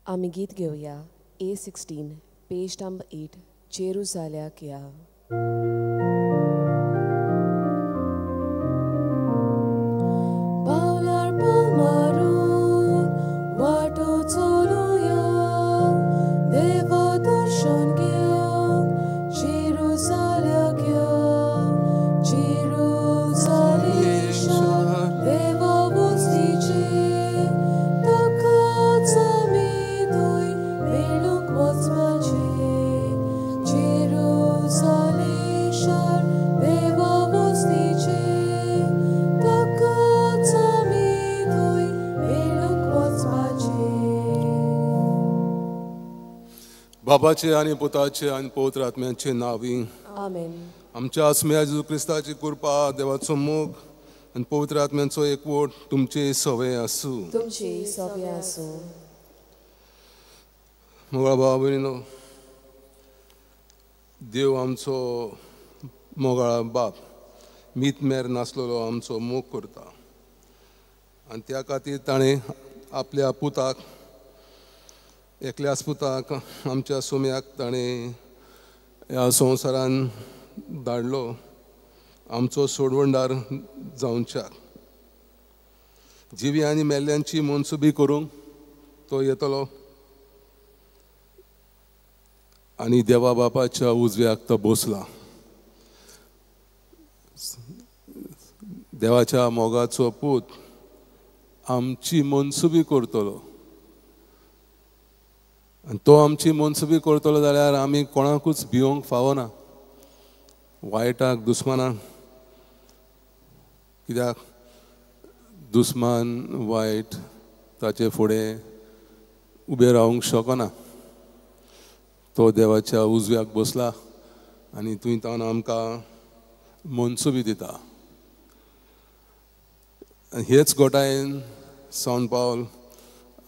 आमी गीत घेवया A16 page number 8 जेरुजाल्याक या. पावलार पाव मारून वाटो चलुया, देवा दर्शन घेवंक जेरुजाल्याक या. जेरुजालेम शार देवा वस्तीचें, ताकाच आमी थंय मेळूंक वचपाचें. जेरुजालेम शार देवा वस्तीचें, ताकाच आमी थंय मेळूंक वचपाचें. बाबाचे आनी पुताचे आनी पवित्र आत्म्याचे नांवी आमेन. आमच्या आसम्या जेजू क्रिस्ताची कृपा, देवाचो मोग आनी पवित्र आत्म्यांचो एकवट तुमचे सवे आसूं. तुमचे सवे आसूं. मोगाळ भाव भयणीनो, देव आमचो मोगाळ बाप मीत मेर नासलेलो आमचो मोग करता आनी त्या खातीर ताणें आपल्या पुताक, एकल्याच पुताक, आमच्या सोम्याक ताणें ह्या संवसारान धाडलो आमचो सोडवणदार जावच्याक. जिवी आनी मेल्ल्यांची मनसुबी करूंक तो येतलो आनी देवा बापाच्या उजव्याक तो बसला. देवाच्या मोगाचो पूत आमची मनसुबी करतलो आनी तो आमची मनसुबी करतलो जाल्यार आमी कोणाकूच भिवंक फावना, वायटाक, दुस्मानाक. कित्याक दुस्मान वायट ताचे फुडें उबें रावंक शकना. तो देवाच्या उजव्याक बसला आनी थंय तावन आमकां मनसुबी दिता. हेच गोटायेन सान पावल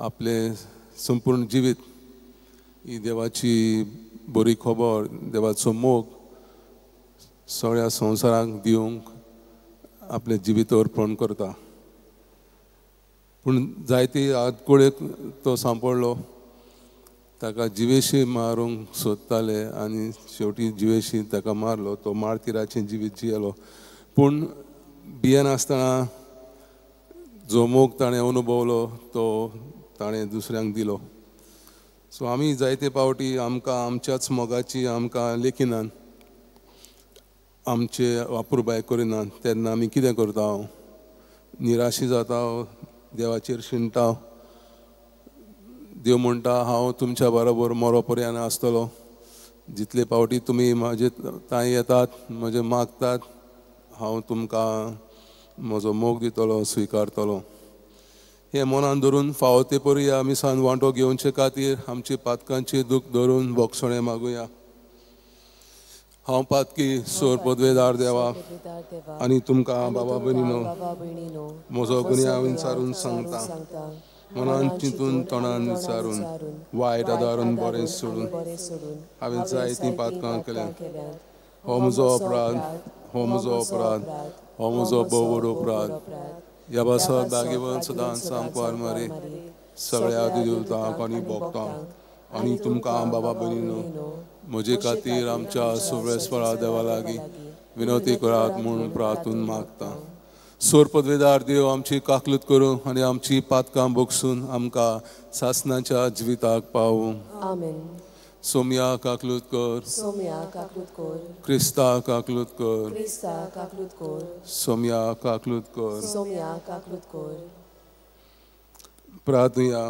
आपलें संपूर्ण जिवीत ही देवाची बरी खबर, देवाचो मोग सगळ्या संवसाराक दिवंक आपलें जिवीत अर्पण करता. पूण जायती आदकुळेक तो सांपडलो, ताका जिवेशी मारूंक सोदताले आनी शेवटी जिवेशी ताका मारलो. तो मार्तिराचें जिवीत जियेलो. पूण भियेनासतना जो मोग ताणें अनुभवलो तो ताणें दुसऱ्यांक दिलो. सो आमी जायते पावटी आमकां आमच्याच मोगाची आमकां लेखिनात, आमचे अपुरबाय करिनात. तेन्ना आमी कितें करता, निराशी जाता, देवाचेर शिणटा. देव म्हणटा, हांव तुमच्या बरोबर मरो पर्यंत आसतलो. जितले पावटी तुमी म्हाजे तांय येतात, म्हजें मागतात, हांव तुमकां म्हजो मोग दितलो, स्विकारतलो. हें मनान धरून फावो ते परी ह्या मिसान वांटो घेवचे खातीर आमची पातकांची दूख धरून बोगसणें मागुया. हांव पातकी सोर पदवेदार देवा आनी तुमकां बाबा भयणीनो म्हजो गुन्यांव विचारून सांगता, मनान चिंतून तोंडान विचारून वायट आदारून बरें सोडून हांवें जायतीं पातकां केल्यांत. हो म्हजो अपराध, हो म्हजो अपराध, हो म्हजो भोव व्हड अपराध. ह्या पासत दागेवन सदांच सामकार मारी सगळ्या दिवतांक आनी भोगतांक आनी तुमकां बाबा भयणीनो म्हजे खातीर आमच्या सुब्रेस्वरा देवा लागीं विनवती करात म्हूण प्रार्थून मागता. सोर पदवेदार देव आमची काकलूत करूं आनी आमची पातकां बोगसून आमकां सासनाच्या जिविताक पावूं. आमेन. सोम्या काकलूत कर, सोम्या काकलूत कर, क्रिस्ता काकलूत कर, क्रिस्ता काकलूत कर, सोम्या काकलूत कर, सोम्या काकलूत कर. प्रार्थुया.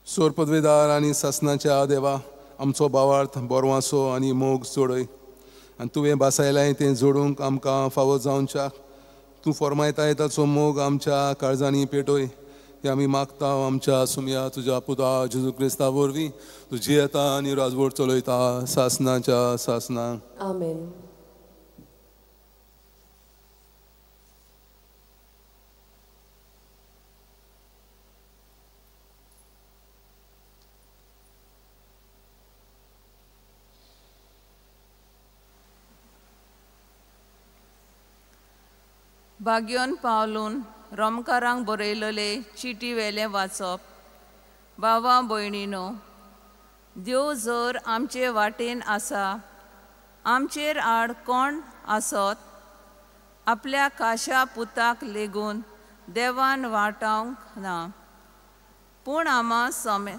सोर पदवेदार आनी सासनाच्या देवा आमचो भावार्थ बोरवासो आनी मोग चडय आनी तुवें भासायलाय तें जोडूंक आमकां फावो जावच्याक तूं फॉर्मायताय ताचो मोग आमच्या काळजांनी पेटय. हें आमी मागता आमच्या सुमया तुज्या पुता जेजू क्रिस्ता वरवीं, तूं जियेता आनी राजवट चलयता सासनाच्या सासना. आमेन. बाग्योन पावलून रोमकारांक बरयलेले चिटी वेलें वाचप. भावा भयणीनो, देव जर आमचे वाटेन आसा, आमचेर आड कोण आसत? आपल्या काशा पुताक लेगून देवान वाटावंक ना, पूण आमा समे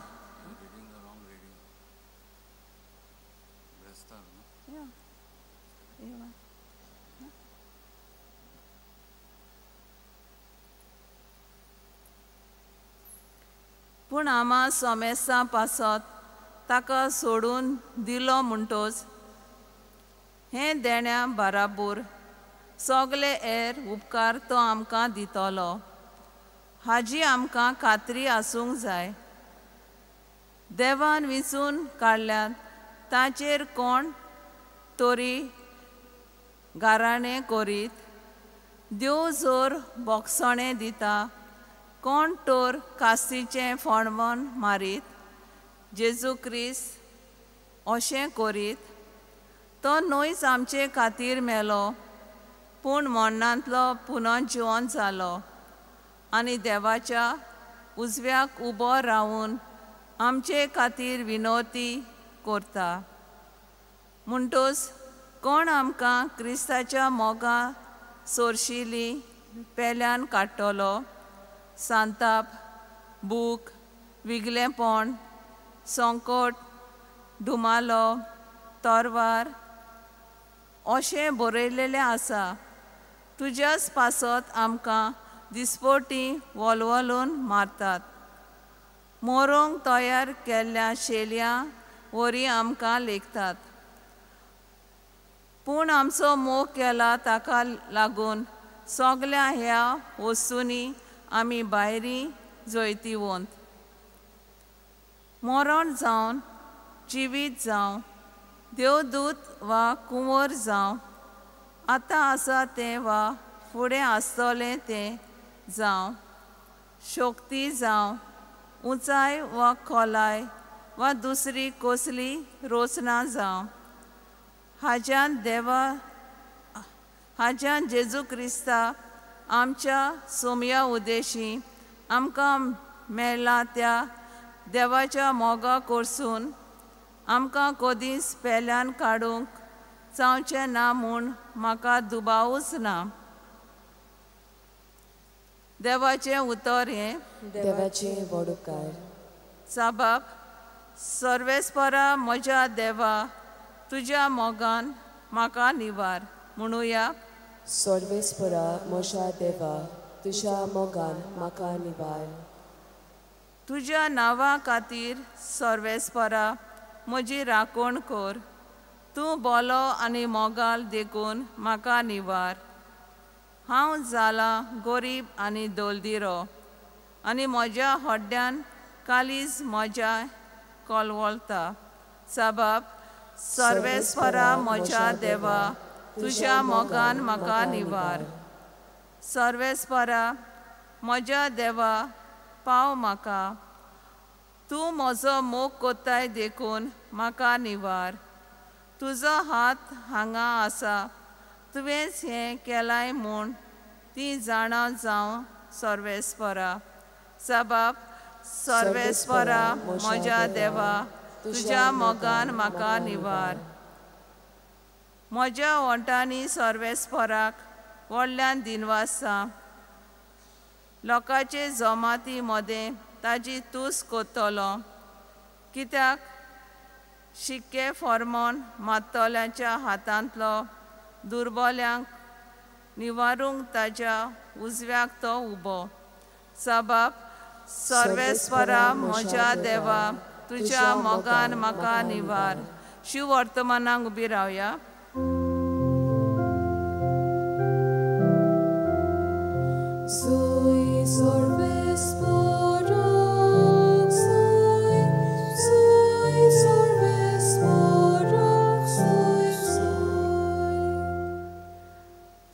पूण आमा सोमेसां पासत ताका सोडून दिलो म्हणटोच हें देण्या बाराबोर सगळे एर उपकार तो आमकां दितलो, हाजी आमकां खात्री आसूंक जाय. देवान विंचून काडल्यात ताचेर कोण तरी गाराणें करीत? देव जर बोगसणें दिता, कोण तर कास्तीचें फोणमन मारीत? जेजू क्रिस्त अशें करीत? तो न्हयच आमचे खातीर मेलो, पूण मरणांतलो पुनर्जिवन जालो आनी देवाच्या उजव्याक उबो रावून आमचे खातीर विनवती करता. म्हणटोच कोण आमकां क्रिस्ताच्या मोगा सोरशिली पेल्यान काडटलो? सांताप, भूक, विगलेंपण, संकट, धुमालो, तरवार अशें बरयलेलें आसा. तुज्याच पासत आमकां दिसपटी वलवलून मारतात, मोरोंक तयार केल्ल्या शेलयां वरी आमकां लेखतात. पूण आमचो मोग केला ताका लागून सगल्या ह्या वस्तूंनी आमी भायरी जैतिवंत. मरण जावन, जिवीत जावं, देवदूत वा कुंवर जावं, आतां आसा तें वा फुडें आसतलें तें जावं, शक्ती जावं, उंचाय वा खोलाय वा दुसरी कसली रचना जावं, हाज्यान देवा हाज्यान जेजू क्रिस्ता आमच्या सोमया उदेशी आमकां मेळ्ळा त्या देवाच्या मोगा कोरसून आमकां कदींच पेल्यान काडूंक जावचें ना म्हूण म्हाका दुबावूच ना. देवाचें उतर हें देवाचें व्हड उपकार. साबाब सर्वेस्परा म्हज्या देवा, तुज्या मोगान म्हाका निवार. म्हणुया, सर्वेस्परा म्हज्या देवा, तुज्या मोगान म्हाका निवार. तुज्या नांवा खातीर सर्वेस्परा म्हजी राखण कर, तूं बोलो आनी मोगाल देखून म्हाका निवार. हांव जालां गरीब आनी दलदिरो, आनी म्हज्या हड्ड्यान कालीज म्हज्या कोलवोलता. साबाब सर्वेस्परा म्हज्या देवा, तुज्या मोगान म्हाका निवार. सर्वेस्परा म्हज्या देवा, पाव म्हाका, तूं म्हजो मोग कोत्ताय देखून म्हाका निवार. तुजो हात हांगा आसा, तुवेंच हें केलाय म्हूण ती जाणा जावं सर्वेस्परा. साबाब सर्वेस्परा म्हज्या देवा, तुज्या मोगान म्हाका निवार. म्हज्या ओंठांनी सर्वेस्पराक व्हडल्यान दिनवासा, लोकांचे जमाती मदें ताजी तूस कोत्तलो. कित्याक शिक्के फॉर्मोन मात्तल्यांच्या हातांतलो दुर्बल्यांक निवारूंक ताज्या उजव्याक तो उबो. साबाब सर्वेस्परा म्हज्या देवा, तुज्या मोगान म्हाका निवार. शिव वर्तमानाक उबी रावया.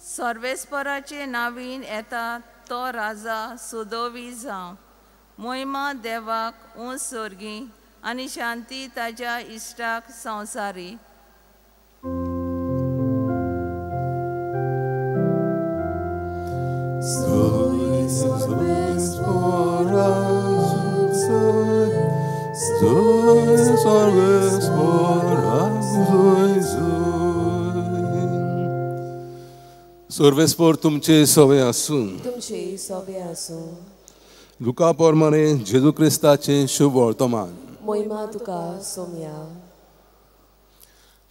सर्वेस्पराचे नावीन येता तो राजा सुदोवी जावं. मोहिमा देवाक ऊंच सोर्गी आनी शांती ताज्या इश्टाक संवसारी. Soy, soy, soy, soy. जोय सर्वेस्पोराक जोय जोय. सर्वेस्पोर तुमचे सवे आसूं. तुमचे सोबे आसूं. लुका प्रमाणे जेजू क्रिस्ताचें शुभ वर्तमान. मोहिमा तुका सोम्या.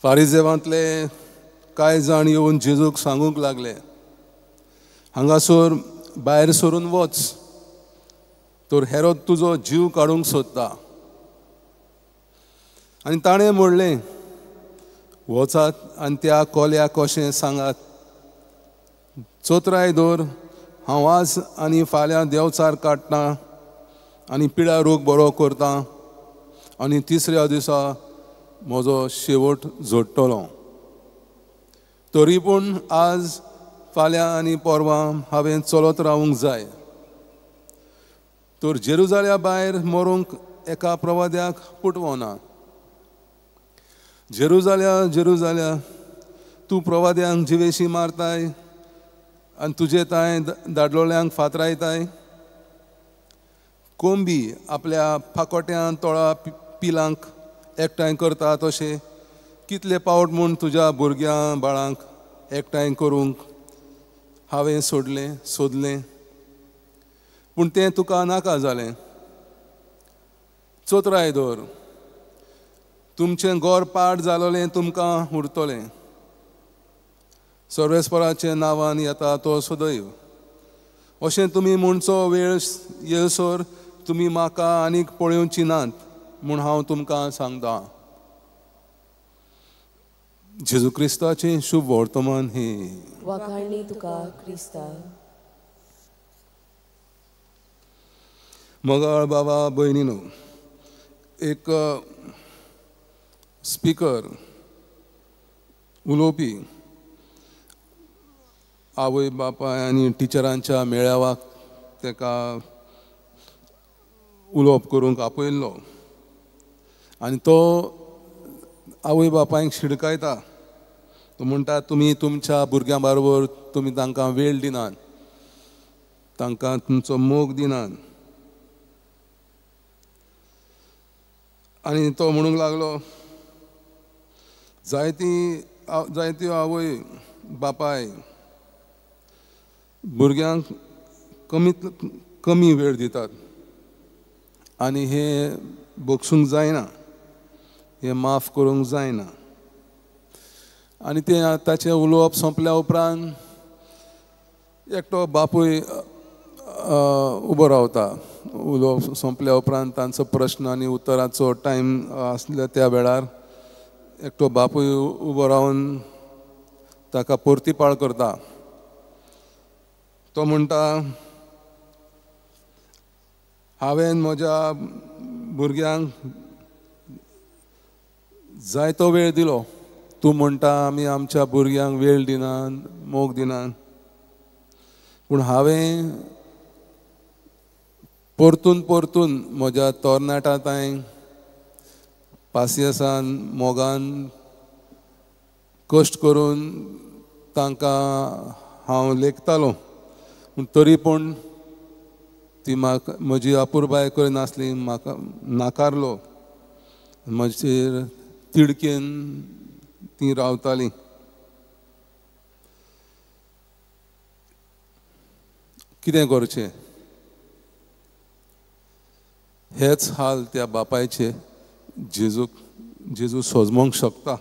फारिजेवांतले कांय जाण येवन जेजूक सांगूंक लागले, हांगासर भायर सरून वच, तर हेरोद तुजो जीव काडूंक सोदता. आनी ताणें म्हणलें, वचात आनी त्या कोल्याक कशें सांगात, चोत्राय दवर, हांव आज आनी फाल्यां देंवचार काडटा आनी पिळा रोग बरो करता आनी तिसऱ्या दिसा म्हजो शेवट जोडटलो. तरी पूण आज फाल्यां आनी परवां हांवें चलत रावूंक जाय. तर जेरुजाल्या भायर मरूंक एका प्रवाद्याक पुटवना. जेरुजाल्या जेरुजाल्या, तूं प्रवाद्यांक जिवेशी मारताय आनी तुजे तांय दादलोल्यांक फातरायताय. कोंबी आपल्या फाकोट्यान तोळा पिलांक एकठांय करता तशें कितले पावट म्हूण तुज्या भुरग्यां बाळांक एकठांय करूंक हांवें सोडलें सोदलें, पूण तें तुका नाका जालें. चोत्राय दवर, तुमचें गोर पाड जालोलें तुमकां उरतलें. सर्वेस्पराच्या नांवान येता तो सदैव. अशें तुमी म्हणचो वेळ येसर तुमी म्हाका आनीक पळोवची नात म्हूण हांव तुमकां सांगता. जेजू क्रिस्ताचें शुभ वर्तमान हें. वाखाणणी तुका क्रिस्ता. मोगाळ बाबा भयणीनो, एक स्पिकर उलोवपी आवय बापाय आनी टिचरांच्या मेळाव्याक ताका उलोवप करूंक आपयल्लो आनी तो आवय बापायक शिडकायता. तो म्हणटा, तुमी तुमच्या भुरग्यां बरोबर तुमी तांकां वेळ दिनात, तांकां तुमचो मोग दिनात. आनी तो म्हणूंक लागलो, जायत्यो आवय बापाय भुरग्यांक कमीत कमी वेळ दितात आनी हें भोगसूंक जायना, हें माफ करूंक जायना. आनी तें ताचें उलोवप सोंपल्या उपरांत एकटो बापूय उबो रावता. उलोवप सोंपल्या उपरांत तांचो प्रश्न आनी उत्तराचो टायम आसल्या त्या वेळार एकटो बापूय उबो रावन ताका परतीपाळ करता. तो म्हणटा, हांवें म्हज्या भुरग्यांक जायतो वेळ दिलो, तूं म्हणटा आमी आमच्या भुरग्यांक वेळ दिनात, मोग दिनात, पूण हांवें परतून परतून म्हज्या तरणाट्या तांय पासियेसान मोगान कश्ट करून तांकां हांव लेखतालो, पूण तरी पूण ती म्हाका म्हजी अपुरबाय करिनासली, म्हाका नाकारलो, म्हजेर तिडकेन ती रावताली. कितें करचें? हेच हाल त्या बापायचे जेजूक जेजू सोजमोंक शकता,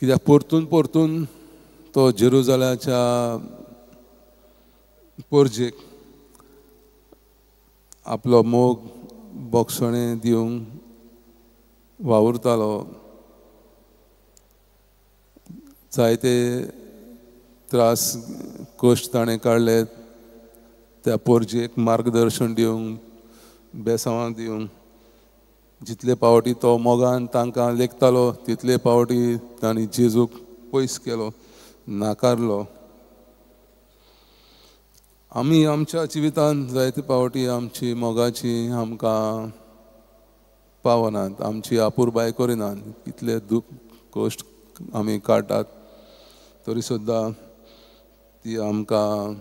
कित्याक परतून परतून तो जेरुजाल्याच्या पोरजेक आपलो मोग बोगसणें दिवंक वावुरतालो. जायते त्रास कश्ट ताणें काडले त्या पोरजेक मार्गदर्शन दिवंक, बेसांवां दिवंक. जितले पावटी तो मोगान तांकां लेखतालो तितले पावटी तांणी जेजूक पयस केलो, नाकारलो. आमी आमच्या जिवितांत जायते पावटी आमची मोगाची आमकां पावनात, आमची अपुरबाय करिनात, इतले दूख कश्ट आमी काडटात तरी सुद्दां ती आमकां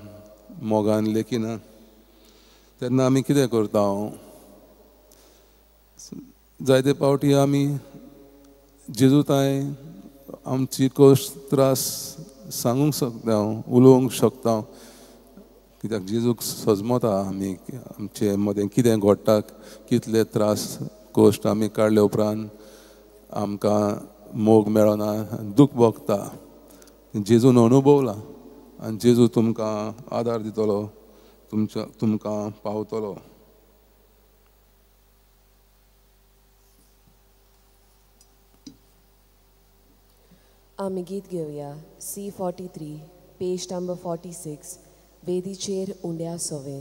मोगान लेखिना. तेन्ना आमी कितें करता? जायते पावटी आमी जेजू तांय आमची कश्ट त्रास सांगूंक शकता, उलोवंक शकता, कित्याक जेजूक सजमता आमी आमचे मदें कितें घडटा, कितले त्रास कश्ट आमी काडले उपरांत आमकां मोग मेळना, दूख भोगता. जेजून अनुभवला आनी जेजू तुमकां आदार दितलो, तुमकां पावतलो. आमी गीत घेवया C43 page number 46 वेदीचेर उंड्या सोवे.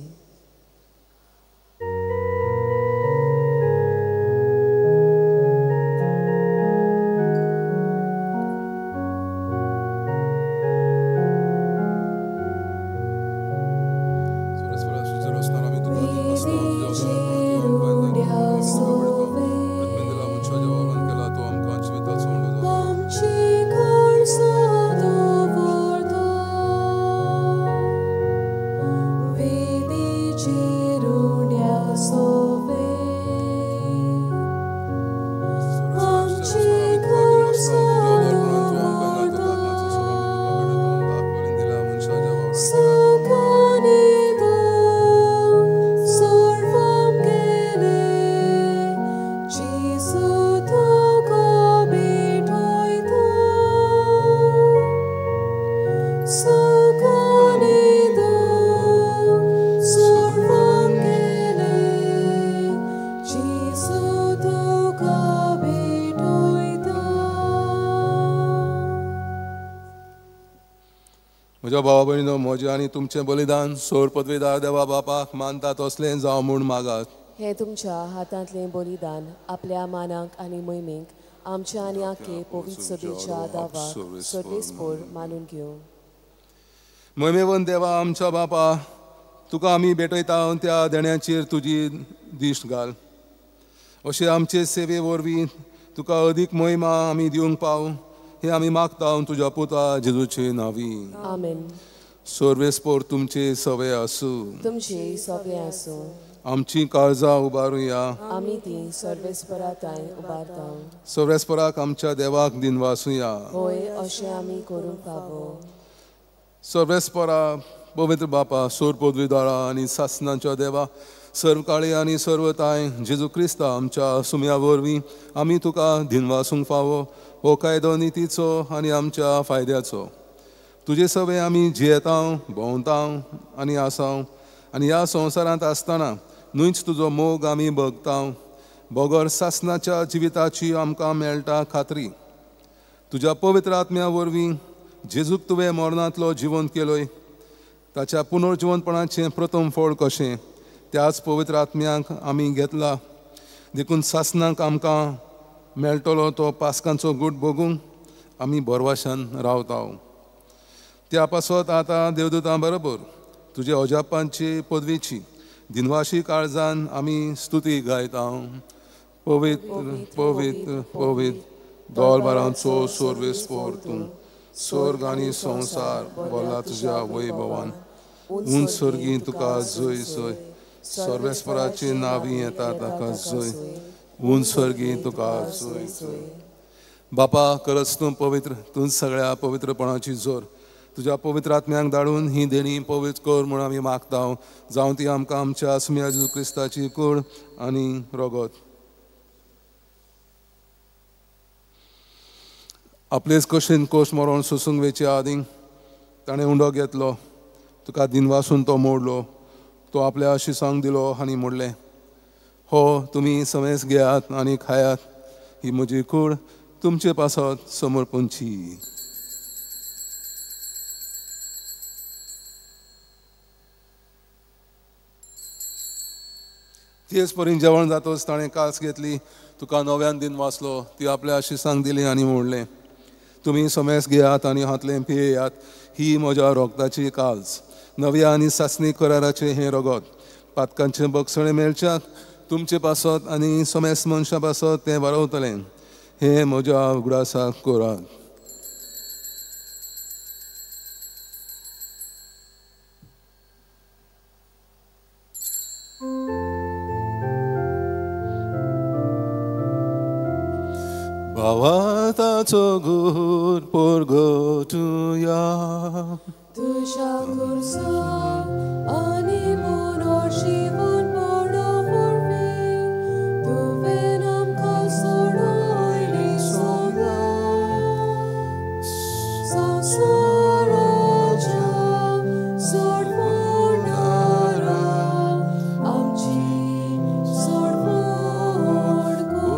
म्हज्या भावा भयणीनो, म्हजें आनी तुमचें बलिदान सोर पदवीदार देवा बापाक मानता तसलें जावं म्हूण मागात. हें तुमच्या हातांतलें बलिदान आपल्या मानाक आनी मोहिमेक आमच्या आनी आखे पवित्र सभेच्या दावाक सर्वेस्पोर मानून घेवं. मोहिमेवन देवा आमच्या बापा, तुका आमी भेटयता त्या देण्याचेर तुजी दिश्ट घाल, अशें आमचे सेवे वरवीं तुका अदीक मोहिमा आमी दिवंक पाव हे आमी मागता तुज्या पुता जेजूचे नांवी. आमेन. सर्वेस्पोर तुमचे सवे आसूं, तुमचे सवे आसूं. आमची काळजां उबारुया, आमी ती सर्वेस्परा तांय उबारता. सर्वेस्पराक आमच्या देवाक दिनवासुया, होय अशें आमी करूंक फावो. सर्वेस्परा पवित्र बापा, सोर पदवीदारा आनी सासनाच्या देवा, सर्व काळी आनी सर्व तांय जेजू क्रिस्ता आमच्या सुम्या वरवीं आमी तुका दिनवासूंक फावो. हो कायदो नितीचो आनी आमच्या फायद्याचो. तुजे सवे आमी जियेता, भोंवता आनी आसाव, आनी ह्या संवसारांत आसतना न्हूच तुजो मोग आमी भोगता. बगर सासनाच्या जिविताची आमकां मेळटा खात्री. तुज्या पवित्र आत्म्या वरवीं जेजूक तुवें मरणांतलो जिवंत केलोय, ताच्या पुनर्जिवंतपणाचें प्रथम फळ कशें त्याच पवित्र आत्म्यांक आमी घेतला. देखून सासनाक आमकां मेळटलो तो पास्कांचो गूट भोगूंक आमी भरवाशान रावता. त्या पासत आतां देवदूतां बरोबर तुजे अजापांची पदवीची दिनवाशी काळजान आमी स्तुती गायता. पवित्र पवित्र पवित्र दोलबारांचो सर्वेस्पोर तूं, स्वर्ग आनी संवसार भरला तुज्या वैभवान. उंच सर्गी तुका जय जय, सर्वेस्पराची नावी येता ताका जय, उंच सर्गी तुका जय जय. बापा, खरंच तूं पवित्र, तूं सगळ्या पवित्रपणाची जोर. तुज्या पवित्र आत्म्यांक धाडून ही देणी पवित्र कर म्हूण आमी मागता. जावं ती आमकां आमच्या सुम्या जेजू क्रिस्ताची कूड आनी रगत. आपलेच कशेन कोश मरोण सोसूंक वेचे आदीं ताणें उंडो घेतलो, तुका दिनवासून तो मोडलो, तो आपल्या शिसांक दिलो आनी म्हणलें, हो तुमी समेस घेयात आनी खायात, ही म्हजी कूड तुमचे पासत समर्पणची. तेच परीन जेवण जातच ताणें कास घेतली, तुका नव्यान दिन वाचलो, ती आपल्या शिसांक दिली आनी म्हणलें, तुमी समेस घेयात आनी हातलें पियेयात, ही म्हज्या रोगताची काज, नव्या आनी सासणी कराराचें हें रगत, पातकांचें बक्षणें मेळच्याक तुमचे पासत आनी समेस मनशां पासत तें बरोवतलें, हें म्हज्या उगडासाक करात. भावाताचो गुण परगटुया. तुज्या खुर्सा आनी पुनर्जीवन पडो वरवीं तुवें आमकां सोडयली सोंगा संवसाराच्या सोडवणारा आमची सोडवण कर.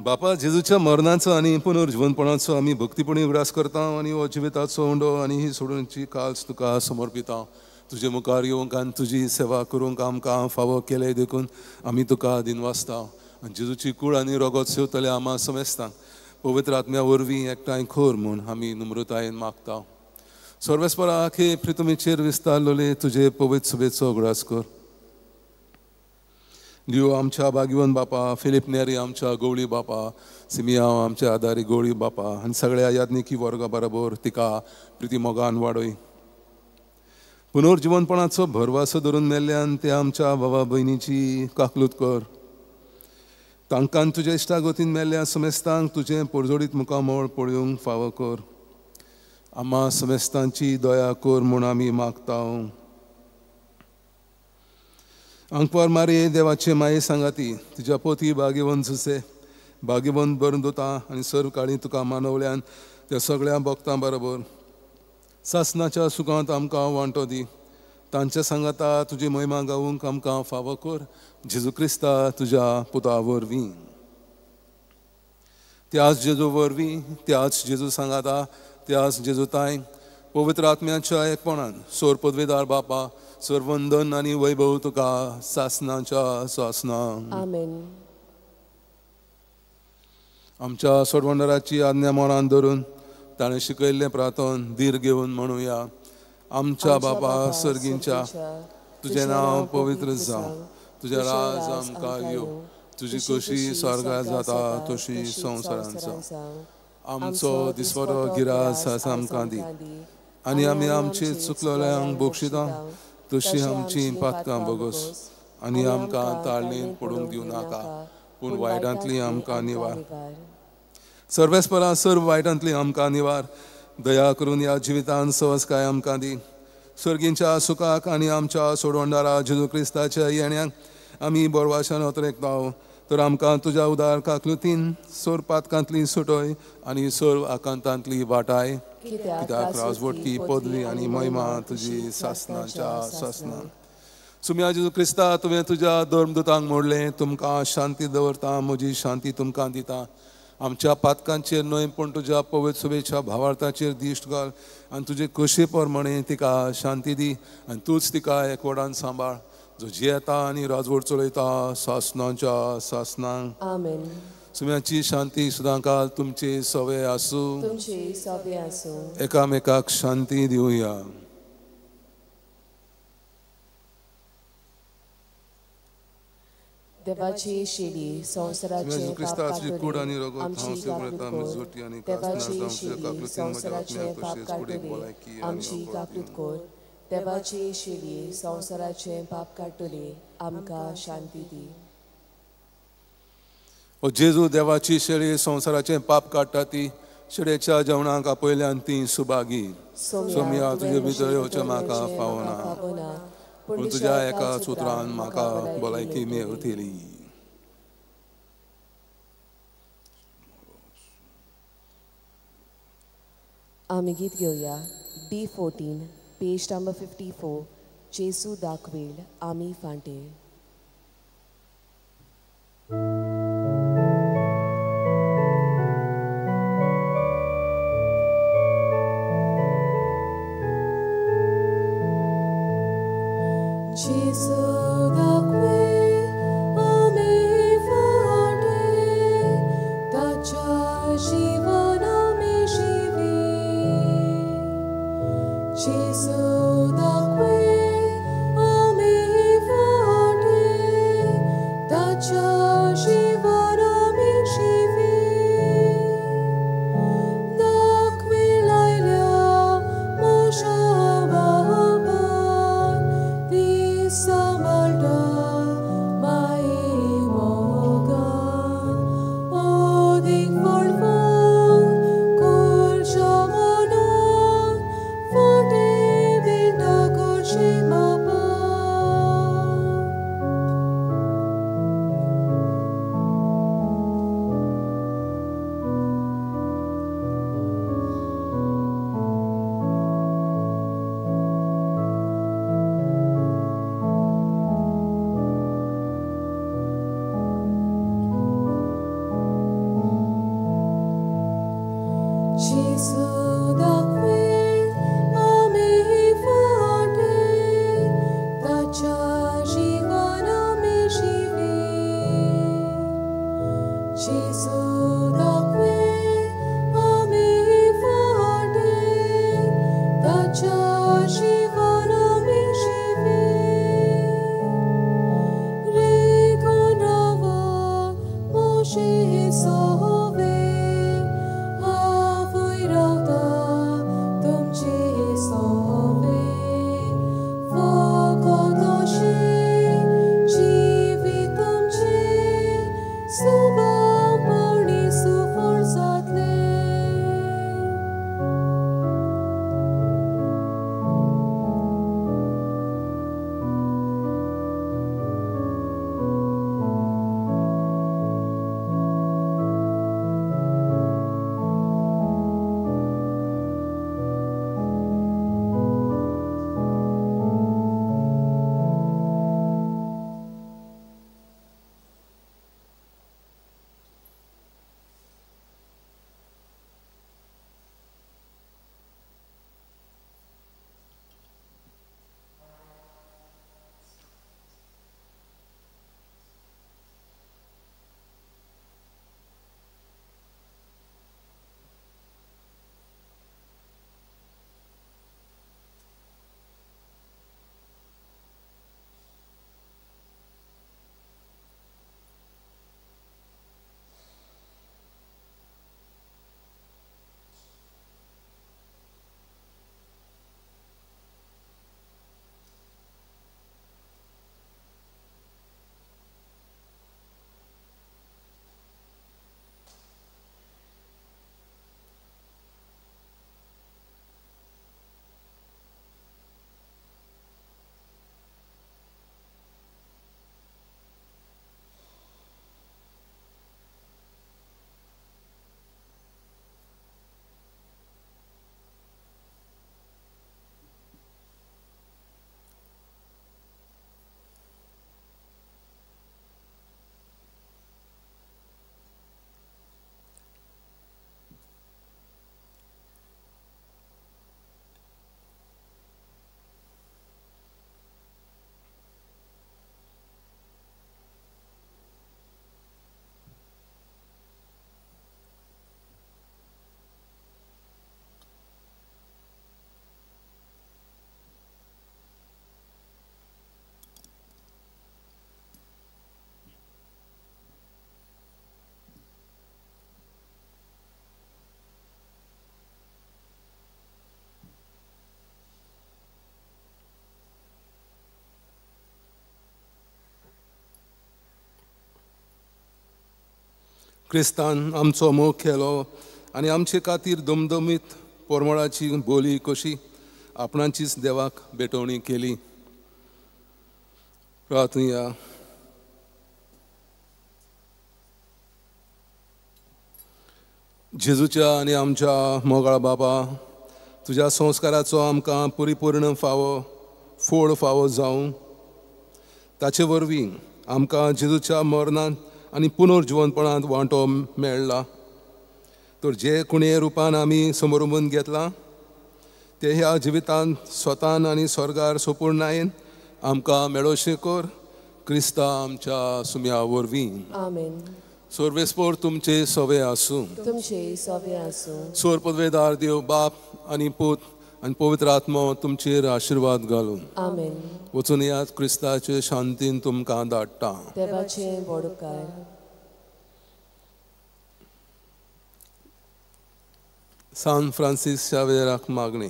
बापा, जेजूच्या मरणाचो आनी पुनर्जीवनपणाचो आमी भक्तीपणी उगडास करता आनी हो जिविताचो उंडो आनी ही सोडूनची काल्स तुका समर्पिता. तुजे मुखार येवंक आनी तुजी सेवा करूंक आमकां फावो केले देखून आमी तुका दिनवासता. आनी जेजूची कूळ आनी रगत सेवतले आमा समेस्तांक पवित्र आत्म्या वरवीं एकठांय खोर म्हूण आमी नम्रतायेन मागता. सर्वेस्परा आखे प्रितमीचेर विस्तारलेले तुजे पवित्र सभेचो उगडास कर. लियो आमच्या भाग्यवन बापा, फिलीप नेरी आमच्या गवळी बापा, सिमियांव आमच्या आदारी गवळी बापा आनी सगळ्या याज्ञिकी वर्गा बरोबर तिका प्रिती मोगान वाडय. पुनर्जीवनपणाचो भरवासो धरून मेल्ल्यान ते आमच्या बाबा भयणीची काकलूत कर. तांकां तुज्या इश्टागतीन मेल्ल्या समेस्तांक तुजें परजोडीत मुखामळ पळोवंक फावो कर. आमा समेस्तांची दया कर म्हूण आमी मागता. आंकवार मारये देवाचे माये सांगाती तुज्या पोती भाग्यवंत जुसे भाग्यवंत बरून दोता आनी सर्व काळी तुका मानवल्यान त्या सगळ्या भक्तां बरोबर सासनाच्या सुखांत आमकां वांटो दी. तांच्या सांगाता तुजी महिमा गावूंक आमकां फावो कर. जेजू क्रिस्ता तुज्या पुता वरवीं. त्याच जेजू वरवीं, त्याच जेजू सांगाता, त्याच जेजू ताय पवित्र आत्म्याच्या एकपणान सोर पदवेदार बापा सर्वंदन आनी वैभव तुका सासनाच्या सासना. आमेन. आमच्या सोडवणदाराची आज्ञा मनान धरून ताणें शिकयल्लें प्रार्थन धीर घेवन म्हणुया. आमच्या बापा सर्गींच्या, तुजें नांव पवित्र जावं, तुजें राज आमकां येवं, तुजी कशी स्वर्गार जाता तशी संवसारांत जावं. आमचो दिसवडो गिरास आज आमकां दी आनी आमी आमची चुकलोल्यांक बक्षिता तशी आमची पातकां बोगस आनी आमकां ताळणेंत पडूंक दिवं नाका, पूण वायटांतली आमकां निवार. सर्वेस्परा सर्व वायटांतली आमकां निवार. दया करून ह्या जिवितान सहजकाय आमकां दी. सर्गींच्या सुखाक आनी आमच्या सोडवणदारा जेजू क्रिस्ताच्या येण्याक आमी बोरवाशान अतरेकता. तर आमकां तुज्या उदार काकलुतीन सोर पातकांतली सुटय आनी सर्व आकांतांतली वाटाय. कित्याक राजवटकी पदवी आनी महिमा तुजी सासनाच्या सासना. सुम्या जेजू क्रिस्ता, तुवें तुज्या धर्मदूतांक मोडलें, तुमकां शांती दवरता, म्हजी शांती तुमकां दिता. आमच्या पातकांचेर न्हय पूण तुज्या पवित्र सभेच्या भावार्थाचेर दिश्ट घाल आनी तुजे कशे प्रमाणे तिका शांती दी आनी तूंच तिका एकवटान सांबाळ, जो जियेता आनी राजवट चलयता सासनाच्या सासनांक. आमेन. सुम्याची शांती सदांकाल तुमचे सवे आसूं. तुमचे सवे आसूं. एकामेकाक शांती दिवया. देवाची शेली संवसाराचे पाप काडटली आमची काकलूत कर. देवाची शेली संवसाराचे पाप काडटली आमची काकलूत कर. देवाची शेली संवसाराचे पाप काडटली आमकां शांती दी. ओ जेजू, देवाची शेळी संवसाराचें पाप काडटा ती शेळेच्या जेवणाक आपयल्यान ती सुभागी. सोम्या, तुजे भितर येवचें म्हाका फावना, पूण तुज्या एका सुत्रान म्हाका भलायकी मेळटली. आमी गीत घेवया D14 page number 54. जेजू दाखवेल आमी फांटे. जेजू दाखवेल आमी फांटे, ताच्या जीवन आमी जिवी. जेजू दाखवेल आमी फांटे, क्रिस्तान आमचो मोग केलो आनी आमचे खातीर दमदमीत पोरमळाची बोली कशी आपणाचीच देवाक भेटवणी केली. प्रार्थुया. जेजूच्या आनी आमच्या मोगाळ बाबा, तुज्या संस्काराचो आमकां परिपूर्ण फावो फोड फावो जावं. ताचे वरवीं आमकां जेजूच्या मरणांत आनी पुनर्जिवनपणांत वांटो मेळ्ळा. तर जे कुणे रुपान आमी समरुंबून घेतलां ते ह्या जिवितांत स्वतान आनी स्वर्गार सोपूर्णायेन आमकां मेळोशें कर, क्रिस्ता आमच्या सुम्या वरवीं. आमेन. सर्वेस्पोर तुमचे सवे आसूं. तुमचे सवे आसूं. सोर पदवेदार देव बाप आनी पूत आनी पवित्र आत्मो तुमचेर आशिर्वाद घालून. आमेन. वचून यात, क्रिस्ताचे शांतीन तुमकां धाडटा. देवाचे व्हड उपकार. सान फ्रांसीस शावेराक मागणी.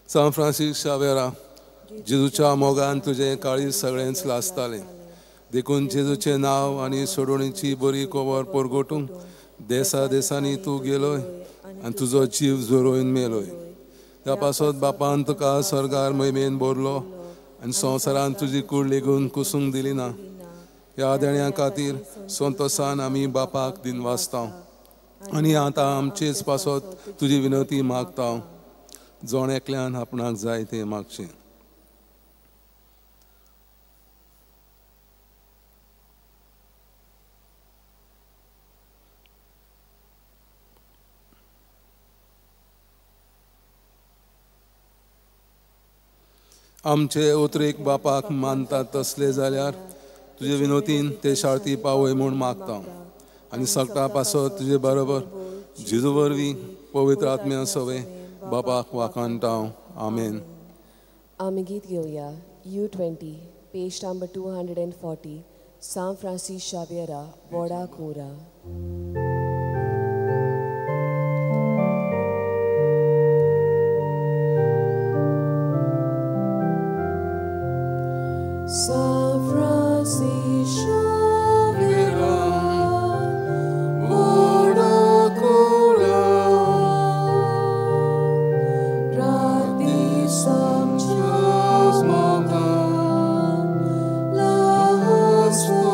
सान फ्रांसीस शावेरा, जेजूच्या मोगान तुजें काळीज सगळेंच लासतालें, देखून जेजूचें नांव आनी सोडवणीची बरी खबर परगटूंक देसा देसांनी तूं गेलोय आनी तुजो जीव झरोवन मेलोय. त्या पासत बापान तुका स्वर्गार महिमेन भरलो आनी संवसारान तुजी कूड लेगून कुसूंक दिली ना. ह्या देण्या खातीर संतोसान आमी बापाक दिनवासता आनी आतां आमचेच पासत तुजी विनवती मागता. जण एकल्यान आपणाक जाय तें मागचें. आमचे उतरेक बापाक मानतात तसले जाल्यार तुजे विनोतीन ते शाळती पावय म्हूण मागता आनी सगळ्या पासत तुजे बरोबर जेजू वरवीं पवित्र आत्म्या सवे बापाक वाखाणटा. आमेन. आमी गीत घेवया U20 page number 240, San Francis शावेरा वडा कुरा. San Francis Xaviera, Voda Cura, Rati Samchas Moga, Lasturia,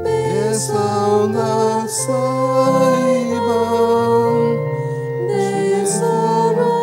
Besanga Saiba, Desaramcha,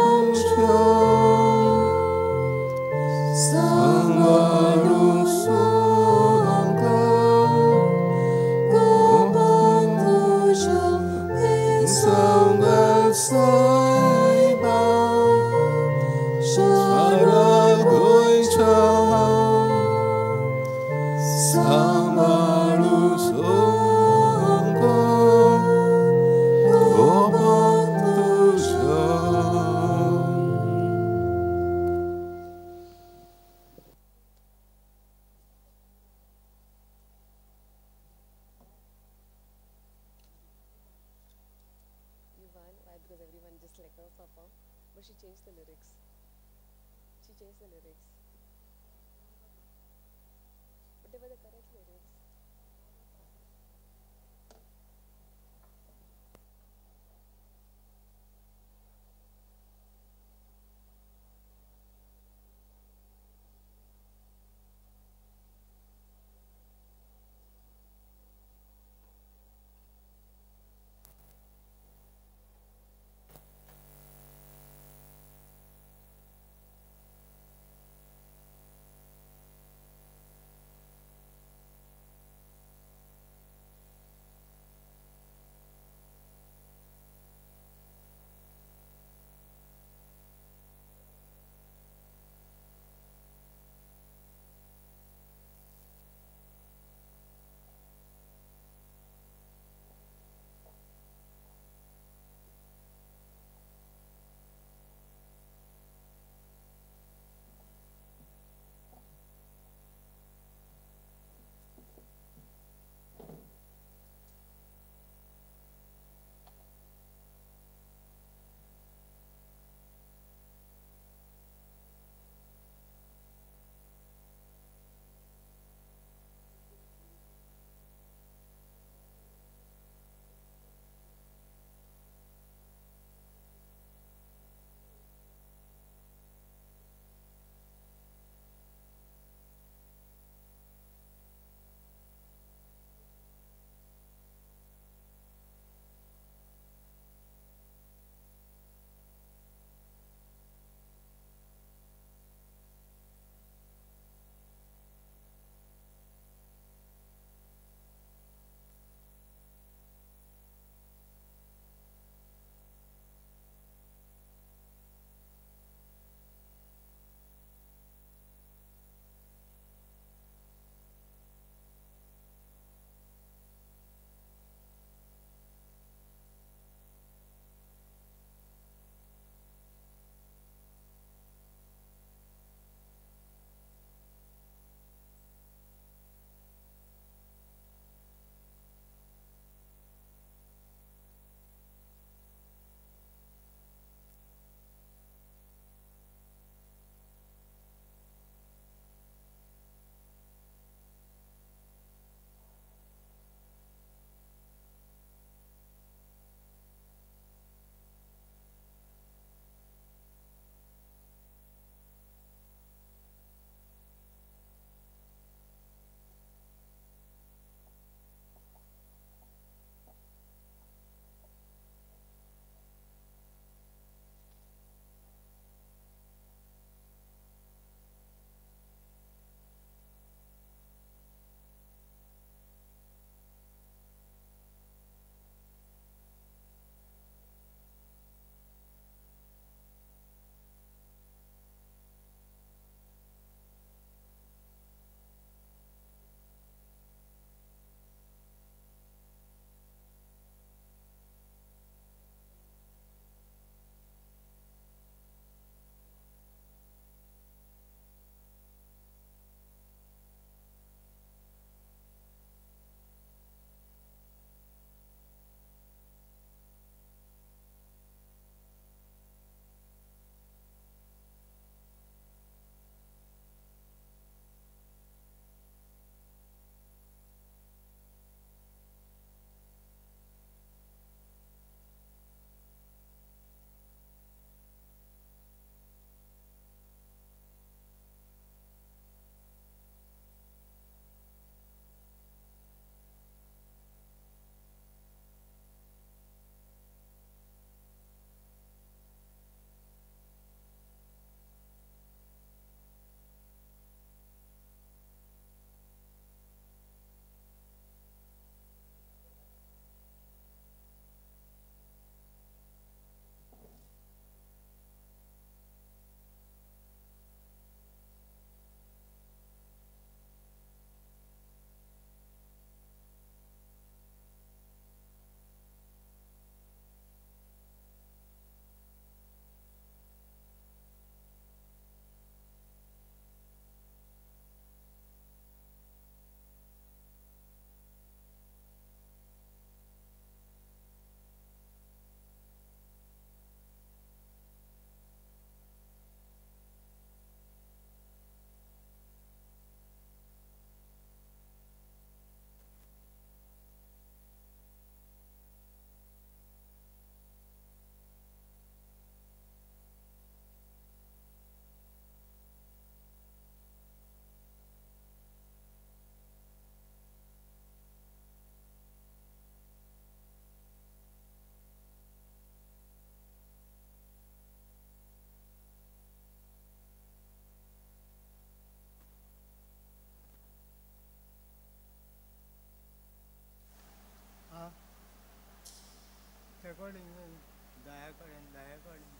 recording दाया कडेन दाया कडेन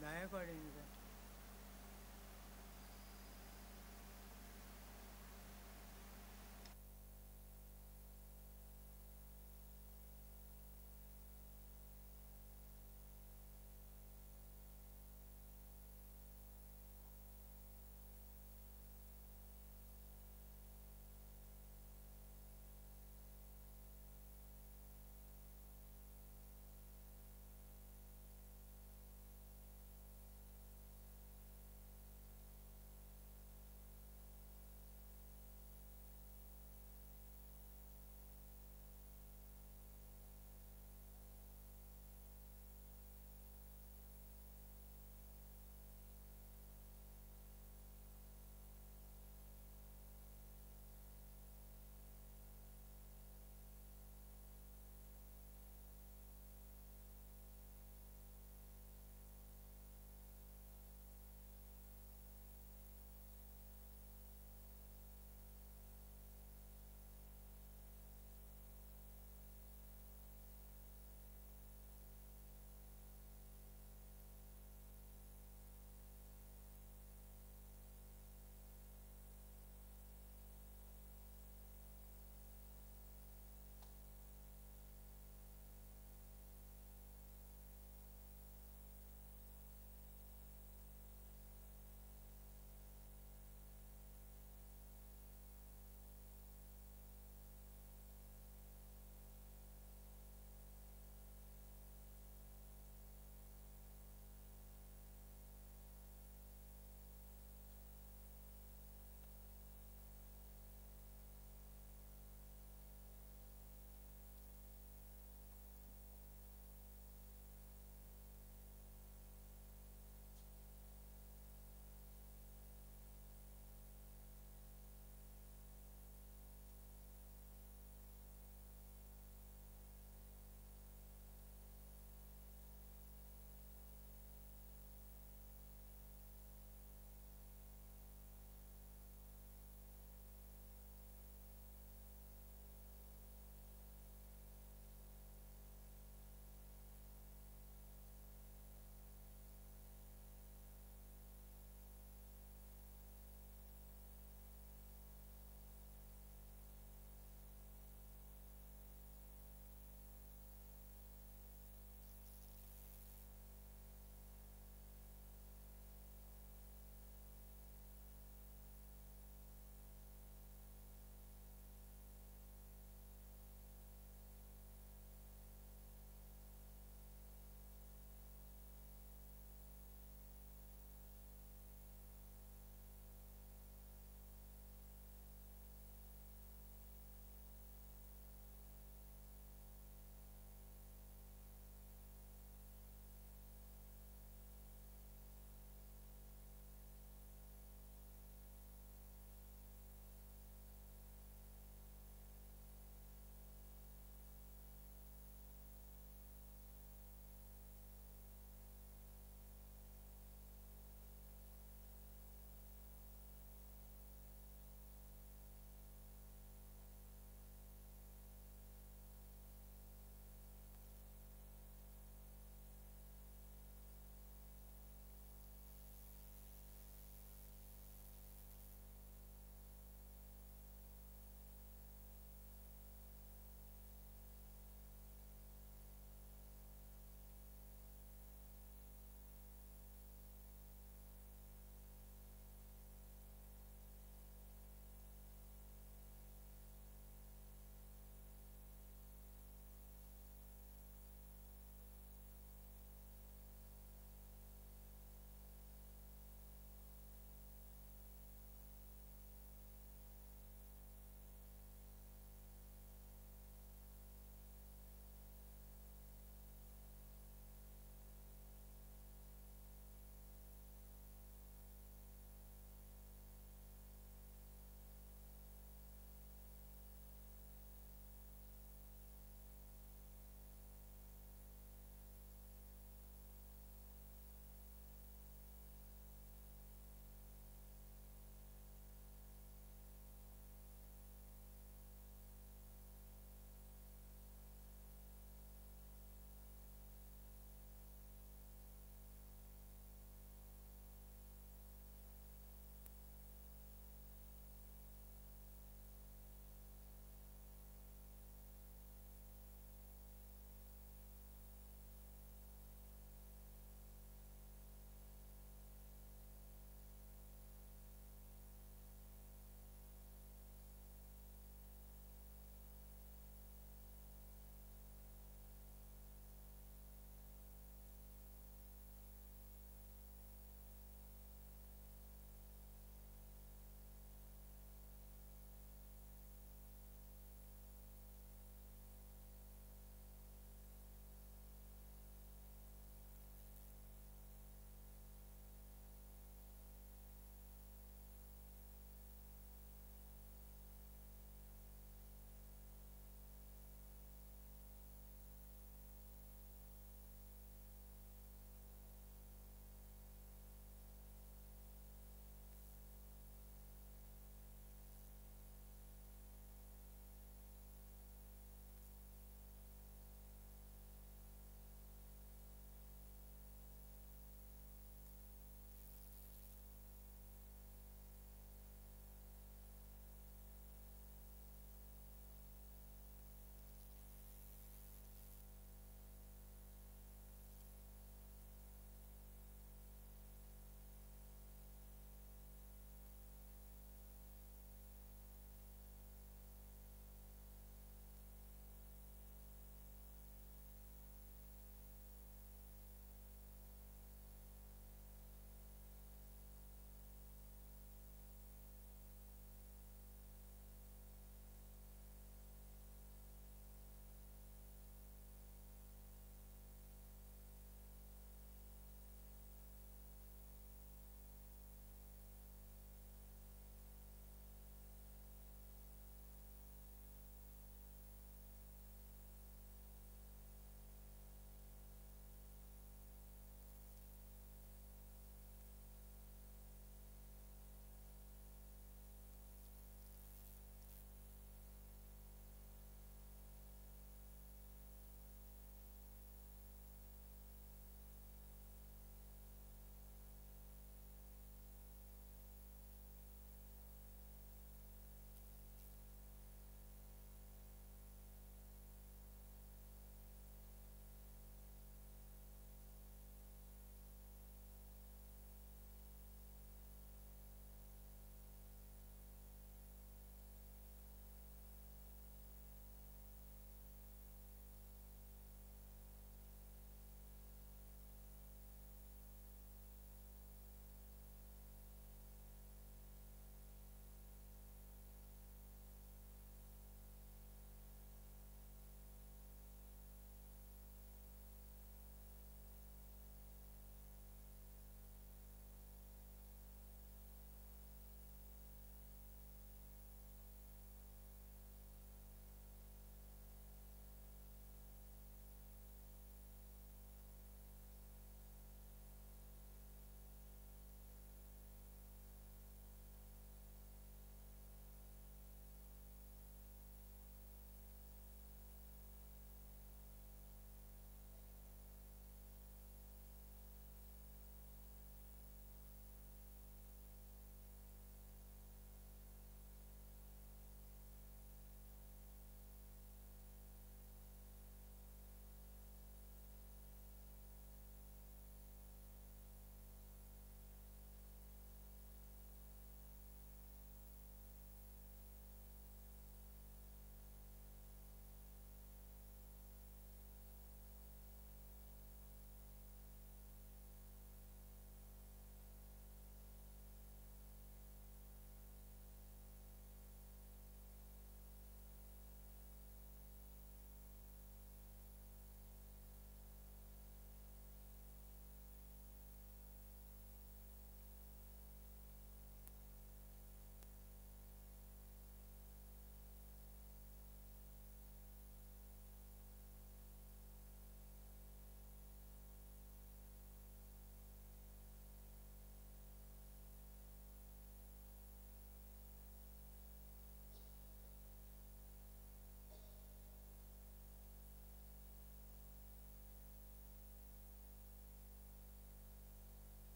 दाया कडेन.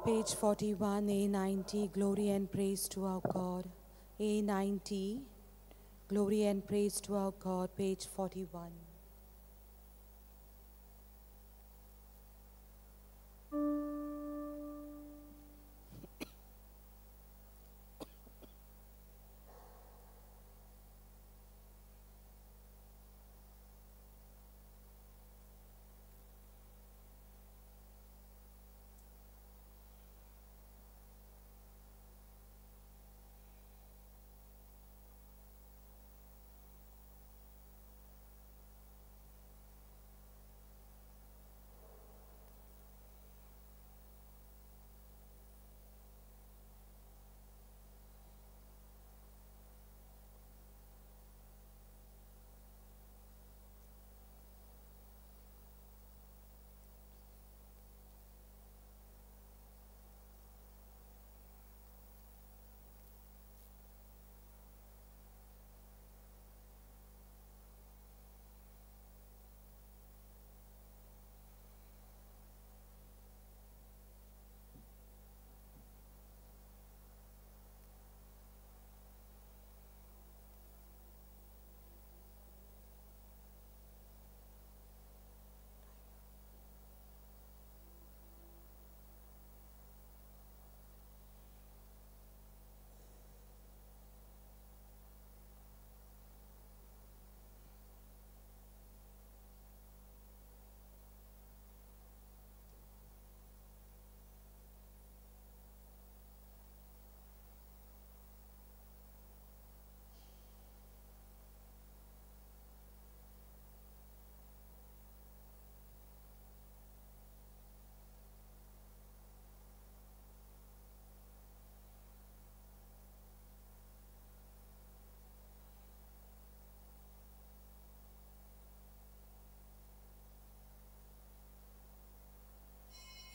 Page 41, A90, Glory and Praise to Our God. A90, Glory and Praise to Our God, page 41.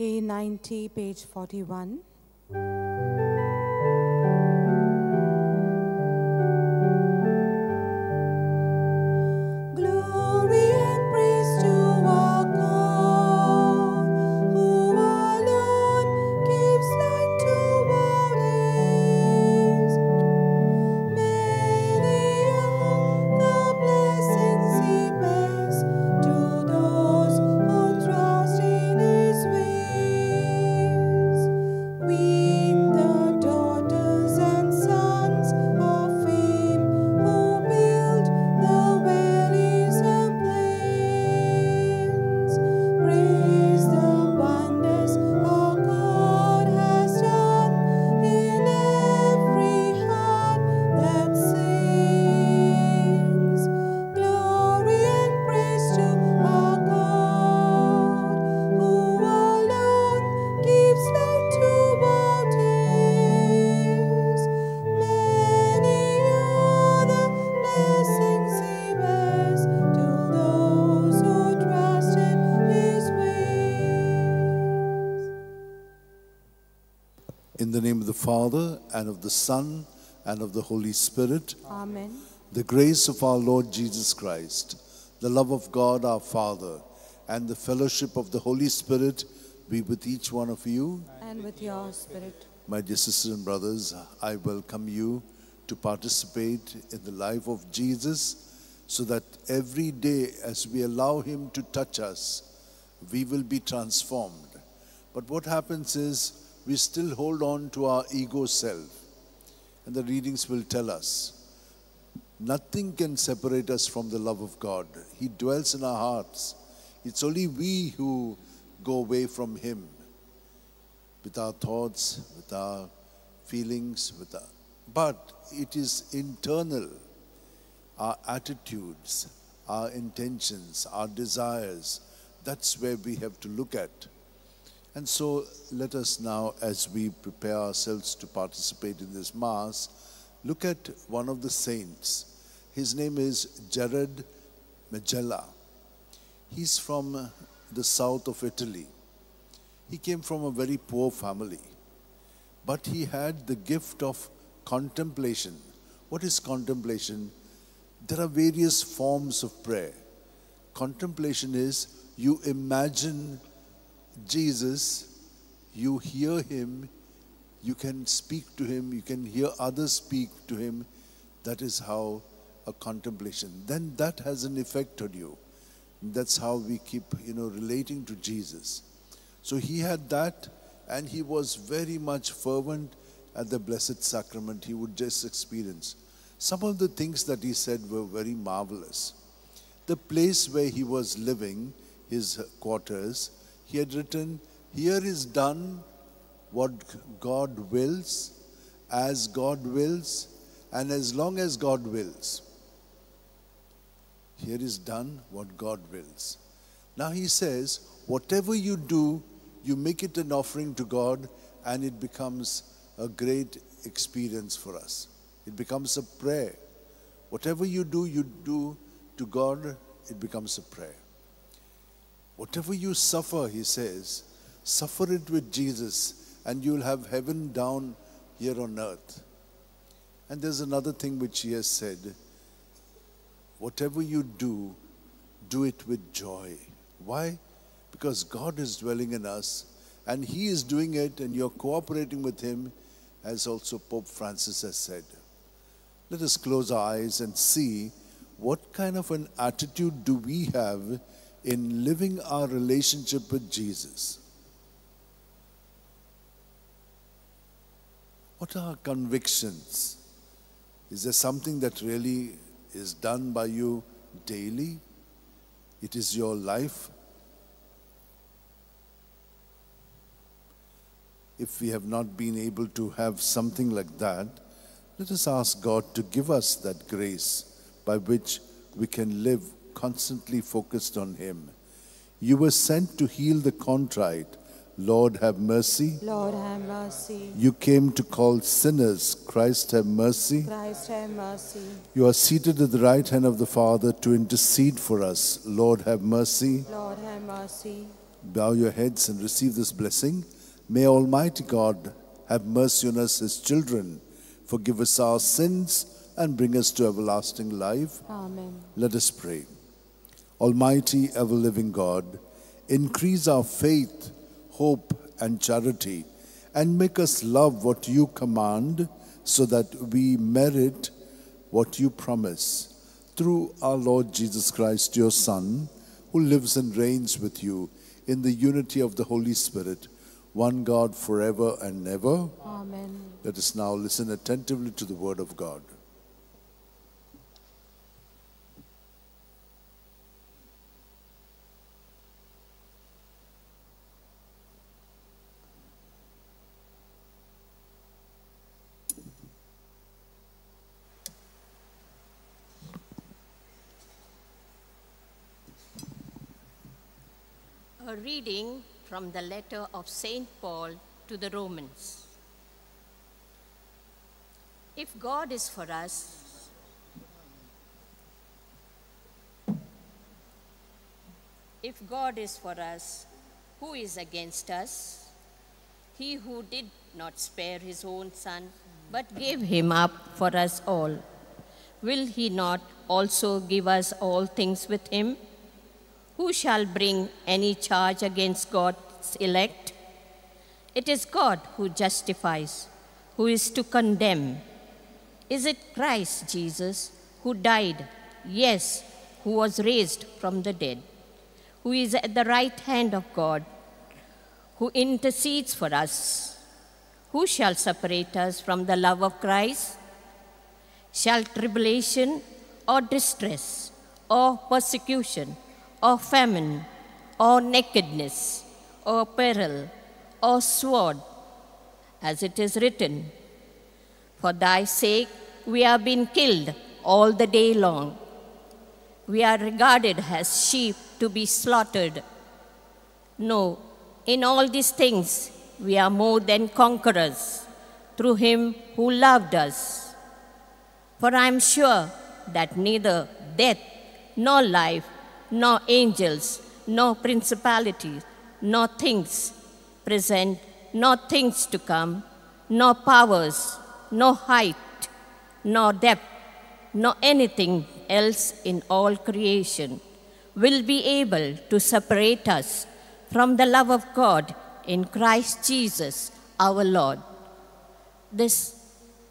A90, page 41. Glory and praise to our God, who alone gives light to our days. Many are the blessings He bears to those who trust in His ways. We, the daughters and sons of fame, who build the valleys and plains, praise the wonders our God has done in every heart that sings. Glory and praise to our God, who alone gives light to our days. Many are the blessings He bears to those who trust in His ways. In the name of the Father, and of the Son, and of the Holy Spirit, Amen. the grace of our Lord Jesus Christ, the love of God our Father, and the fellowship of the Holy Spirit be with each one of you. And with your spirit. My dear sisters and brothers, I welcome you to participate in the life of Jesus, so that every day as we allow Him to touch us, we will be transformed. But what happens is we still hold on to our ego self. And the readings will tell us, nothing can separate us from the love of God. He dwells in our hearts. It's only we who go away from Him with our thoughts, with our feelings, but it is internal. Our attitudes, our intentions, our desires, that's where we have to look at. And so let us now, as we prepare ourselves to participate in this Mass, look at one of the saints. His name is Gerard Majella. He's from the south of Italy. He came from a very poor family, but he had the gift of contemplation. What is contemplation? There are various forms of prayer. Contemplation is you imagine Jesus You hear him, you can speak to him, you can hear others speak to him. That is how a contemplation. Then that has an effect on you. That's how we keep, relating to Jesus. So he had that, and he was very much fervent at the Blessed Sacrament. He would just experience. Some of the things that he said were very marvelous. The place where he was living, his quarters, he had written, "Here is done what God wills, as God wills, and as long as God wills." Here is done what God wills. Now he says, whatever you do, you make it an offering to God, and it becomes a great experience for us. It becomes a prayer. Whatever you do to God, it becomes a prayer. Whatever you suffer, he says, suffer it with Jesus, and you'll have heaven down here on earth. And there's another thing which he has said, whatever you do, do it with joy. Why? Because God is dwelling in us, and he is doing it, and you're cooperating with him, as also Pope Francis has said. Let us close our eyes and see what kind of an attitude do we have in living our relationship with Jesus. What are our convictions? Is there something that really is done by you daily? It is your life. If we have not been able to have something like that, let us ask God to give us that grace by which we can live constantly focused on him. You were sent to heal the contrite. Lord, have mercy. Lord, have mercy. You came to call sinners. Christ, have mercy. Christ, have mercy. You are seated at the right hand of the Father to intercede for us. Lord, have mercy. Lord, have mercy. Bow your heads and receive this blessing. May Almighty God have mercy on us, his children, forgive us our sins, and bring us to everlasting life. Amen. Let us pray. Almighty, ever-living God, increase our faith, hope, and charity, and make us love what you command, so that we merit what you promise. Through our Lord Jesus Christ, your Son, who lives and reigns with you in the unity of the Holy Spirit, one God forever and ever. Amen. Let us now listen attentively to the word of God. A reading from the letter of St. Paul to the Romans. If God is for us, if God is for us, who is against us? He who did not spare his own son, but gave him up for us all, will he not also give us all things with him? Who shall bring any charge against God's elect? It is God who justifies. Who is to condemn? Is it Christ Jesus who died, yes, who was raised from the dead, who is at the right hand of God, who intercedes for us? Who shall separate us from the love of Christ? Shall tribulation or distress or persecution or famine, or nakedness, or peril, or sword, as it is written, for thy sake we have been killed all the day long. We are regarded as sheep to be slaughtered. No, in all these things we are more than conquerors through him who loved us. For I am sure that neither death nor life, nor angels, nor principalities, nor things present, nor things to come, nor powers, nor height, nor depth, nor anything else in all creation will be able to separate us from the love of God in Christ Jesus our Lord. This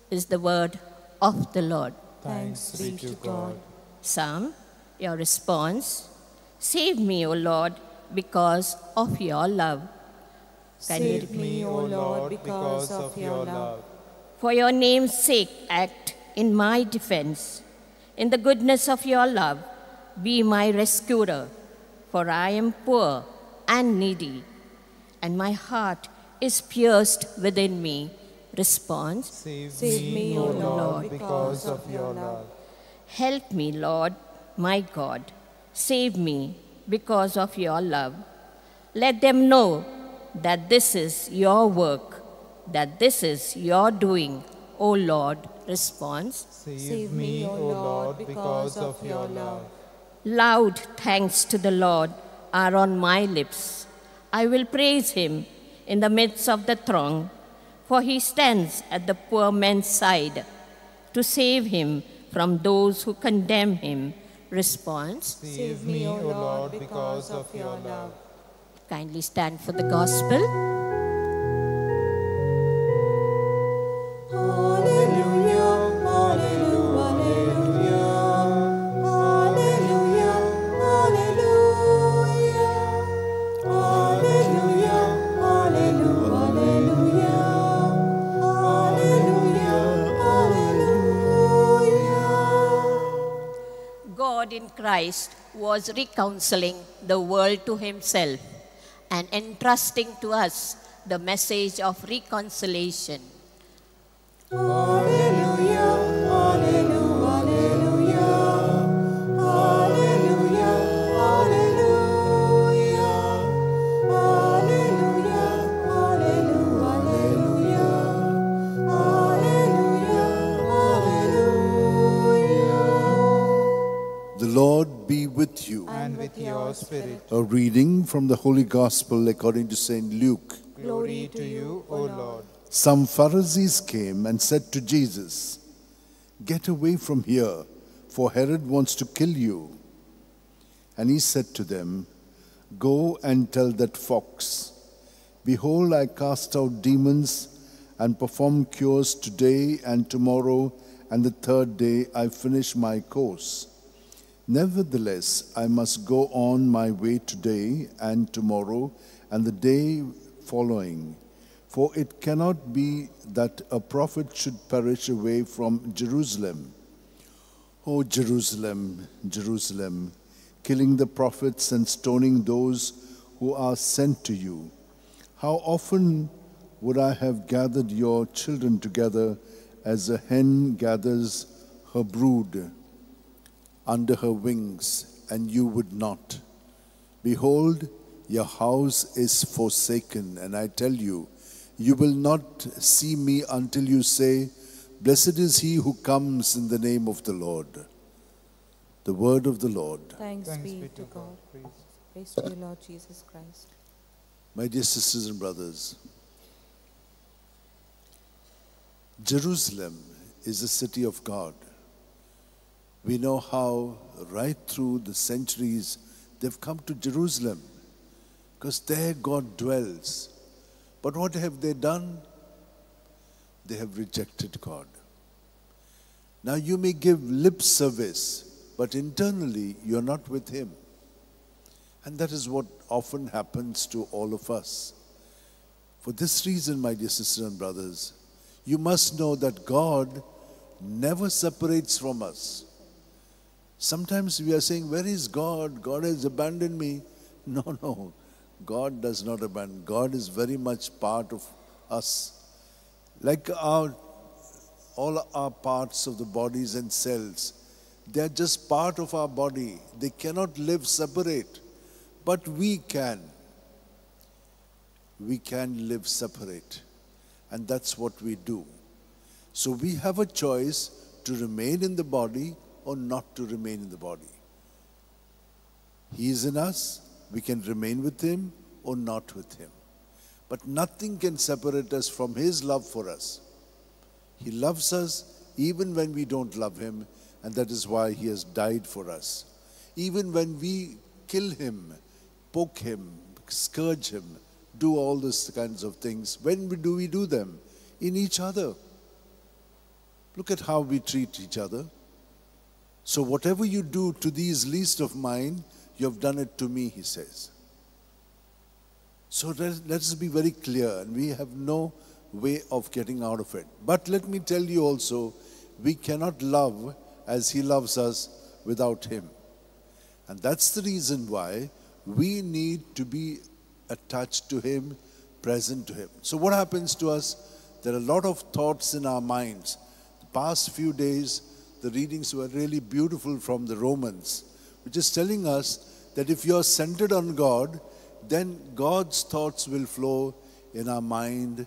is the word of the Lord. Thanks be to God. Psalm, your response: Save me, O Lord, because of your love. Save me, O Lord, because of your love. For your name's sake, act in my defense. In the goodness of your love, be my rescuer, for I am poor and needy, and my heart is pierced within me. Response: Save me, O Lord, because of your love. Help me, Lord, my God. Save me because of your love. Let them know that this is your work, that this is your doing, O Lord. Response: Save me, O Lord, because of your love. Loud thanks to the Lord are on my lips. I will praise him in the midst of the throng, for he stands at the poor man's side to save him from those who condemn him. Response: Save me, O Lord, because of your love. Kindly stand for the gospel. Alleluia, alleluia, alleluia, alleluia, alleluia, alleluia, alleluia, alleluia. God in Christ was reconciling the world to himself and entrusting to us the message of reconciliation. Alleluia, alleluia, alleluia, alleluia, alleluia, alleluia, alleluia, alleluia. The Lord be with you. And with your spirit. A reading from the Holy Gospel according to St. Luke. Glory to you, O Lord. Some Pharisees came and said to Jesus, "Get away from here, for Herod wants to kill you." And he said to them, "Go and tell that fox, 'Behold, I cast out demons and perform cures today and tomorrow, and the third day I finish my course. Nevertheless, I must go on my way today and tomorrow and the day following. For it cannot be that a prophet should perish away from Jerusalem. O Jerusalem, Jerusalem, killing the prophets and stoning those who are sent to you. How often would I have gathered your children together as a hen gathers her brood under her wings, and you would not. Behold, your house is forsaken, and I tell you, you will not see me until you say, 'Blessed is he who comes in the name of the Lord.'" The word of the Lord. Thanks be to God. Praise to you, Lord Jesus Christ. My dear sisters and brothers, Jerusalem is the city of God. We know how right through the centuries they've come to Jerusalem because there God dwells. But what have they done? They have rejected God. Now you may give lip service, but internally you're not with Him. And that is what often happens to all of us. For this reason, my dear sisters and brothers, you must know that God never separates from us. Sometimes we are saying, "Where is God? God has abandoned me." No, no. God does not abandon. God is very much part of us. Like all our parts of the bodies and cells, they are just part of our body. They cannot live separate. But we can. We can live separate. And that's what we do. So we have a choice to remain in the body or not to remain in the body. He is in us. We can remain with Him or not with Him. But nothing can separate us from His love for us. He loves us even when we don't love Him, and that is why He has died for us. Even when we kill Him, poke Him, scourge Him, do all these kinds of things. When do we do them? In each other. Look at how we treat each other. So whatever you do to these least of mine, you have done it to me, he says. So let us be very clear, and we have no way of getting out of it. But let me tell you also, we cannot love as he loves us without him. And that's the reason why we need to be attached to him, present to him. So what happens to us? There are a lot of thoughts in our minds. The past few days, the readings were really beautiful from the Romans, which is telling us that if you are centered on God, then God's thoughts will flow in our mind,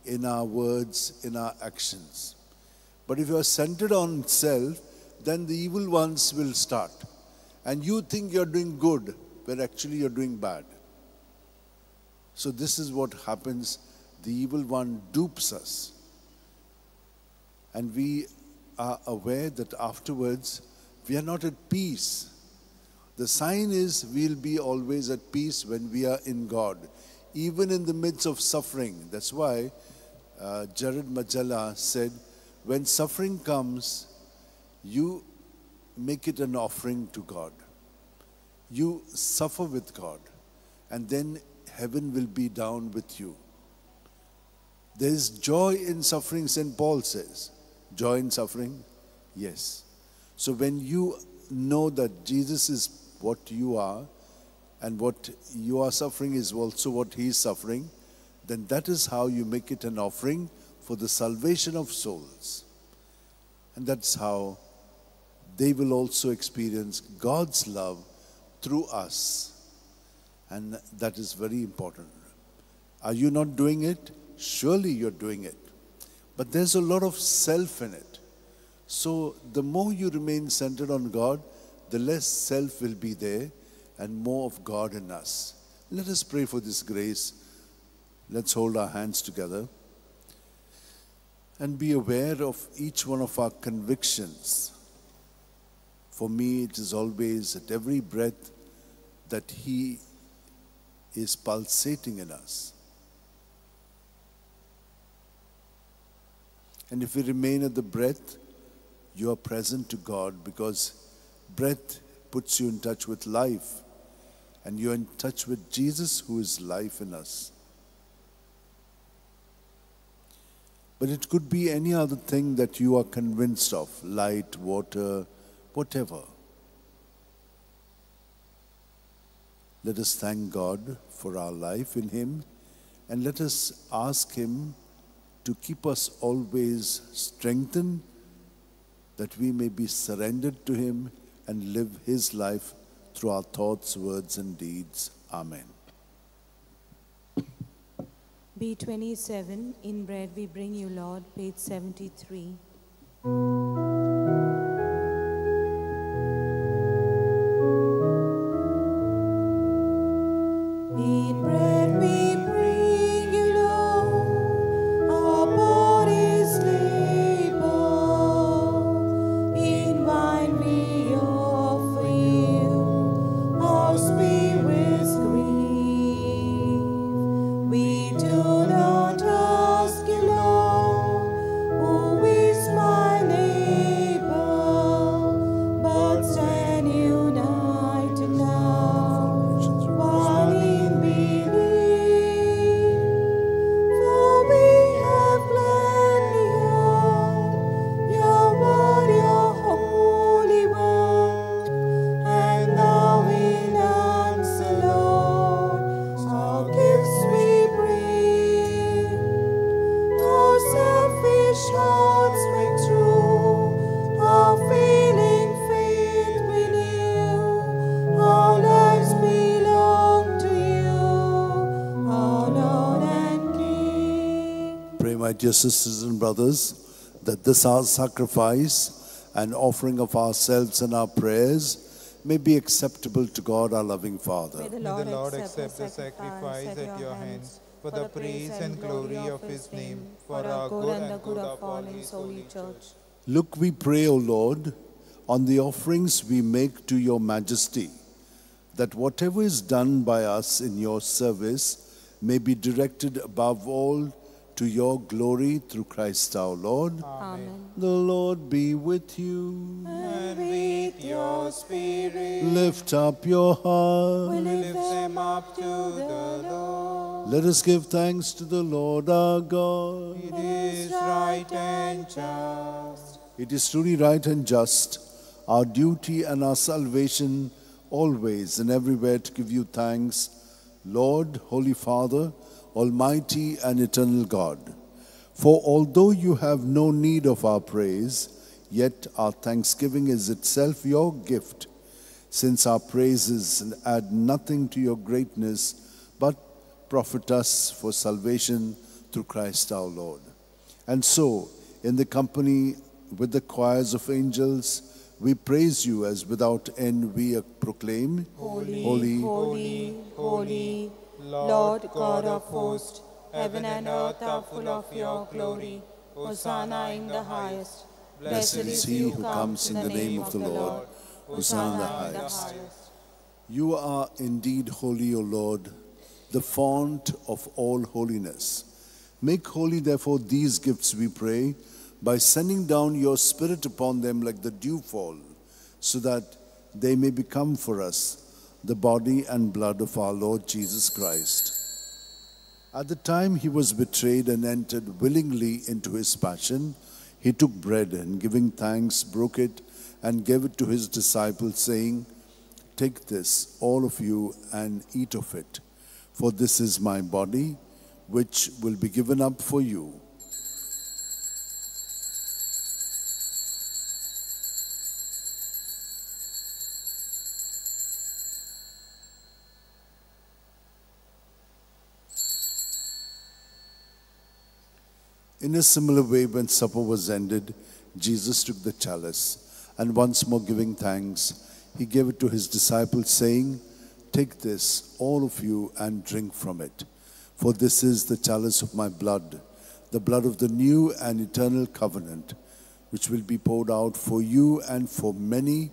in our words, in our actions. But if you are centered on self, then the evil ones will start. And you think you're doing good, but actually you're doing bad. So this is what happens. The evil one dupes us. And we are aware that afterwards, we are not at peace. The sign is we'll be always at peace when we are in God, even in the midst of suffering. That's why Jared Majella said, when suffering comes, you make it an offering to God. You suffer with God, and then heaven will be down with you. There is joy in suffering, St. Paul says. Joy in suffering? Yes. So when you know that Jesus is what you are, and what you are suffering is also what he is suffering, then that is how you make it an offering for the salvation of souls. And that's how they will also experience God's love through us. And that is very important. Are you not doing it? Surely you're doing it. But there's a lot of self in it. So the more you remain centered on God, the less self will be there and more of God in us. Let us pray for this grace. Let's hold our hands together and be aware of each one of our convictions. For me, it is always at every breath that He is pulsating in us. And if we remain at the breath, you are present to God, because breath puts you in touch with life, and you're in touch with Jesus, who is life in us. But it could be any other thing that you are convinced of, light, water, whatever. Let us thank God for our life in Him, and let us ask Him to keep us always strengthened, that we may be surrendered to Him and live His life through our thoughts, words, and deeds. Amen. B27, in bread we bring you, Lord, page 73. In bread we bring you, Lord, our body's labor. In wine we offer you our spirit's grief. We do not ask you, Lord, who is my neighbor, but stand united now, one in belief. For we have gladly heard your word, your holy word, and now in answer, Lord, our gifts we bring. Our selfish hearts make true, our failing faith renew. Our lives belong to you, our Lord and King. Pray, my dear sisters and brothers, that this our sacrifice and offering of ourselves and our prayers may be acceptable to God, our loving Father. May the Lord accept the sacrifice at your hands for the praise and glory of His name, for our good and the good of all His holy church. Look, we pray, O Lord, on the offerings we make to your majesty, that whatever is done by us in your service may be directed above all to your glory through Christ our Lord. Amen. The Lord be with you. And with your spirit. Lift up your heart. We lift them up to the Lord. Let us give thanks to the Lord our God. It is right and just. It is truly right and just, our duty and our salvation, always and everywhere to give you thanks, Lord, Holy Father, Almighty and eternal God. For although you have no need of our praise, yet our thanksgiving is itself your gift, since our praises add nothing to your greatness, but profit us for salvation through Christ our Lord. And so, in the company with the choirs of angels, we praise you as without end we proclaim, Holy, holy, holy, holy, Lord God of hosts, heaven and earth are full of your glory. Hosanna in the highest. Blessed is he who comes in the name of the Lord. Hosanna in the highest. You are indeed holy, O Lord, the font of all holiness. Make holy, therefore, these gifts, we pray, by sending down your Spirit upon them like the dewfall, so that they may become for us the body and blood of our Lord Jesus Christ. At the time he was betrayed and entered willingly into his passion, he took bread and, giving thanks, broke it and gave it to his disciples, saying, "Take this, all of you, and eat of it, for this is my body, which will be given up for you." In a similar way, when supper was ended, Jesus took the chalice, and once more giving thanks, he gave it to his disciples, saying, "Take this, all of you, and drink from it. For this is the chalice of my blood, the blood of the new and eternal covenant, which will be poured out for you and for many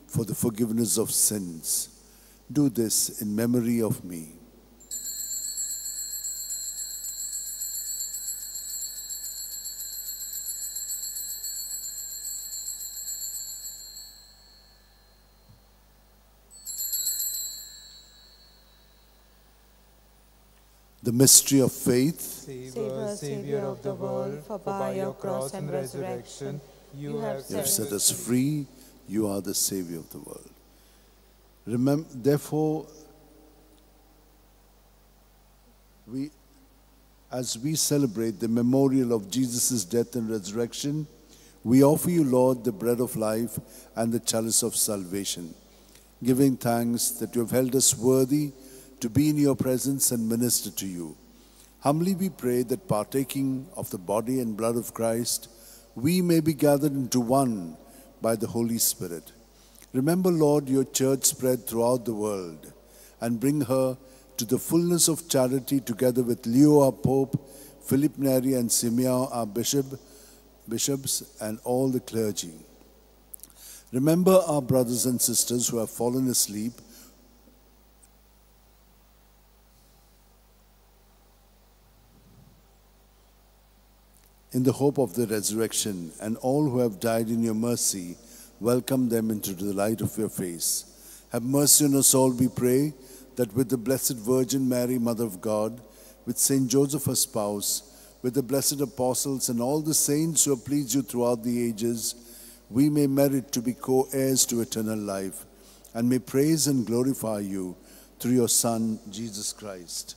for the forgiveness of sins. Do this in memory of me." The mystery of faith. Save us, Savior of the world, for by your cross and resurrection you have set us free. You are the Savior of the world. Remember, therefore, as we celebrate the memorial of Jesus' death and resurrection, we offer you, Lord, the bread of life and the chalice of salvation, giving thanks that you have held us worthy to be in your presence and minister to you. Humbly we pray that, partaking of the body and blood of Christ, we may be gathered into one by the Holy Spirit. Remember, Lord, your church spread throughout the world, and bring her to the fullness of charity, together with Leo our Pope, Philip Neri and Simeon our bishops, and all the clergy. Remember our brothers and sisters who have fallen asleep, in the hope of the resurrection, and all who have died in your mercy, welcome them into the light of your face. Have mercy on us all, we pray, that with the Blessed Virgin Mary, Mother of God, with Saint Joseph, her spouse, with the blessed apostles and all the saints who have pleased you throughout the ages, we may merit to be co-heirs to eternal life, and may praise and glorify you through your Son, Jesus Christ.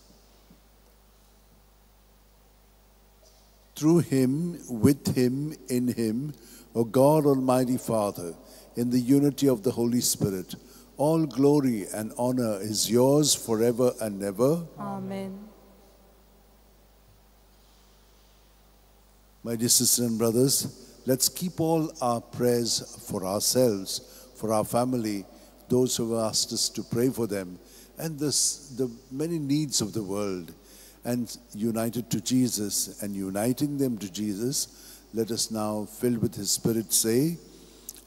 Through him, with him, in him, O God, Almighty Father, in the unity of the Holy Spirit, all glory and honor is yours forever and ever. Amen. My dear sisters and brothers, let's keep all our prayers for ourselves, for our family, those who have asked us to pray for them, and the many needs of the world. And united to Jesus and uniting them to Jesus, let us now, filled with his Spirit, say,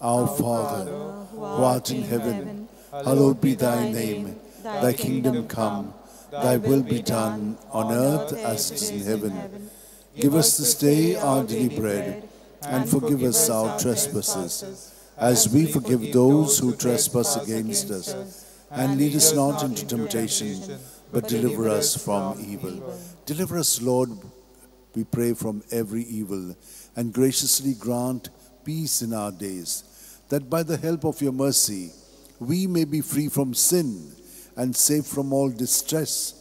Our Father, who art in heaven, hallowed be thy name. Thy kingdom come, Thy will be done on earth as it is in heaven. Give us this day our daily bread, and forgive us our trespasses, as we forgive those who trespass against us. And lead us not into temptation, but deliver us from evil. Deliver us, Lord, we pray, from every evil, and graciously grant peace in our days, that by the help of your mercy we may be free from sin and safe from all distress,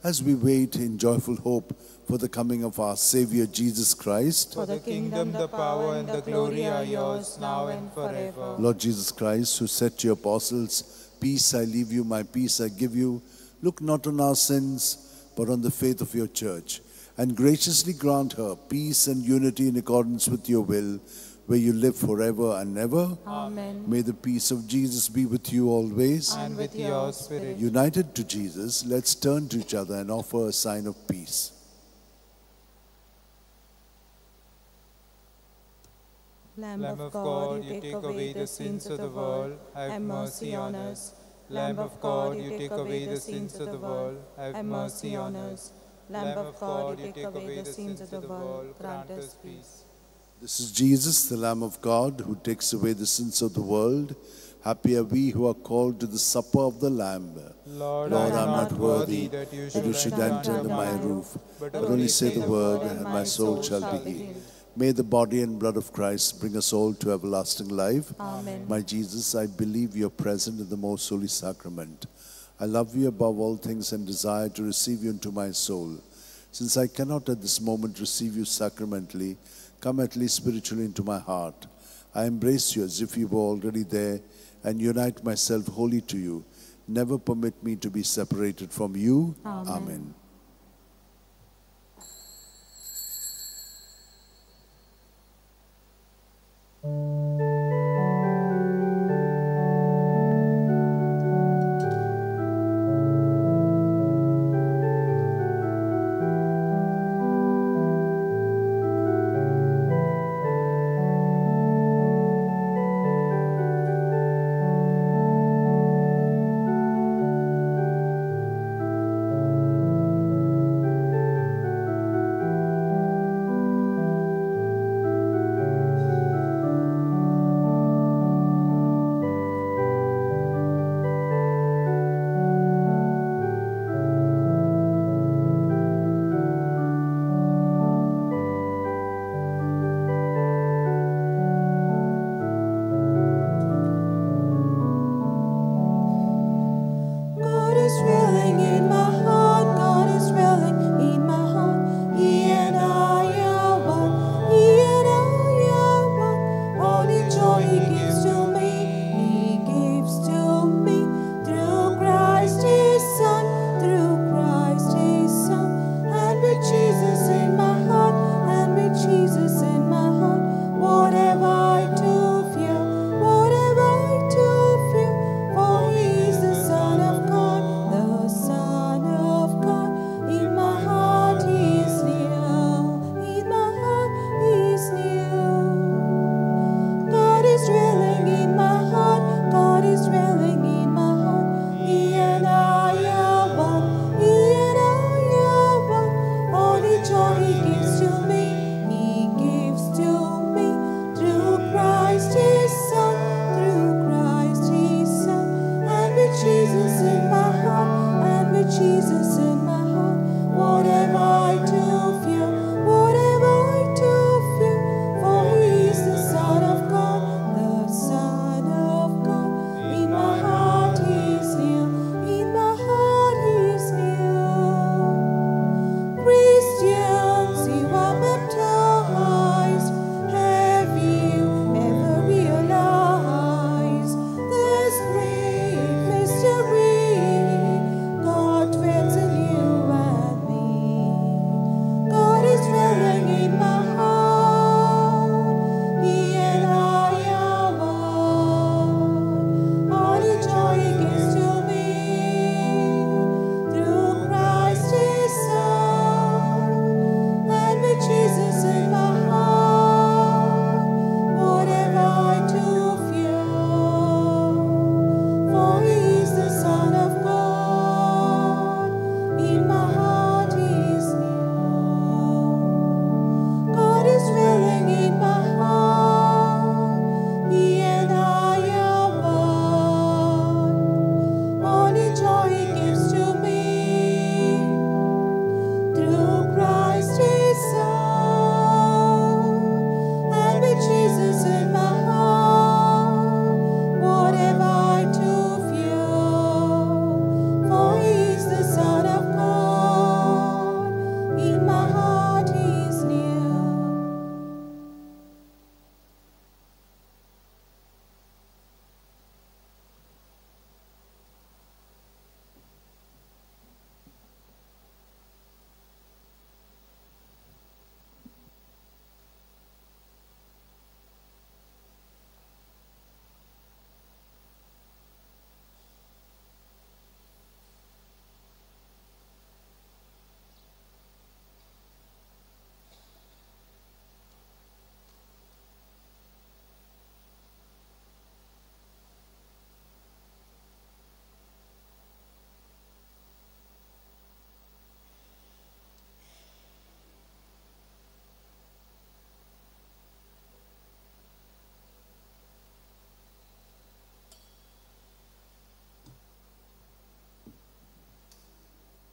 as we wait in joyful hope for the coming of our Savior Jesus Christ. For the kingdom, the power, and the glory are yours, now and forever. Lord Jesus Christ, who said to your apostles, "Peace I leave you, my peace I give you," look not on our sins, but on the faith of your church, and graciously grant her peace and unity in accordance with your will, where you live forever and ever. Amen. May the peace of Jesus be with you always. And with your spirit. United to Jesus, let's turn to each other and offer a sign of peace. Lamb of God, you take away the sins of the world, have mercy on us. Lamb of God, you take away the sins of the world, have mercy on us. Lamb of God, you take away the sins of the world, grant us peace. This is Jesus, the Lamb of God, who takes away the sins of the world. Happy are we who are called to the supper of the Lamb. Lord, I I am not worthy that you should enter under my roof, but only say the word, and my soul shall be healed. May the body and blood of Christ bring us all to everlasting life. Amen. My Jesus, I believe you are present in the most holy sacrament. I love you above all things and desire to receive you into my soul. Since I cannot at this moment receive you sacramentally, come at least spiritually into my heart. I embrace you as if you were already there and unite myself wholly to you. Never permit me to be separated from you. Amen. Amen.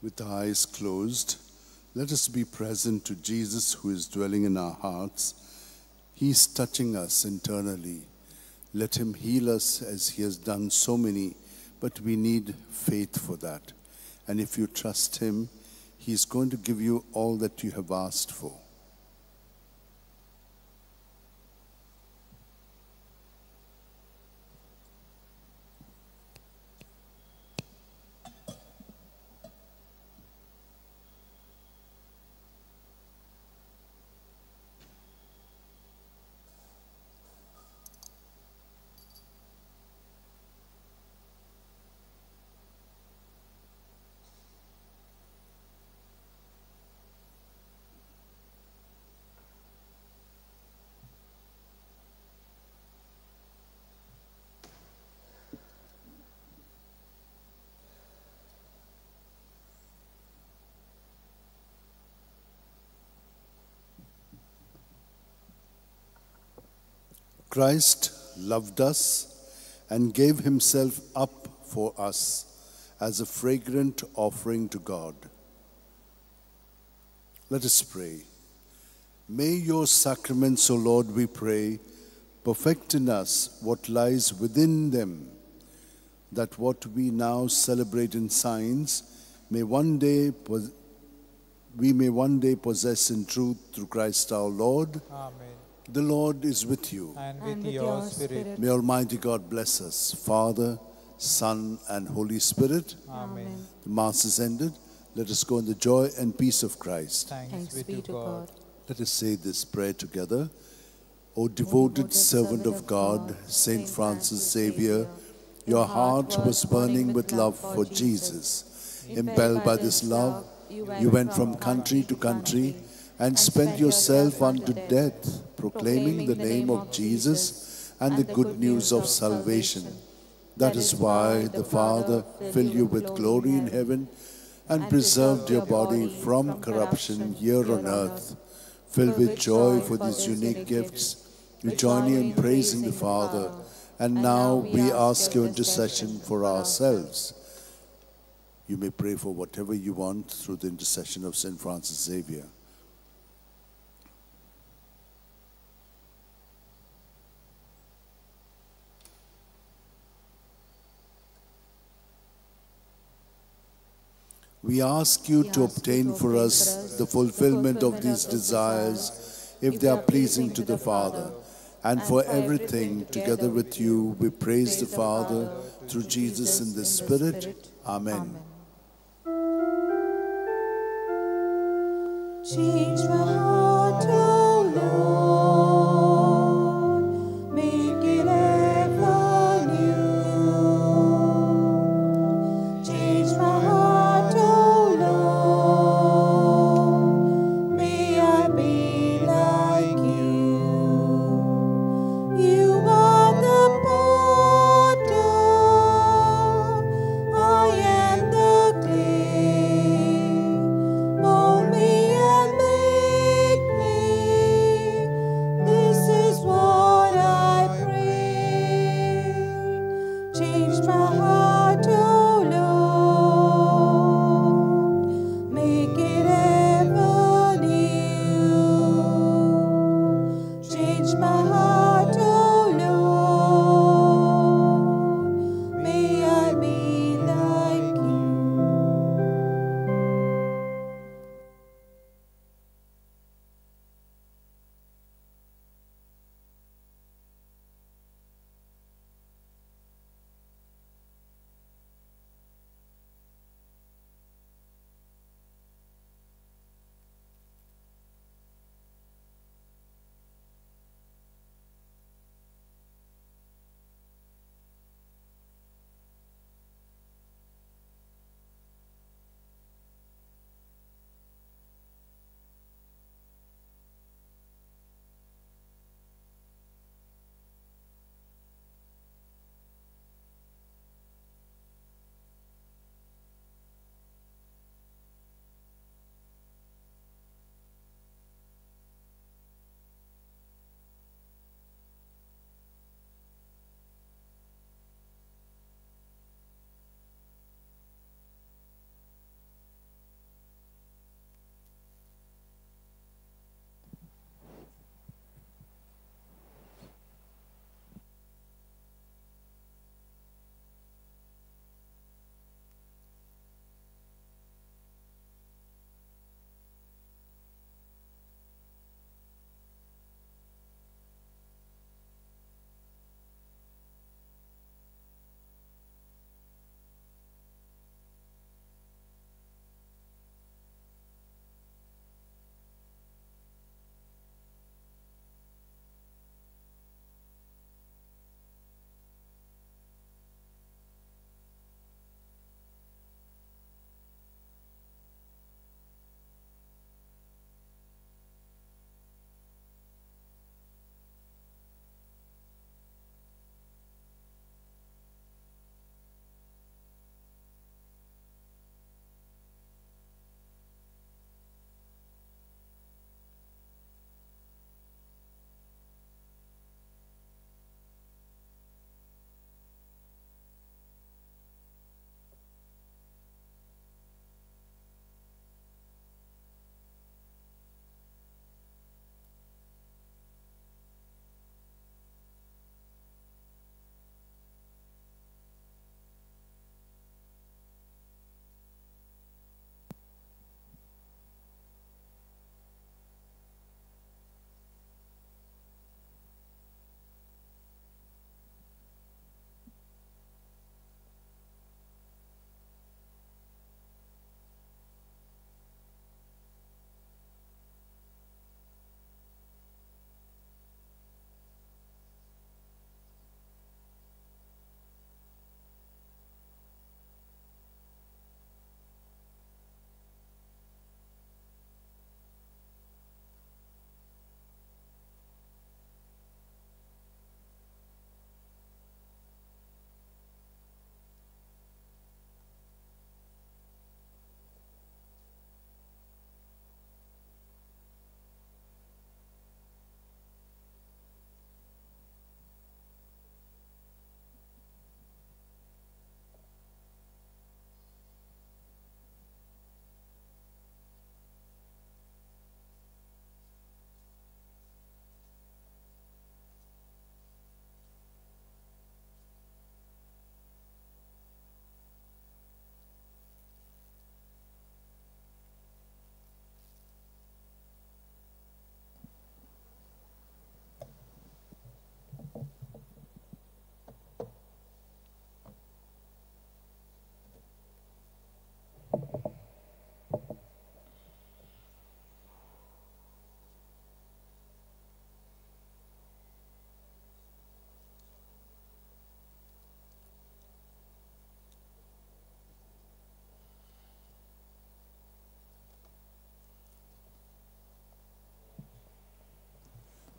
With our eyes closed, let us be present to Jesus who is dwelling in our hearts. He is touching us internally. Let him heal us as he has done so many, but we need faith for that. And if you trust him, he is going to give you all that you have asked for. Christ loved us and gave himself up for us as a fragrant offering to God. Let us pray. May your sacraments, O Lord, we pray, perfect in us what lies within them, that what we now celebrate in signs may one day we may one day possess in truth through Christ our Lord. Amen. The Lord is with you. And with your spirit. May Almighty God bless us, Father, Son, and Holy Spirit. Amen. The Mass is ended. Let us go in the joy and peace of Christ. Thanks be to God. Let us say this prayer together. O devoted servant of God, Saint Francis Xavier, your heart was burning with love for Jesus. Impelled by this love, you went from country to country and spent yourself unto death, proclaiming the name of Jesus and the good news of salvation. That is why the Father filled you with glory in heaven and preserved your body from corruption here on earth. Filled with joy for these unique gifts, we join you in praising the Father, and now we ask your intercession for ourselves. You may pray for whatever you want through the intercession of Saint Francis Xavier. We ask you to obtain for us the fulfillment of these desires, if they are pleasing to the Father. And for everything, together with you, we praise the Father through Jesus in the Spirit. Amen. Change my heart, O Lord, make it ever new. Change my heart, O Lord, may I be like you. You are the potter, I am the clay. Mold me and make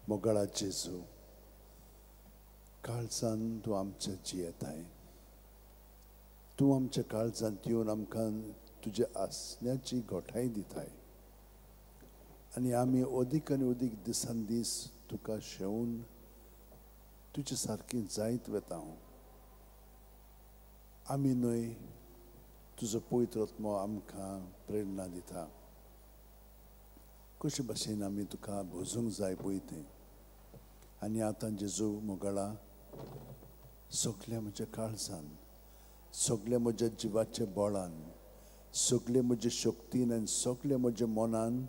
मोगाळा जेजू, काळजान तूं आमच्या जियेताय. तूं आमच्या काळजांत येवन आमकां तुज्या आसण्याची गोठाय दिताय आनी आमी अदीक आनी अदीक दिसान दीस तुका शेवून तुजे सारकी जायत वता. आमी न्हय, तुजो पवित्र आत्मो आमकां प्रेरणा दिता. कशे भाशेन आमी तुका भोजूंक जाय पळय तें. आनी आतां जेजू मोगाळा, सगल्या म्हज्या काळजान, सगल्या म्हज्या जिवाच्या बळान, सगळे म्हज्या शक्तीन आनी सगळे म्हज्या मनान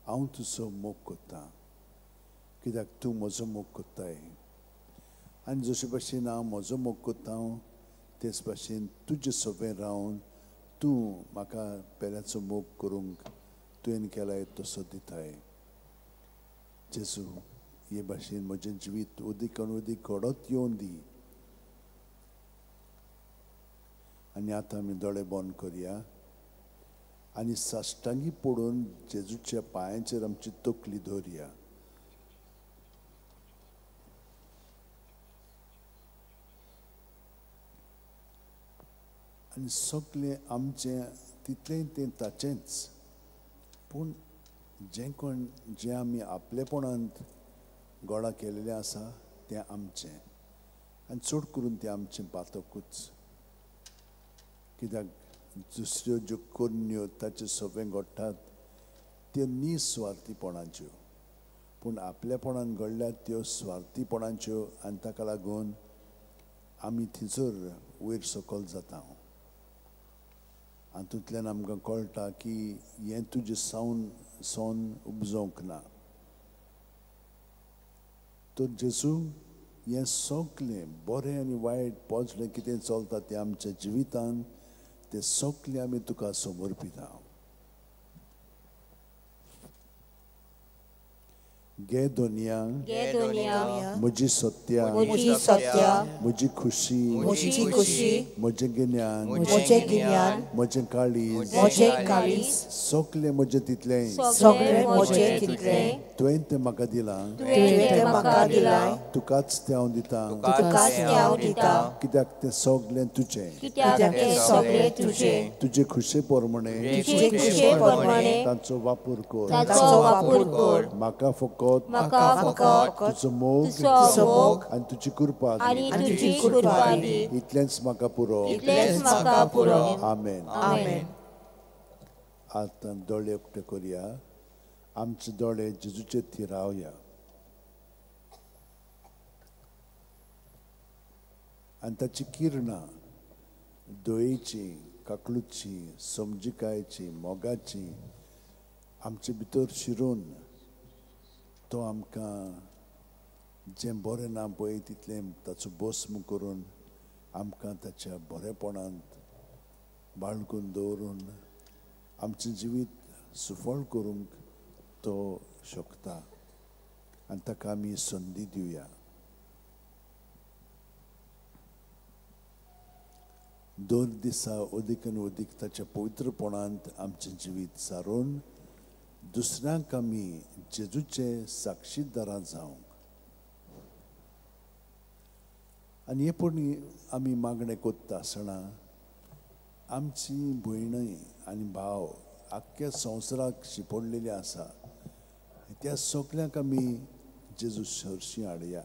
हांव तुजो मोग करतां, कित्याक तूं म्हजो मोग करताय. आनी जशे भाशेन हांव म्हजो मोग करता तेच भाशेन तुजे सोबें रावन तूं म्हाका पेल्याचो मोग करूंक तुवें केलाय तसो दिताय. जेजू, हे भाशेन म्हजें जिवीत अदीक आनी अदीक घडत येवन दी. आनी आतां आमी दोळे बंद करया आनी साश्टांगी पडून जेजूच्या पांयांचेर आमची तकली दवरया. आनी सगळें आमचें तितलें तें ताचेंच, पूण जें कोण जें आमी आपलेपणांत गोडा केलेलें आसा तें आमचें, आनी चड करून तें आमचें पातकूच. कित्याक दुसऱ्यो ज्यो करण्यो ताचे सोंपें घडटात त्यो निस्वार्थीपणाच्यो, पूण आपलेपणान घडल्यात त्यो स्वार्थीपणाच्यो आनी ताका लागून आमी थंयसर वयर सकयल जाता. हातूंतल्यान आमकां कळटा की हें तुजें सावन सोन उपजोवंक ना. तर जेजू, हें सगलें बरें आनी वायट पोजलें कितें चलता तें आमच्या जिवितान तें सगलें आमी तुका समर्पिता. गे दुनिया, म्हजी सत्या, म्हजी खुशी, म्हजें गिन्यान, म्हजें काळीज, सगलें म्हजें तितलें तुवें तें म्हाका दिलां, तुकाच तें हांव दितां, कित्याक तें सगलें तुजें. तुजे खुशे प्रमाणे तांचो वापर कर, म्हाका फकत तुजो मोग आनी तुजी कृपा दी, इतलेंच म्हाका पुरो. आमेन. आतां दोळे उक्ते करया, आमचे दोळे जेजूचे थिरावया आनी ताची किरणां दयेची, काकलुची, समजिकायेची, मोगाची आमचे भितर शिरून तो आमकां जें बरें ना पळय तितलें ताचो भस्म करून आमकां ताच्या बरेपणांत बाळगून दवरून आमचें जिवीत सुफळ करूंक तो शकता आनी ताका आमी संदी दिवया. दर दिसा अदीक आनी अदीक ताच्या पवित्रपणांत आमचें जिवीत सारोवन दुसऱ्यांक आमी जेजूचे साक्षीदारां जावंक. आनी हे पूण आमी मागणें करता आसतना आमची भयणय आनी भाव आख्ख्या संवसाराक शिंपडलेली आसा त्या सगल्यांक आमी जेजू सरशी हाडया,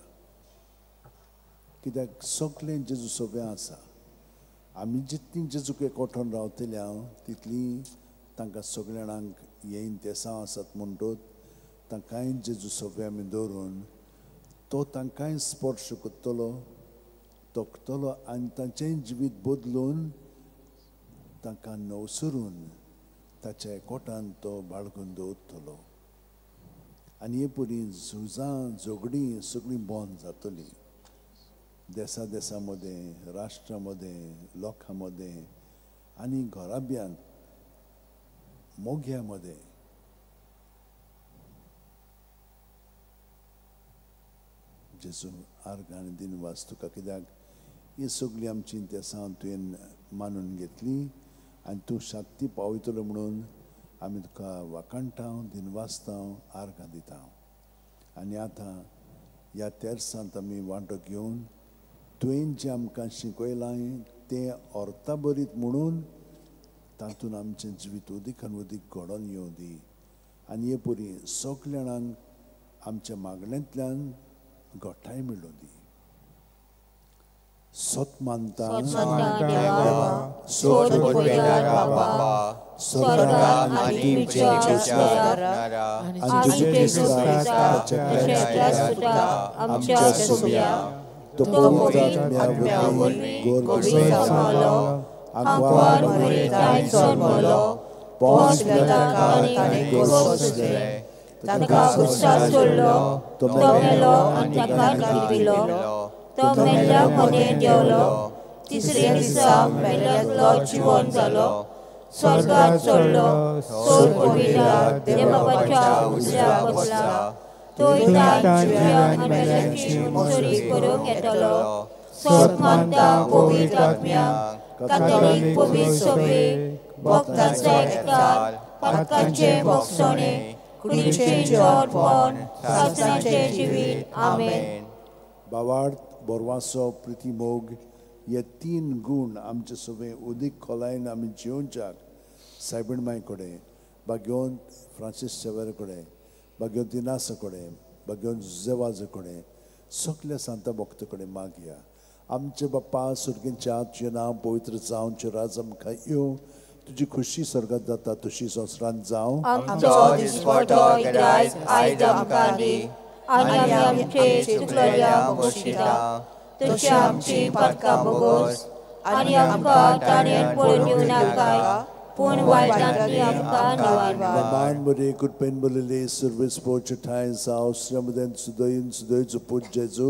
कित्याक सगळें जेजू सोबें आसा. आमी जितलीं जेजूक एकवटून रावतले हांव तितलीं तांकां सगळ्या जाणांक येयन तेसांव आसात म्हणटूच तांकांय जेजू सोबें आमी दवरून तो तांकांय स्पर्श करतलो, तोखतलो आनी तांचेंय जिवीत बदलून तांकां नवसरून ताच्या एकवटान तो बाळगून दवरतलो. आनी हे परी झुजां झगडीं सगळीं बंद जातलीं देसा देसा मदें, राष्ट्रा मदें, लोकां मदें आनी घराब्यांत, मोग्या मदें. जेजू आर्गां आनी दिनवास तुका, कित्याक ही सगळीं आमची देसां तुवें मानून घेतली आनी तूं शक्ती पावयतलो म्हणून आमी तुका वाखाणटा, दिनवासता, आर्गां दिता. आनी आतां ह्या तेर्सांत आमी वांटो घेवन तुवें जें आमकां शिकयलां तें अर्था बरीत म्हणून तातूंत आमचें जिवीत उदीक आनी उदीक घडोवन येवं दी आनी हे परी सगल्या जाणांक आमच्या मागण्यांतल्यान घटाय मेळूं दी. सत मानता तो मेल्ल्या मदें देंवलो, तिसरे दिसा मेल्ल्यांतलो जिवन जालो, स्वर्गात चडलो, सोद पवित्र देवबापाच्या उजव्या बसला, थंय ताण जिव्या आनी मेल्ल्यांची मुसरी करूंक येतलो. सत मानता पवित्र आत्म्याक, कातोलीक पवित्र सभेक, भक्तांचो एकचार, पातकांचें भोगसणें, कुडीचें जिवनपण, सासणाचें जिवीत. आमेन. भावार्थ, बोरवासो, प्रितीमोग हे तीन गूण आमचे सगळे उदीक खोलायन आमी जिवनच्याक सायबीण माय कडेन, बागेवन फ्रांसीस शेवर कडेन, बागेवन तिनासा कडेन, बागेवन जुजेवाजा कडेन, सगल्या सांता भक्त कडेन मागया. आमचे बाप्पा सुर्गींच्या, तुजें नांव पवित्र जावं, तुजें राज आमकां येवं, तुजी खुशी स्वर्गात जाता तशी संवसारांत जावं. आमचो दिसवडो आयज आमकां दी आनी आमी आमचे चुकलेल्या बक्षिता तशी आमची पातकां भोगोस आनी आमकां ताणें पडून दिवं नाकाय, पूण वायटांतली आमकां निवार. मान बरे कृपेन बरलेले सर्वेस पोचे ठांय जावं, श्रमदेन सुदयन सुदयचो पूत जेजू.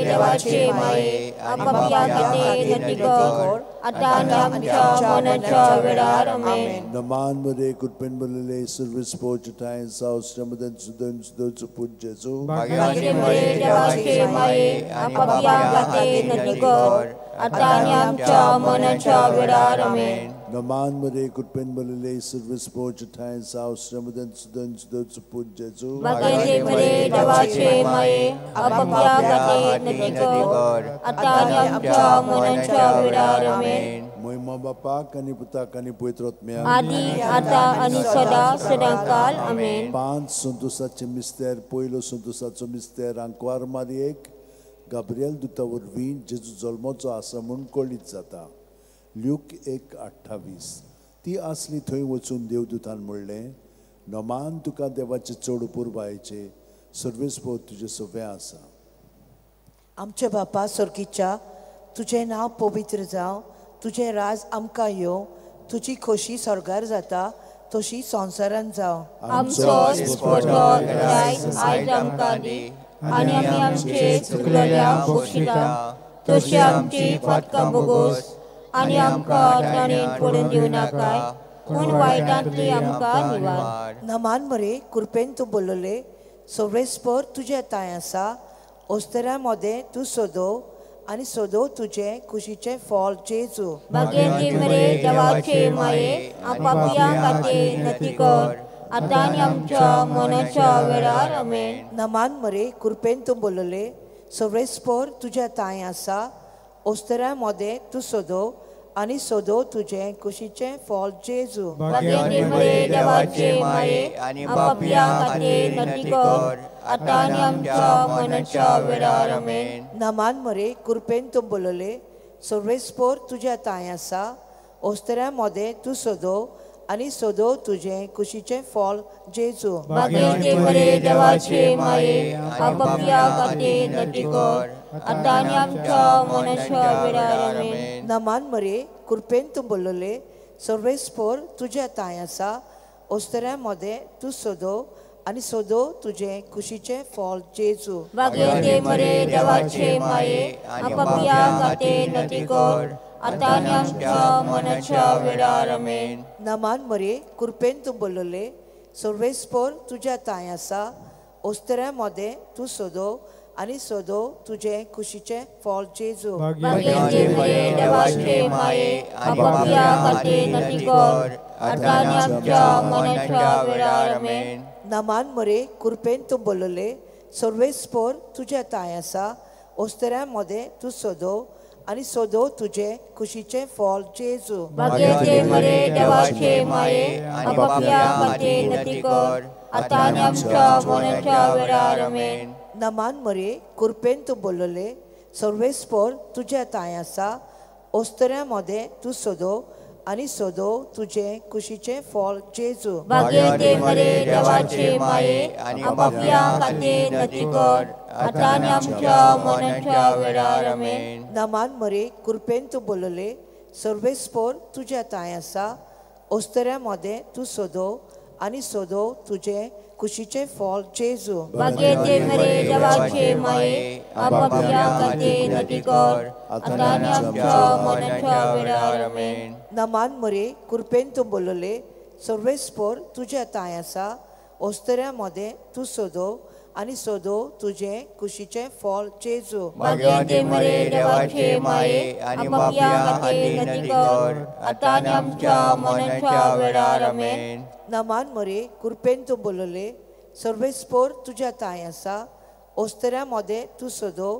देवाचे माये आपापल्या खातीर नटी कर, आतां आनी आमच्या मरणाच्या वेळार. आमेन. नमान बरे कृपेन बरलेले सर्वेस पोचे ठांय जावं, श्रमदेन सुदयन सुदयचो पूत जेजू. देवाचे माये आपापल्या खातीर नटी कर, आतां आनी आमच्या मरणाच्या वेळार. आमेन. नमान मरे कृपेन बरलेले सर्वेस पोचे ठांय जावं, श्रमदेन सुदयन सुदयचो पूत जेजू. देवाचे माये आपापल्या खातीर नटी कर, आतां आनी आमच्या मरणाच्या वेळार. आमेन. महिमा बापाक आनी पुताक आनी पवित्र आत्म्याक, आदी आतां आनी सदा सदांकाल. आमेन. 5 संतोसाचे मिस्तेर. पयलो संतोसाचो मिस्तेर आंकवार मारयेक गाब्रियल दुता वरवीं जेजू जल्मोचो आसा म्हूण कळीत जाता. ल्यूक 1:28. ती आसली थंय वचून देवदूतान म्हणलें, नमान तुका देवाचे चड पुरबायेचे, सर्वेस्पोर तुजें सगळें आसा. आमचे बापा स्वर्गीच्या, तुजें नांव पवित्र जावं, तुजें राज आमकां येवं, तुजी खोशी स्वर्गार जाता तशी संवसारांत जावं. आमचो दिसपडो आयज आमकां दी आनी आमी आमचे चुकलेल्यांक बक्षिता तशी आमची पातकां भोगोस आनी आमकां ताणें पडून दिवं नाकाय, पूण वायटांतली आमकां निवार. नमान मरे कृपेन तूं बोलले, सर्वेस्पर तुजें तांय आसा, ओस्तरा मदें तूं सोदो आनी सोदो तुजें खुशीचें फळ जेजू. भाग्यवती मरे देवाचे माये आपापल्या खातीर नती कर, आतां आनी आमच्या मरणाच्या वेळार. आमेन. नमान मरे कृपेन तूं बोलले, सर्वेस्पर तुजें तांय आसा, ओस्तरा मदें तूं सोदो आनी सोदो तुजें कुशीचें फळ जेजू. भाग्यवती मरे देवाचे माये आपापल्या खातीर नती कर, आतां आनी आमच्या मरणाच्या वेळार. आमेन. नमान मरे कृपेन तूं बोलले, सर्वेस्पर तुजें तांय आसा, ओस्तरा मदें तूं सोदो आनी सोदो तुजें कुशीचें फळ जेजू. भाग्यवती मरे देवाचे माये आपापल्या खातीर नती कर, आतां आनी आमच्या मरणाच्या वेळार. आमेन. नमान मरे कृपेन तूं बोलले, सर्वेस्पर तुजें तांय आसा, ओस्तरा मदें तूं सोदो आनी सोदो तुजें कुशीचें फळ जेजू. भाग्यवती मरे देवाचे माये आपापल्या खातीर नती कर, आतां आनी आमच्या मरणाच्या वेळार. आमेन. नमान मरे कृपेन तूं बोलले, सर्वेस्पर तुज्या तांय आसा, ओस्तरा मदें तूं सोदो आनी सोदो तुजें कुशीचें फळ जेजू. भाग्यवती मरे देवाचे माये आपापल्या खातीर नती कर, आतां आनी आमच्या मरणाच्या वेळार. आमेन. नमान मरे कृपेन तूं बोलले सर्वेस्पोर तुज्या तांय आसा ओस्तऱ्या मदें तूं सोदो आनी सोदो तुजें कुशीचें फळ जेजू. भाग्यवती मरे देवाचे माये आनी पापयां खातीर नती कर आतां आनी आमच्या मरणाच्या वेळार आमेन. नमान मरे कृपेन तूं बोलले सर्वेस्पोर तुज्या तांय आसा ओस्तऱ्या मदें तूं सोदो आनी सोदो तुजें कुशीचें फळ जेजू. भाग्यवती मरे देवाचे माये आनी पापयां खातीर नती कर आतां आनी आमच्या मरणाच्या वेळार आमेन. नमान मरे कृपेन तूं बोलले सर्वेस्पोर तुज्या तांय आसा ओस्तऱ्या मदें तूं सोदो आनी सोदो तुजें कुशीचें फळ जेजू. भाग्यवती मरे देवाचे माये आनी पापयां खातीर नती कर आतां आनी आमच्या मरणाच्या वेळार आमेन. नमान मरे कृपेन तूं बोलले सर्वेस्पोर तुज्या तांय आसा ओस्तऱ्या मदें तूं सोदो आनी सोदो तुजें कुशीचें फळ जेजू. भाग्यवती मरे देवाचे माये आनी पापयां खातीर नती कर आतां आनी आमच्या मरणाच्या वेळार आमेन. नमान मरे कृपेन तूं बोलले सर्वेस्पोर तुज्या तांय आसा ओस्तऱ्या मदें तूं सोदो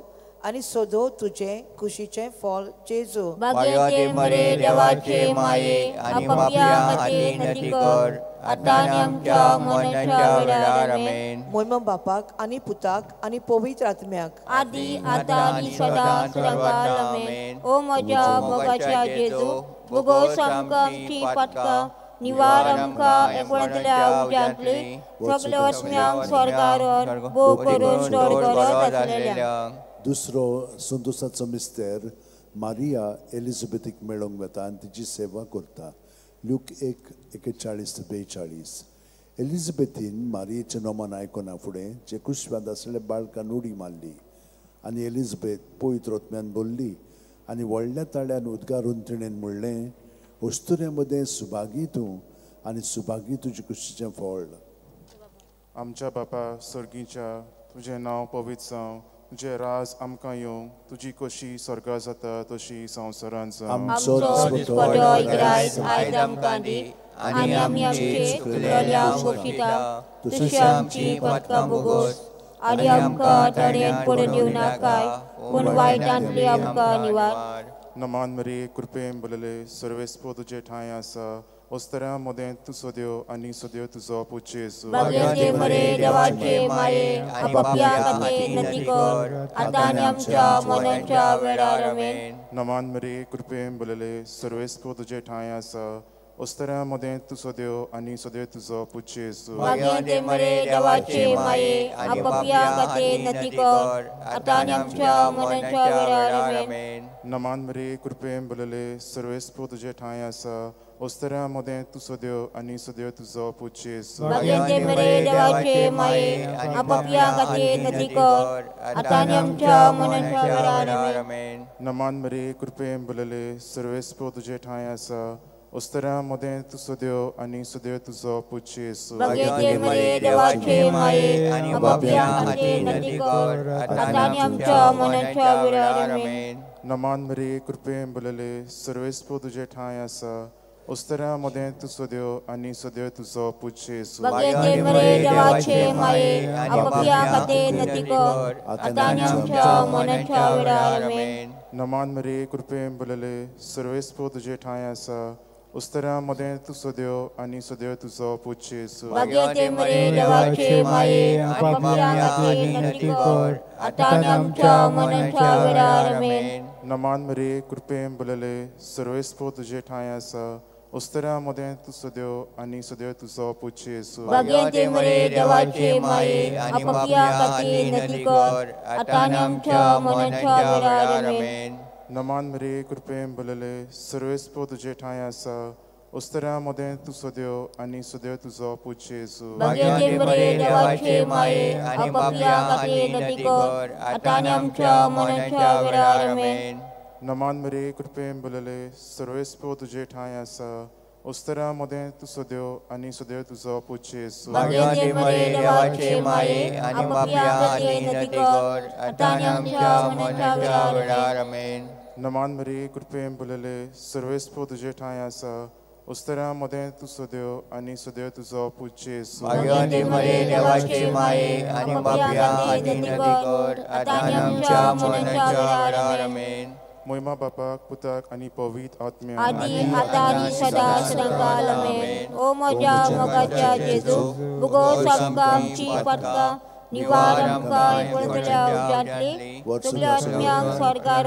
आनी सोदो तुजें कुशीचें फळ जेजू. भाग्यवती मरे देवाचे माये आनी पापयां खातीर नती कर आतां आनी आमच्या मरणाच्या वेळार आमेन. मोयमा बापाक आनी पुताक आनी पवित्र आत्म्याक आदी आतां आनी सदां सदांकाळ आमेन. ओ म्हज्या मोगाच्या जेजू भोगोस आमकां आमची पातकां निवार आमकां एकवटांतल्या उज्यांतली सगल्या वस्म्यांक स्वर्गार भोव करून चड गरज आसलेल्या. दुसरो संतोसाचो मिस्तेर मारिया एलिझाबेथीक मेळोंक वता आनी तिची सेवा करता. लूक 1:41 ते 42. एलिझाबेथीन मारियेचें नोमान आयकना फुडें जे कुशव्यांत आसलेल्या बाळकान उडी मारली आनी एलिझाबेथ पवित्र आत्म्यान बोल्ली आनी व्हडल्या ताळ्यान उद्गारून तिणें म्हणलें, अस्तुऱ्यां मदें सुभागी तूं आनी सुभागी तुजे कुशीचें फळ. आमच्या बापा सर्गीच्या तुजें नांव पवित्र जावं, तुजें राज आमकां येवं, तुजी कशी स्वर्गा जाता तशी संवसारांत जावं. आमचो दिसपटो इग्रायज आयज आमकां दी आनी आमी आमचे चुकलेल्यांक बक्षिता तशी आमची पातकां भोगोस आनी आमकां ताणें पडून दिवं नाकाय पूण वायटांतली आमकां निवार. नमान मरे कृपेन बोलले सर्वेस्पोर तुजे ठांय आसा ओस्तऱ्या मदें तूं सोद्यो आनी सोद्यो तुजो पूत जेजू. भाग्यवती मरे देवाचे माये आनी पापयां खातीर नती कर आतां आनी आमच्या मरणाच्या वेळार आमेन. नमान मरे कृपेन बोलले सर्वेस्पोर तुजे ठांय आसा ओस्तऱ्या मदें तूं सोद्यो आनी सोद्यो तुजो पूत जेजू. भाग्यवती मरे देवाचे माये आनी पापयां खातीर नती कर आतां आनी आमच्या मरणाच्या वेळार आमेन. नमान मरे कृपेन बोलले सर्वेस्पोर तुजे ठांय आसा ओस्तऱ्या मदें तूं सोद्यो आनी सोद्यो तुजो पूत जेजू. भाग्यवती मरे देवाचे माये आनी पापयां खातीर नती कर आतां आनी आमच्या मरणाच्या वेळार आमेन. नमान मरे कृपेन बोलले सर्वेस्पोर तुजे ठांय आसा ओस्तऱ्या मदें तूं सोद्यो आनी सोद्यो तुजो पूत जेजू. भाग्यवती मरे देवाचे माये आनी पापयां खातीर नती कर आतां आनी आमच्या मरणाच्या वेळार आमेन. नमान मरे कृपेन बोलले सर्वेस्पोर तुजे ठांय आसा ओस्तऱ्या मदें तूं सोद्यो आनी सोद्यो तुजो पूत जेजू. भाग्यवती मरे देवाचे माये आनी पापयां खातीर नती कर आतां आनी आमच्या मरणाच्या वेळार आमेन. नमान मरे कृपेन बोलले सर्वेस्पोर तुजे ठांय आसा ओस्तऱ्या मदें तूं सोद्यो आनी सोद्यो तुजो पूत जेजू. भाग्यवती मरे देवाचे माये आनी पापयां खातीर नती कर आतां आनी आमच्या मरणाच्या वेळार आमेन. नमान मरे कृपेन बोलले सर्वेस्पोर तुजे ठांय आसा ओस्तऱ्या मदें तूं सोद्यो आनी सोद्यो तुजो पूत जेजू. भाग्यवती मरे देवाचे माये आनी पापयां खातीर नती कर आतां आनी आमच्या मरणाच्या वेळार आमेन. नमान मरे कृपेन बोलले सर्वेस्पोर तुजे ठांय आसा ओस्तऱ्या मदें तूं सोद्यो आनी सोद्यो तुजो पूत जेजू. भाग्यवती मरे देवाचे माये आनी पापयां खातीर नती कर आतां आनी आमच्या मरणाच्या वेळार आमेन. नमान मरे कृपेन बोलले सर्वेस्पोर तुजे ठांय आसा ओस्तऱ्या मदें तूं सोद्यो आनी सोद्यो तुजो पूत जेजू. भाग्यवती मरे देवाचे माये आनी पापयां खातीर नती कर आतां आनी आमच्या मरणाच्या वेळार आमेन. नमान मरे कृपेन बोलले सर्वेस्पोर तुजे ठांय आसा उस्तऱ्यां मदें तूं सदैव आनी सदैव तुजो पूत जेजू. भाग्यवंती मरिये देवाची माये आनी पापया खातीर विनंती कर आतां आनी आमच्या मरणाच्या वेळार. आमेन. मोहिमा बापाक, पुताक आनी पवित्र आत्म्याक. आदी आतां आनी सदां सदांकाळ. आमेन. ओ म्हज्या मोगाच्या जेजू, भुगोस आमकां आमची पातकां, निवार आमकां एकवटल्या उज्यांतली, सगल्या आत्म्यांक स्वर्गार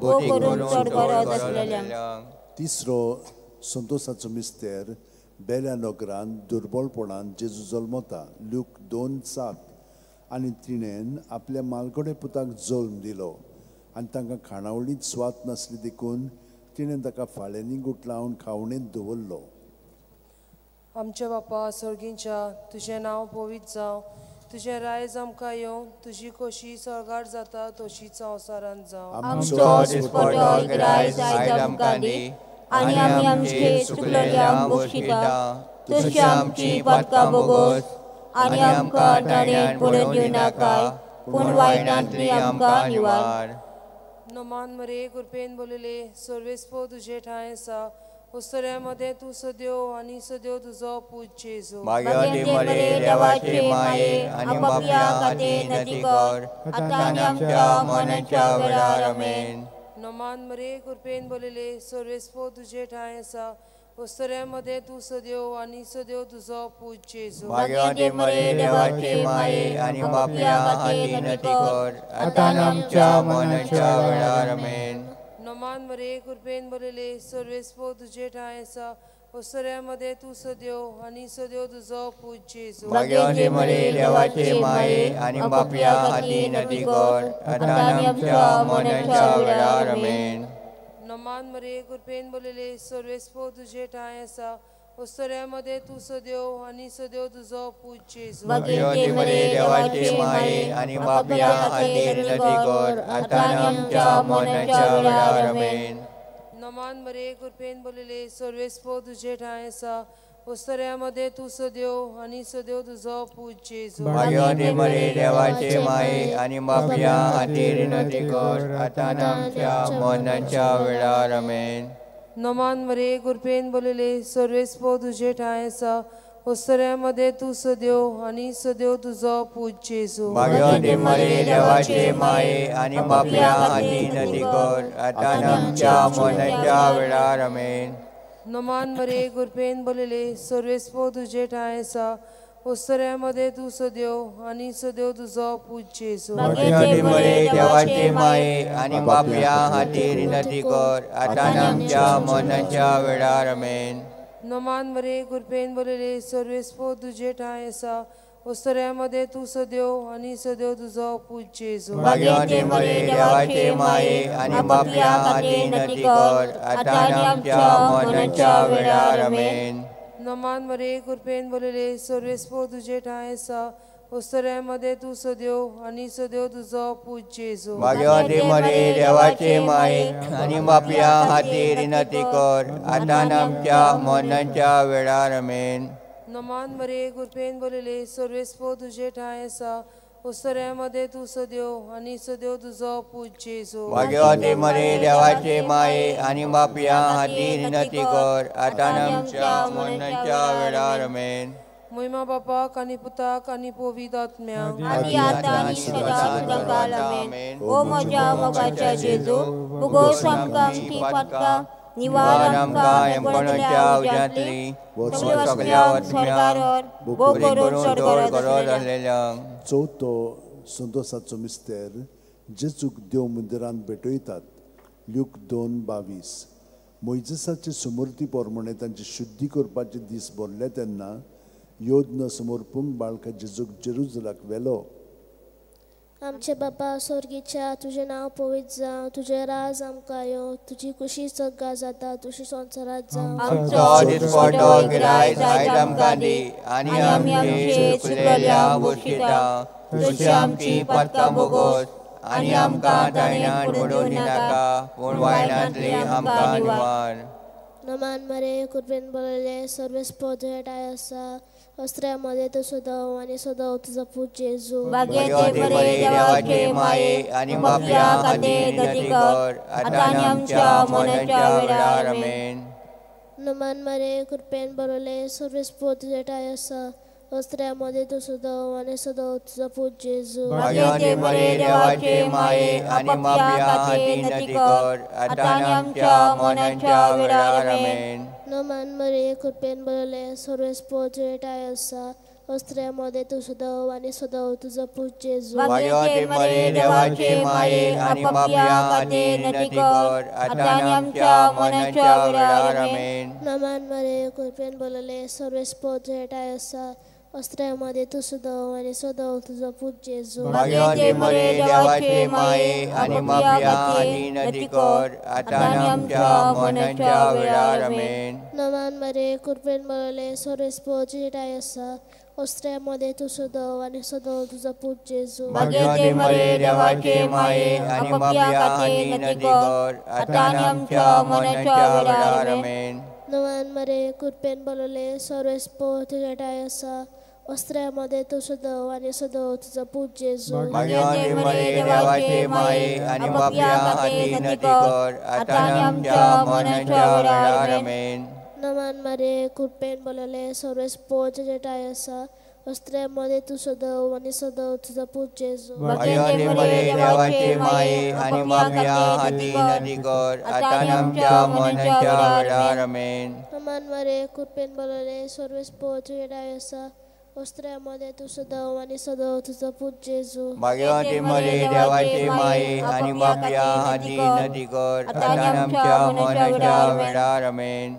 भोव करून चड गरज आसलेल्यांक. तिसरो संतोसाचो मिस्तेर, बेल्या नगरान दुर्बळपणान जेजू जल्मता. ल्यूक 2:7. आनी तिणेन आपल्या मालगडे पुताक जल्म दिलो आनी तांकां खाणावळींत स्वाद नासली देखून तिणें ताका फाळ्यांनी गुटलावन खावणेंत दवरलो. आमच्या बापा स्वर्गींच्या, तुजें नांव पवित्र जावं, तुजें रायज आमकां येवं, तुजी खोशी स्वर्गार जाता तशी संवसारांत जावं. आमचो दिसपट्टो रायज आयज आमकां दी आनी आमी आमचे चुकलेल्यांक बक्षिता तशी आमची पातकां भोगोस आनी आमकां ताणें पडून दिवनाकाय, पूण वायटांतली आमकां निवार. नमान मरे कृपेन बोलले, सर्वेस्पो तुजे ठांय आसा, उस्तऱ्या मदें तूं सदैव आनी सदैव तुजो पूत जेजू. भाग्यवंती मरिये देवाची माये आनी पापया खातीर विनंती कर आतां आनी आमच्या मरणाच्या वेळार. आमेन. नमान मरे कृपेन बोलले, सर्वेस्पो तुजे ठांय आसा, उस्तऱ्या मदें तूं सदैव आनी सदैव तुजो पूत जेजू. भाग्यवंती मरिये देवाची माये आनी पापया खातीर विनंती कर आतां आनी आमच्या मरणाच्या वेळार. आमेन. नमान मरे कृपेन बोलले, सर्वेस्पो तुजे ठांय आसा, उस्तऱ्या मदें तूं सदैव आनी सदैव तुजो पूत जेजू. भाग्यवंती मरिये देवाची माये आनी पापया खातीर विनंती कर आतां आनी आमच्या मरणाच्या वेळार. आमेन. नमान मरे कृपेन बोलले, सर्वेस्पो तुजे ठांय आसा, उस्तऱ्या मदें तूं सदैव आनी सदैव तुजो पूत जेजू. भाग्यवंती मरिये देवाची माये आनी पापया खातीर विनंती कर आतां आनी आमच्या मरणाच्या वेळार. आमेन. नमान मरे कृपेन बोलले, सर्वेस्पो तुजे ठांय आसा, उस्तऱ्या मदें तूं सदैव आनी सदैव तुजो पूत जेजू. भाग्यवंती मरिये देवाची माये आनी पापया खातीर विनंती कर आतां आनी आमच्या मरणाच्या वेळार. आमेन. नमान मरे कृपेन बोलले, सर्वेस्पो तुजे ठांय आसा, उस्तऱ्या मदें तूं सदैव आनी सदैव तुजो पूत जेजू. भाग्यवंती मरिये देवाची माये आनी पापया खातीर विनंती कर आतां आनी आमच्या मरणाच्या वेळार. आमेन. नमान मरे कृपेन बोलले, सर्वेस्पो तुजे ठांय आसा, उस्तऱ्या मदें तूं सदैव आनी सदैव तुजो पूत जेजू. भाग्यवंती मरिये देवाची माये आनी पापया खातीर विनंती कर आतां आनी आमच्या मरणाच्या वेळार. आमेन. नमान मरे कृपेन बोलले, सर्वेस्पो तुजे ठांय आसा, उस्तऱ्या मदें तूं सदैव आनी सदैव तुजो पूत जेजू. भाग्यवंती मरिये देवाची माये आनी पापया खातीर विनंती कर आतां आनी आमच्या मरणाच्या वेळार. आमेन. नमान मरे कृपेन बोलले, सर्वेस्पो तुजे ठांय आसा, उस्तऱ्या मदें तूं सदैव आनी सदैव तुजो पूत जेजू. भाग्यवंती मरिये देवाची माये आनी पापया खातीर विनंती कर आतां आनी आमच्या मरणाच्या वेळार. आमेन. नमान मरे कृपेन बोलले, सर्वेस्पो तुजे ठांय आसा, उस्तऱ्या मदें तूं सदैव आनी सदैव तुजो पूत जेजू. भाग्यवंती मरिये देवाची माये आनी पापया खातीर विनंती कर आतां आनी आमच्या मरणाच्या वेळार. आमेन. मोहिमा बापाक आनी पुताक आनी पवित्र आत्म्याक. आदी आतां आनी सदां सदांकाळ. आमेन. ओ म्हज्या मोगाच्या जेजू, भुगोस आमकां आमची पातकां, निवार आमकां एकवटल्या उज्यांतली, सगल्या आत्म्यांक भोव करून चड गरज आसलेल्यांक. चवथो संतोसाचो मिस्तेर, जेजूक देव मंदिरांत भेटयतात. ल्यूक 2:22. मोयजेसाचे समृद्धी प्रमाणे तांची शुद्धी करपाचे दीस भरले तेन्ना योद्न समर्पूंक बाळका जेजूक जेरुजलाक व्हेलो. आमचे बापा स्वर्गीच्या, तुजें नांव पवित्र जावं, तुजें राज आमकां येवं, तुजी खुशी सगळा जाता तशी संवसारांत जावं. आमचो दिसपट्टो गिरायक आयज आमकां दी आनी आमचे चुकलेल्यांक बक्षिता तशी आमची पातकां भोगोस आनी आमकां तायणान पडून दिनाका, पूण वायणांतली आमकां निवार. नमान मरे कृपेन बरयले, सर्वेस्पो तुज्या ठांय आसा, अस्त्र्या मदें तूं सदां आनी सदां तुजो पूत जेजू. भाग्यवंती मरिये देवाचे माये आनी पापया खातीर विनंती कर आतां आनी आमच्या मरणाच्या वेळार. आमेन. नमान मरे कृपेन बरवले सर्वेस्पोर तुझे ठाय आसा वस्त्र्या मदें तूं सदां आनी सदां तुजो पूत जेजू. भाग्यवती मरिये देवाचे माये आनी पापयां खातीर विनंती कर आतां आनी आमच्या मरणाच्या वेळार आमेन. नमान मरिये कृपेन भरले सर्वेस्पोर तुझे ठाय आसा वस्त्र्या मदें तूं सदां आनी सदां तुजो पूत जेजू. भाग्यवती मरिये देवाचे माये आनी पापयां खातीर विनंती कर आतां आनी आमच्या मरणाच्या वेळार आमेन. नमान मरिये कृपेन भरले सर्वेस्पोर तुझे ठाय आसा वस्त्र्या मदें तूं सदां आनी सदां तुजो पूत जेजू. भाग्यवती मरिये देवाचे माये आनी पापयां खातीर विनंती कर आतां आनी आमच्या मरणाच्या वेळार आमेन. नमान मरिये कृपेन भरले सर्वेस्पोर तुझे ठाय आसा वस्त्र्या मदें तूं सदां आनी सदां तुजो पूत जेजू. भाग्यवती मरिये देवाचे माये आनी पापयां खातीर विनंती कर आतां आनी आमच्या मरणाच्या वेळार आमेन. नमान मरिये कृपेन भरले सर्वेस्पोर तुझे ठाय आसा वस्त्र्या मदें तूं सदां आनी सदां तुजो पूत जेजू. भाग्यवती मरिये देवाचे माये आनी पापयां खातीर विनंती कर आतां आनी आमच्या मरणाच्या वेळार आमेन. नमान मरिये कृपेन भरले सर्वेस्पोर तुझे ठाय आसा वस्त्र्या मदें तूं सदां आनी सदां तुजो पूत जेजू. भाग्यवती मरिये देवाचे माये आनी पापयां खातीर विनंती कर आतां आनी आमच्या मरणाच्या वेळार आमेन. नमान मरिये कृपेन भरले सर्वेस्पोर तुझे ठाय आसा वस्त्र्या मदें तूं सदां आनी सदां तुजो पूत जेजू. भाग्यवती मरिये देवाचे माये आनी पापयां खातीर विनंती कर आतां आनी आमच्या मरणाच्या वेळार आमेन.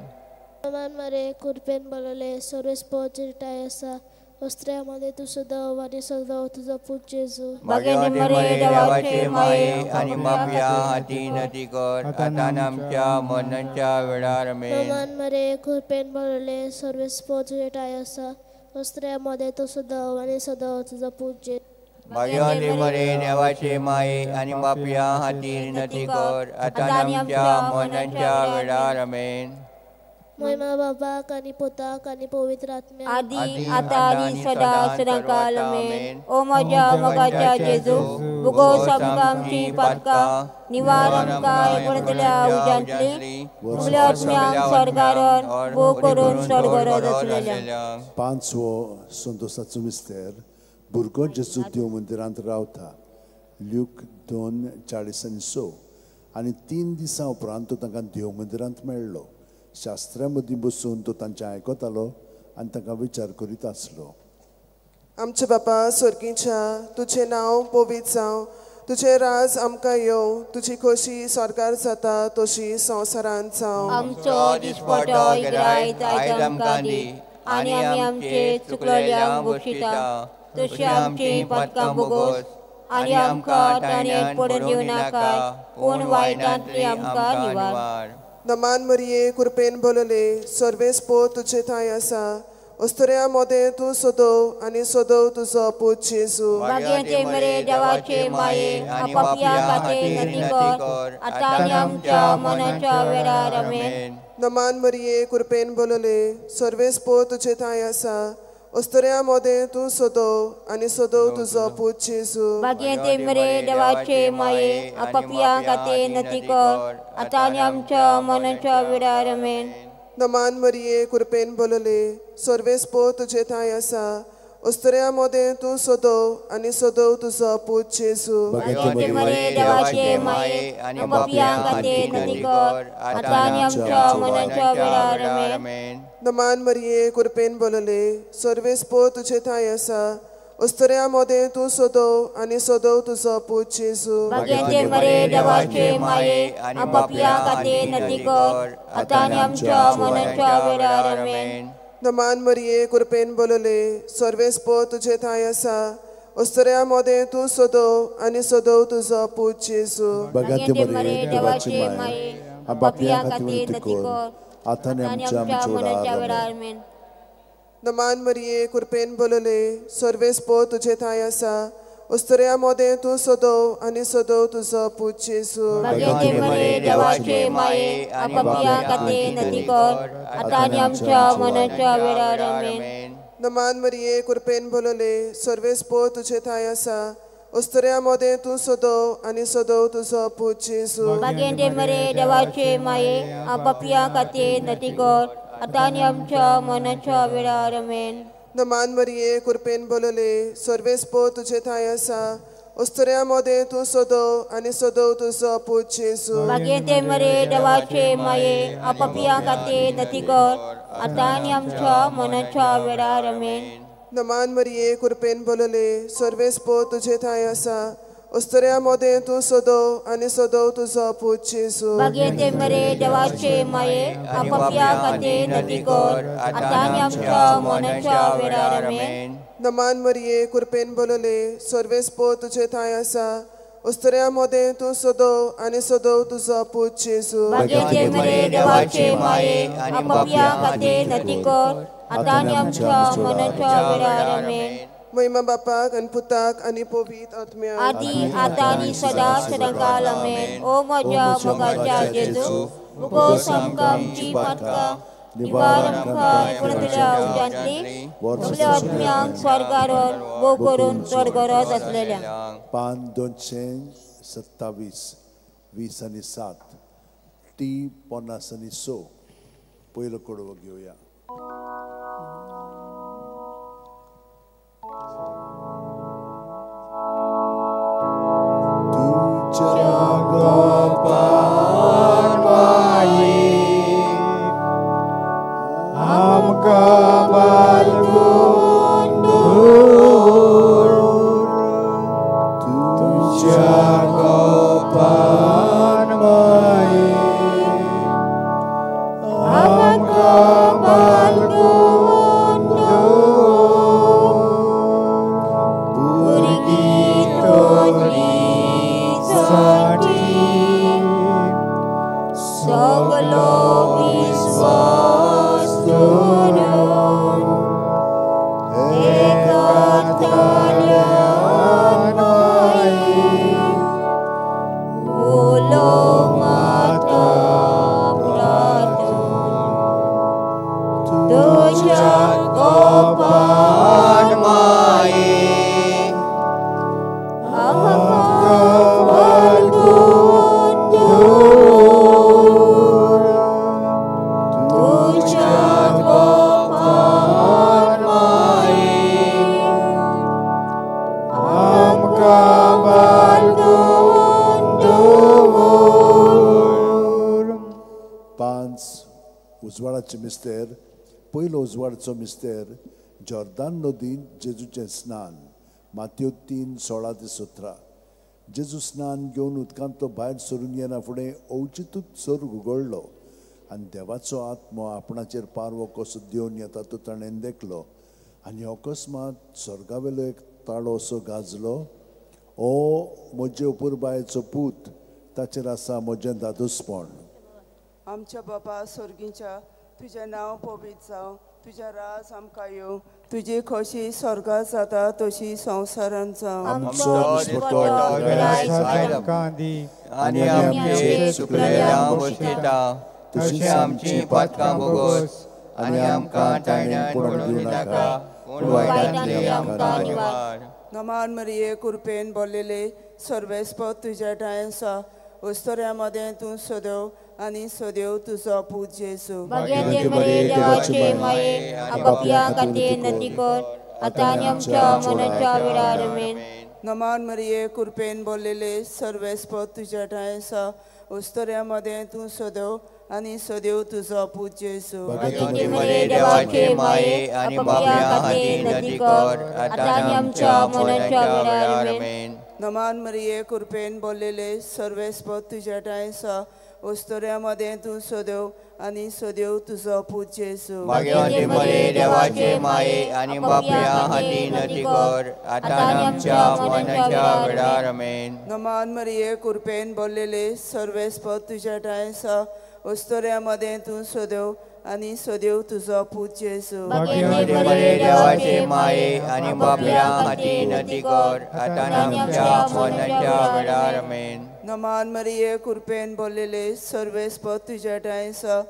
नमान मरिये कृपेन भरले सर्वेस्पोर तुझे ठाय आसा वस्त्र्या मदें तूं सदां आनी सदां तुजो पूत जेजू. भाग्यवती मरिये देवाचे माये आनी पापयां खातीर विनंती कर आतां आनी आमच्या मरणाच्या वेळार आमेन. नमान मरिये कृपेन भरले सर्वेस्पोर तुझे ठाय आसा वस्त्र्या मदें तूं सदां आनी सदां तुजो पूत जेजू. भाग्यवती मरिये देवाचे माये आनी पापयां खातीर विनंती कर आतां आनी आमच्या मरणाच्या वेळार आमेन. महिमा बाबाक आनी पुताक आनी पवित्र आत्म्याक आदी आतां आनी सदां सदांकाल आमेन. ओ म्हज्या मोगाच्या जेजू भुगोस आमकां आमची पातकां निवार आमकां एकवटल्या उज्यांतली फुडल्या आत्म्यांक स्वर्गार भोव करून स्वर्गरज आसलेल्या. पांचवो संतोसाचो मिस्तेर भुरगो जेजू देव मंदिरांत रावता. ल्यूक 2:46. आनी 3 दिसां उपरांत तो तांकां देव मंदिरांत मेळ्ळो. शास्त्रा मदीं बसून तो तांचें आयकतालो आनी तांकां विचार करीत आसलो. आमचे बापा स्वर्गीच्या तुजें नांव पवित्र जावं, तुजें राज आमकां येवं, तुजी खोशी स्वर्गार जाता तशी संवसारांत जावं. आमचो दिसपटो गिरायत आयज आमकां दी आनी आमी आमचे चुकलेल्यांक बक्षिता तशी आमची पातकां भोगोस आनी आमकां ताणें पडून दिवं नाका पूण वायटांतली आमकां निवार. नमान मरिये कृपेन भरले सर्वेस्पोर तुजे ठाय आसा वस्त्र्या मदें तूं सदो आनी सदो तुजो पूत जेजू. भाग्यवती मरिये देवाचे माये आनी पापयां खातीर विनंती कर आतां आनी आमच्या मरणाच्या वेळार आमेन. नमान मरिये कृपेन भरले सर्वेस्पोर तुजे ठाय आसा वस्त्र्या मदें तूं सदो आनी सदो तुजो पूत जेजू. भाग्यवती मरिये देवाचे माये पापयां खातीर विनंती कर आतां आनी आमच्या मरणाच्या वेळार आमेन. नमान मरिये कृपेन भरले सर्वेस्पोर तुजे ठाय आसा वस्त्र्या मदें तूं सदो आनी सदो तुजो पूत जेजू. भाग्यवती मरिये देवाचे माये आनी पापयां खातीर विनंती कर आतां आनी आमच्या मरणाच्या वेळार आमेन. नमान मरिये कृपेन भरले सर्वेस्पोर तुजे ठाय आसा वस्त्र्या मदें तूं सदो आनी सदो तुजो पूत जेजू. भाग्यवती मरिये देवाचे माये आनी पापयां खातीर विनंती कर आतां आनी आमच्या मरणाच्या वेळार आमेन. नमान मरिये कृपेन भरले सर्वेस्पोर तुजे ठाय आसा वस्त्र्या मदें तूं सदो आनी सदो तुजो पूत जेजू. भाग्यवती मरिये देवाचे माये पापयां खातीर विनंती कर आतां आनी आमच्या मरणाच्या वेळार आमेन. नमान मरिये कृपेन भरले सर्वेस्पोर तुजे ठाय आसा वस्त्र्या मदें तूं सदो आनी सदो तुजो पूत जेजू. भाग्यवती मरिये देवाचे माये आनी पापयां खातीर विनंती कर आतां आनी आमच्या मरणाच्या वेळार आमेन. नमान मरिये कृपेन भरले सर्वेस्पोर तुजे ठाय आसा अस्तुऱ्यां मदें तूं सदव आनी सदव तुजो पूत जेजू. भाग्यवंती मरिये देवाचे माये, पापयां खातीर नती कर, आतां आनी आमच्या मरणाच्या वेळार. आमेन. नमान मरिये, कृपेन भरलेले, सर्वेस्पर तुजे ठांय आसा, अस्तुऱ्यां मदें तूं सदव आनी सदव तुजो पूत जेजू. भाग्यवंती मरिये देवाचे माये, पापयां खातीर नती कर, आतां आनी आमच्या मरणाच्या वेळार. आमेन. नमान मरिये, कृपेन भरलेले, सर्वेस्पर तुजे ठांय आसा, अस्तुऱ्यां मदें तूं सदव आनी सदव तुजो पूत जेजू. भाग्यवंती मरिये देवाचे माये, पापयां खातीर नती कर, आतां आनी आमच्या मरणाच्या वेळार. आमेन. नमान मरिये, कृपेन भरलेले, सर्वेस्पर तुजे ठांय आसा, अस्तुऱ्यां मदें तूं सदव आनी सदव तुजो पूत जेजू. भाग्यवंती मरिये देवाचे माये, पापयां खातीर नती कर, आतां आनी आमच्या मरणाच्या वेळार. आमेन. महिमा बापाक आनी पुताक आनी पवित्र आत्म्याक, आदी आतां आनी सदां सदांकाल. आमेन. ओ म्हज्या मोगाच्या जेजू, मुगोस आमकां आमची पातकां, निवार आमकां परतल्या उज्यांतली सगल्या आत्म्यांक स्वर्गार भोव करून चड गरज आसलेल्या. पान 227, 20 आनी 7, टी 50 आनी 6. पयलो कडवो घेवया. तुझ्या गोपान माये आमकां बालगून दूर, तुझ्या गोपान माये आमकां बालगून दूर, भुरगीं तोली साठी सगलो विस्वास दवरून एका ताळ्यान माये उलो माता प्रार्थून, तुज्या गोपान माये आमकां बालगून दूर, तुज्या गोपान माये आमकां बालगून दूर. 5 उजवाडाचे मिस्तेर. पयलो उजवाडाचो मिस्तेर जॉर्दान नदींत जेजूचें स्नान, मातयो 3:16 ते 17. जेजू स्नान घेवन उदकांत तो भायर सरून येना फुडें अवचितूच स्वर्ग उगडलो आनी देवाचो आत्मो आपणाचेर पारवो कसो देंवन येता तो ताणें देखलो. आनी अकस्मात स्वर्गावेलो एक ताळो असो गाजलो, ओ म्हजे अपुरबायेचो पूत, ताचेर आसा म्हजें दादोसपण. आमच्या बापा स्वर्गीच्या, तुजें नांव पवित्र जावं, तुजें राज आमकां येवं, तुजी खोशी स्वर्गात जाता तशी संवसारांत जावं. आमचो दिसपट्टो आमकां दी आनी आमचे चुकलेल्यांक बसयता तशी आमची पातकां भोगोस आनी आमकां ताळ्यान पडून दिनाका, पूण वायटांतली आमकां निवार. नमान मरिये, कृपेन भरलेले, सर्वेस्पर तुज्या ठांय आसा, अस्तुऱ्यां मदें तूं सदव आनी सदेव तुजो पूत जेजू. भाग्यवंती मरिये देवाचे माये, पापयां खातीर नती कर, आतां आनी आमच्या मरणाच्या वेळार. आमेन. नमान मरिये, कृपेन भरलेले, सर्वेस्पर तुज्या ठांय आसा, अस्तुऱ्यां मदें तूं सदव आनी सदेव तुजो पूत जेजू. भाग्यवंती मरिये देवाचे माये आनी पापयां खातीर नती कर, आतां आनी आमच्या मरणाच्या वेळार. आमेन. नमान मरिये, कृपेन भरलेले, सर्वेस्पर तुज्या ठांय आसा, अस्तुऱ्यां मदें तूं सदेव आनी सदेव तुजो पूत जेजू. भाग्यवंती मरिये देवाचे माये आनी पापयां खातीर नती कर, आतां आनी आमच्या मरणाच्या वेळार. आमेन. नमान मरिये, कृपेन भरलेले, सर्वेस्पर तुज्या ठांय आसा, अस्तुऱ्यां मदें तूं सदेव आनी सदेव तुजो पूत जेजू. भाग्यवंती मरिये देवाचे माये आनी पापयां खातीर नती कर, आतां आनी आमच्या मरणाच्या वेळार. आमेन. नमान मरिये, कृपेन भरलेले, सर्वेस्पर तुज्या ठांय आसा,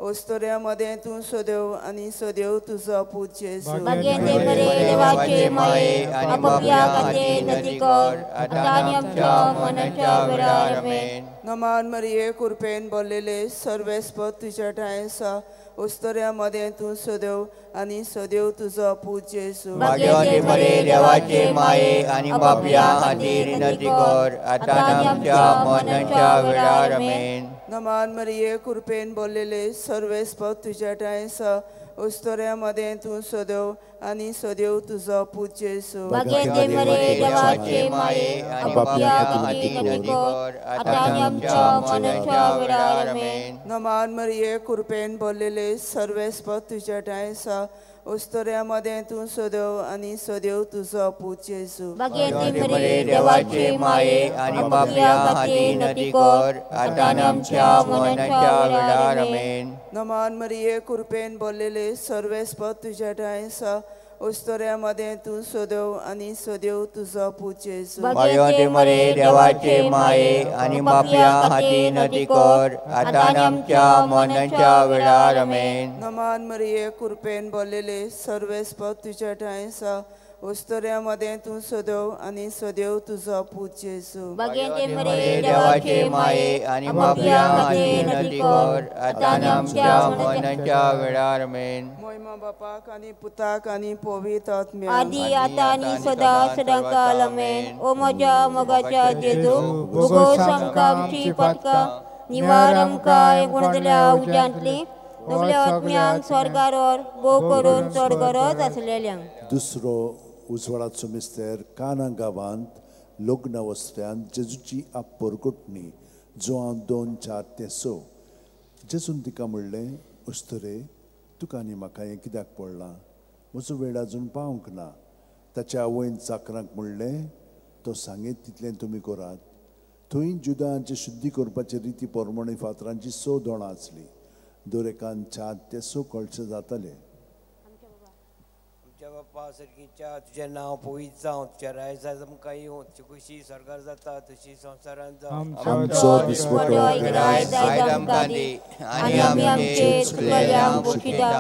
ओस्तोऱ्या मदें तूं सदेव आनी सदेव तुजो पूत जेजू. भाग्यवंती मरिये देवाचे माये आनी पापया खातीर विनंती कर आतां आनी आमच्या मरणाच्या वेळार. आमेन. नमान मरिये कृपेन भरलेले, सर्वेस्पर तुज्या ठांय आसा. ओस्तोऱ्या मदें तूं सदेव आनी सदेव तुजो पूत जेजू. भाग्यवंती मरिये देवाचे माये आनी पापया खातीर विनंती कर आतां आनी आमच्या मरणाच्या वेळार. आमेन. नमान मरिये कृपेन भरलेले, सर्वेस्पर तुज्या ठांय आसा. ओस्तोऱ्या मदें तूं सदेव आनी सदेव तुजो पूत जेजू. भाग्यवंती मरिये देवाचे माये आनी पापया खातीर विनंती कर आतां आनी आमच्या मरणाच्या वेळार. आमेन. नमान मरिये कृपेन भरलेले, सर्वेस्पर तुज्या ठांय आसा. ओस्तोऱ्या मदें तूं सदेव आनी सदेव तुजो पूत जेजू. भाग्यवंती मरिये देवाचे माये आनी पापया खातीर विनंती कर आतां आनी आमच्या मरणाच्या वेळार. आमेन. नमान मरिये कृपेन भरलेले, सर्वेस्पर तुज्या ठांय आसा. ओस्तोऱ्या मदें तूं सदेव आनी सदेव तुजो पूत जेजू. भाग्यवंती मरिये देवाचे माये आनी पापया खातीर विनंती कर आतां आनी आमच्या मरणाच्या वेळार. आमेन. नमान मरिये कृपेन भरलेले, सर्वेस्पर तुज्या ठांय आसा. ओस्तोऱ्या मदें तूं सदेव आनी सदेव तुजो पूत जेजू. भाग्यवंती मरिये देवाचे माये आनी पापया खातीर विनंती कर आतां आनी आमच्या मरणाच्या वेळार. आमेन. मोहिमा बापाक आनी पुताक आनी पवित्र आत्म्याक, आदी आतां आनी सदा सदांकाल. आमेन. ओ म्हज्या मोगाच्या जेजू, भुगोस आमकां आमची पातकां, निवार आमकां गुणतल्या उज्यांतली सगल्या आत्म्यांक स्वर्गार व्हर, भोव करून चड गरज आसलेल्यांक. दुसरो उजवाडाचो मिस्तेर काना गांवांत लग्न वस्त्यांत जेजूची आपरगोटणी जुआंव 2:4-6. जेजून तिका म्हणलें, अस्तुरे, तुका आनी म्हाका हें कित्याक पडलां? म्हजो वेळ आजून पावंक ना. ताच्या आवयन चाकरांक म्हणलें, तो सांगीत तितलें तुमी करात. थंय जुदांचे शुद्धी करपाचे रिती प्रमाणे फातरांची 6 दोणां आसलीं. दर एकान 4 ते 6 कळशे जाताले. आमच्या बापा सर्गीच्या, तुजें नांव पवित्र जावं, तुजें राज आमकां येवं, तुजी खुशी स्वर्गार जाता तशी संवसारांत जावं. आमचो दिसपट्टो आयज आमकां दी आनी आमी आमचे चुकलेल्यांक बक्षिता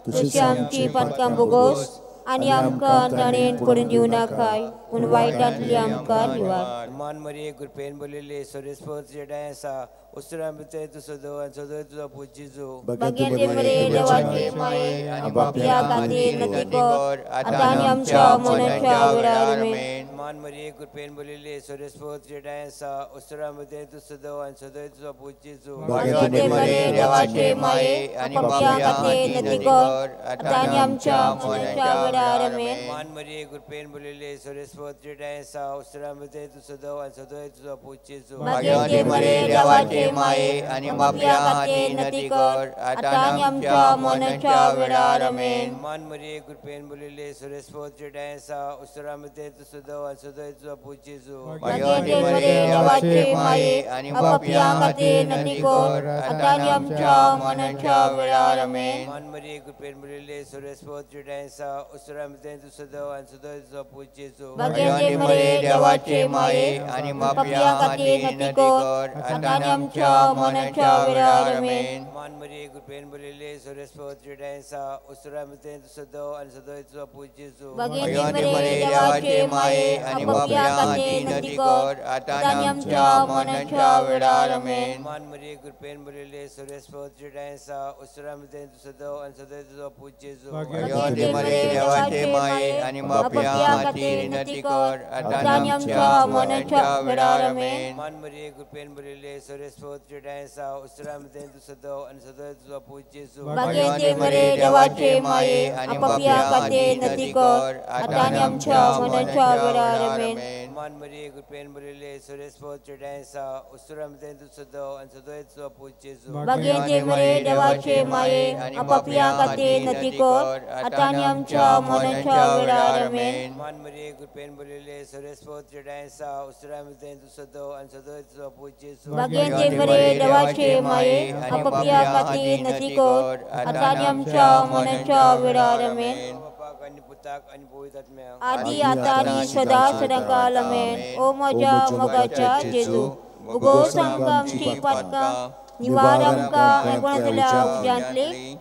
तशी आमची पातकां भोगोस आनी आमकां ताणें पडून दिवं नाकाय, पूण वायटांतली आमकां निवार. मान मरिये कृपेन भरलेले, सर्वेस्पर तुज्या ठांय आसा. ओस्तोऱ्या भितर तूं सदेव आनी सदेव तुजो पूत जेजू. भाग्यवंती मरिये देवाचे माये आनी पापया खातीर विनंती कर आतां आनी आमच्या मरणाच्या वेळार. आमेन. मान मरिये कृपेन भरलेले, सर्वेस्पर तुज्या ठांय आसा. ओस्तोऱ्या भितर तूं सदेव आनी सदेव तुजो पूत जेजू. भाग्यवंती मरिये देवाचे माये आनी पापया खातीर विनंती कर आतां आनी आमच्या मरणाच्या वेळार. आमेन. मान मरिये कृपेन भरलेले, सर्वेस्पर तुज्या ठांय आसा. ओस्तोऱ्या भितर तूं सदेव आनी सदेव तुजो पूत जेजू. भाग्यवंती मरिये देवाचे माये आनी पापया खातीर विनंती कर आतां आनी आमच्या मरणाच्या वेळार. आमेन. मान मरिये कृपेन भरलेले, सर्वेस्पर तुज्या ठांय आसा. ओस्तोऱ्या भितर तूं सदेव आनी सदेव तुजो पूत जेजू. भाग्यवंती मरिये देवाचे माये आनी पापया खातीर विनंती कर आतां आनी आमच्या मरणाच्या वेळार. आमेन. मान मरिये कृपेन भरलेले, सर्वेस्पर तुज्या ठांय आसा. ओस्तोऱ्या भितर तूं सदेव आनी सदेव तुजो पूत जेजू. भाग्यवंती मरिये देवाचे माये आनी पापया खातीर विनंती कर आतां आनी आमच्या मरणाच्या वेळार. आमेन. मान मरिये कृपेन भरलेले, सर्वेस्पर तुज्या ठांय आसा. ओस्तोऱ्या भितर तूं सदेव आनी सदेव तुजो पूत जेजू. भाग्यवंती मरिये देवाचे माये आनी पापया खातीर विनंती कर आतां आनी आमच्या मरणाच्या वेळार. आमेन. मान मरिये कृपेन भरलेले, सर्वेस्पर तुज्या ठांय आसा. ओस्तोऱ्या भितर तूं सदेव आनी सदेव तुजो पूत जेजू. भाग्यवंती मरिये देवाचे माये आनी पापया खातीर विनंती कर आतां आनी आमच्या मरणाच्या वेळार. आमेन. मान मरिये कृपेन भरलेले, सर्वेस्पर तुज्या ठांय आसा. ओस्तोऱ्या भितर तूं सदेव आनी सदेव तुजो पूत जेजू. भाग्यवंती मरिये देवाचे माये आनी पापया खातीर विनंती कर आतां आनी आमच्या मरणाच्या वेळार. आमेन. मान मरिये कृपेन भरलेले, सर्वेस्पर तुज्या ठांय आसा. ओस्तोऱ्या भितर तूं सदेव आनी सदेव तुजो पूत जेजू. भाग्यवंती मरिये देवाचे माये आनी पापया खातीर विनंती कर आतां आनी आमच्या मरणाच्या वेळार. आमेन. मान मरिये कृपेन भरलेले, सर्वेस्पर तुज्या ठांय आसा. ओस्तोऱ्या भितर तूं सदेव आनी सदेव तुजो पूत जेजू. भाग्यवंती मरिये देवाचे माये आनी पापया खातीर विनंती कर आतां आनी आमच्या मरणाच्या वेळार. आमेन. बापाक आनी पुताक आनी पवित्र आत्म्याक, आदी आतां आनी सदा सदांकाल. आमेन. ओ म्हज्या मोगाच्या जेजू, भुगोस आमकां आमची पातकां, निवार आमकां एकवणांतल्या उज्यांतली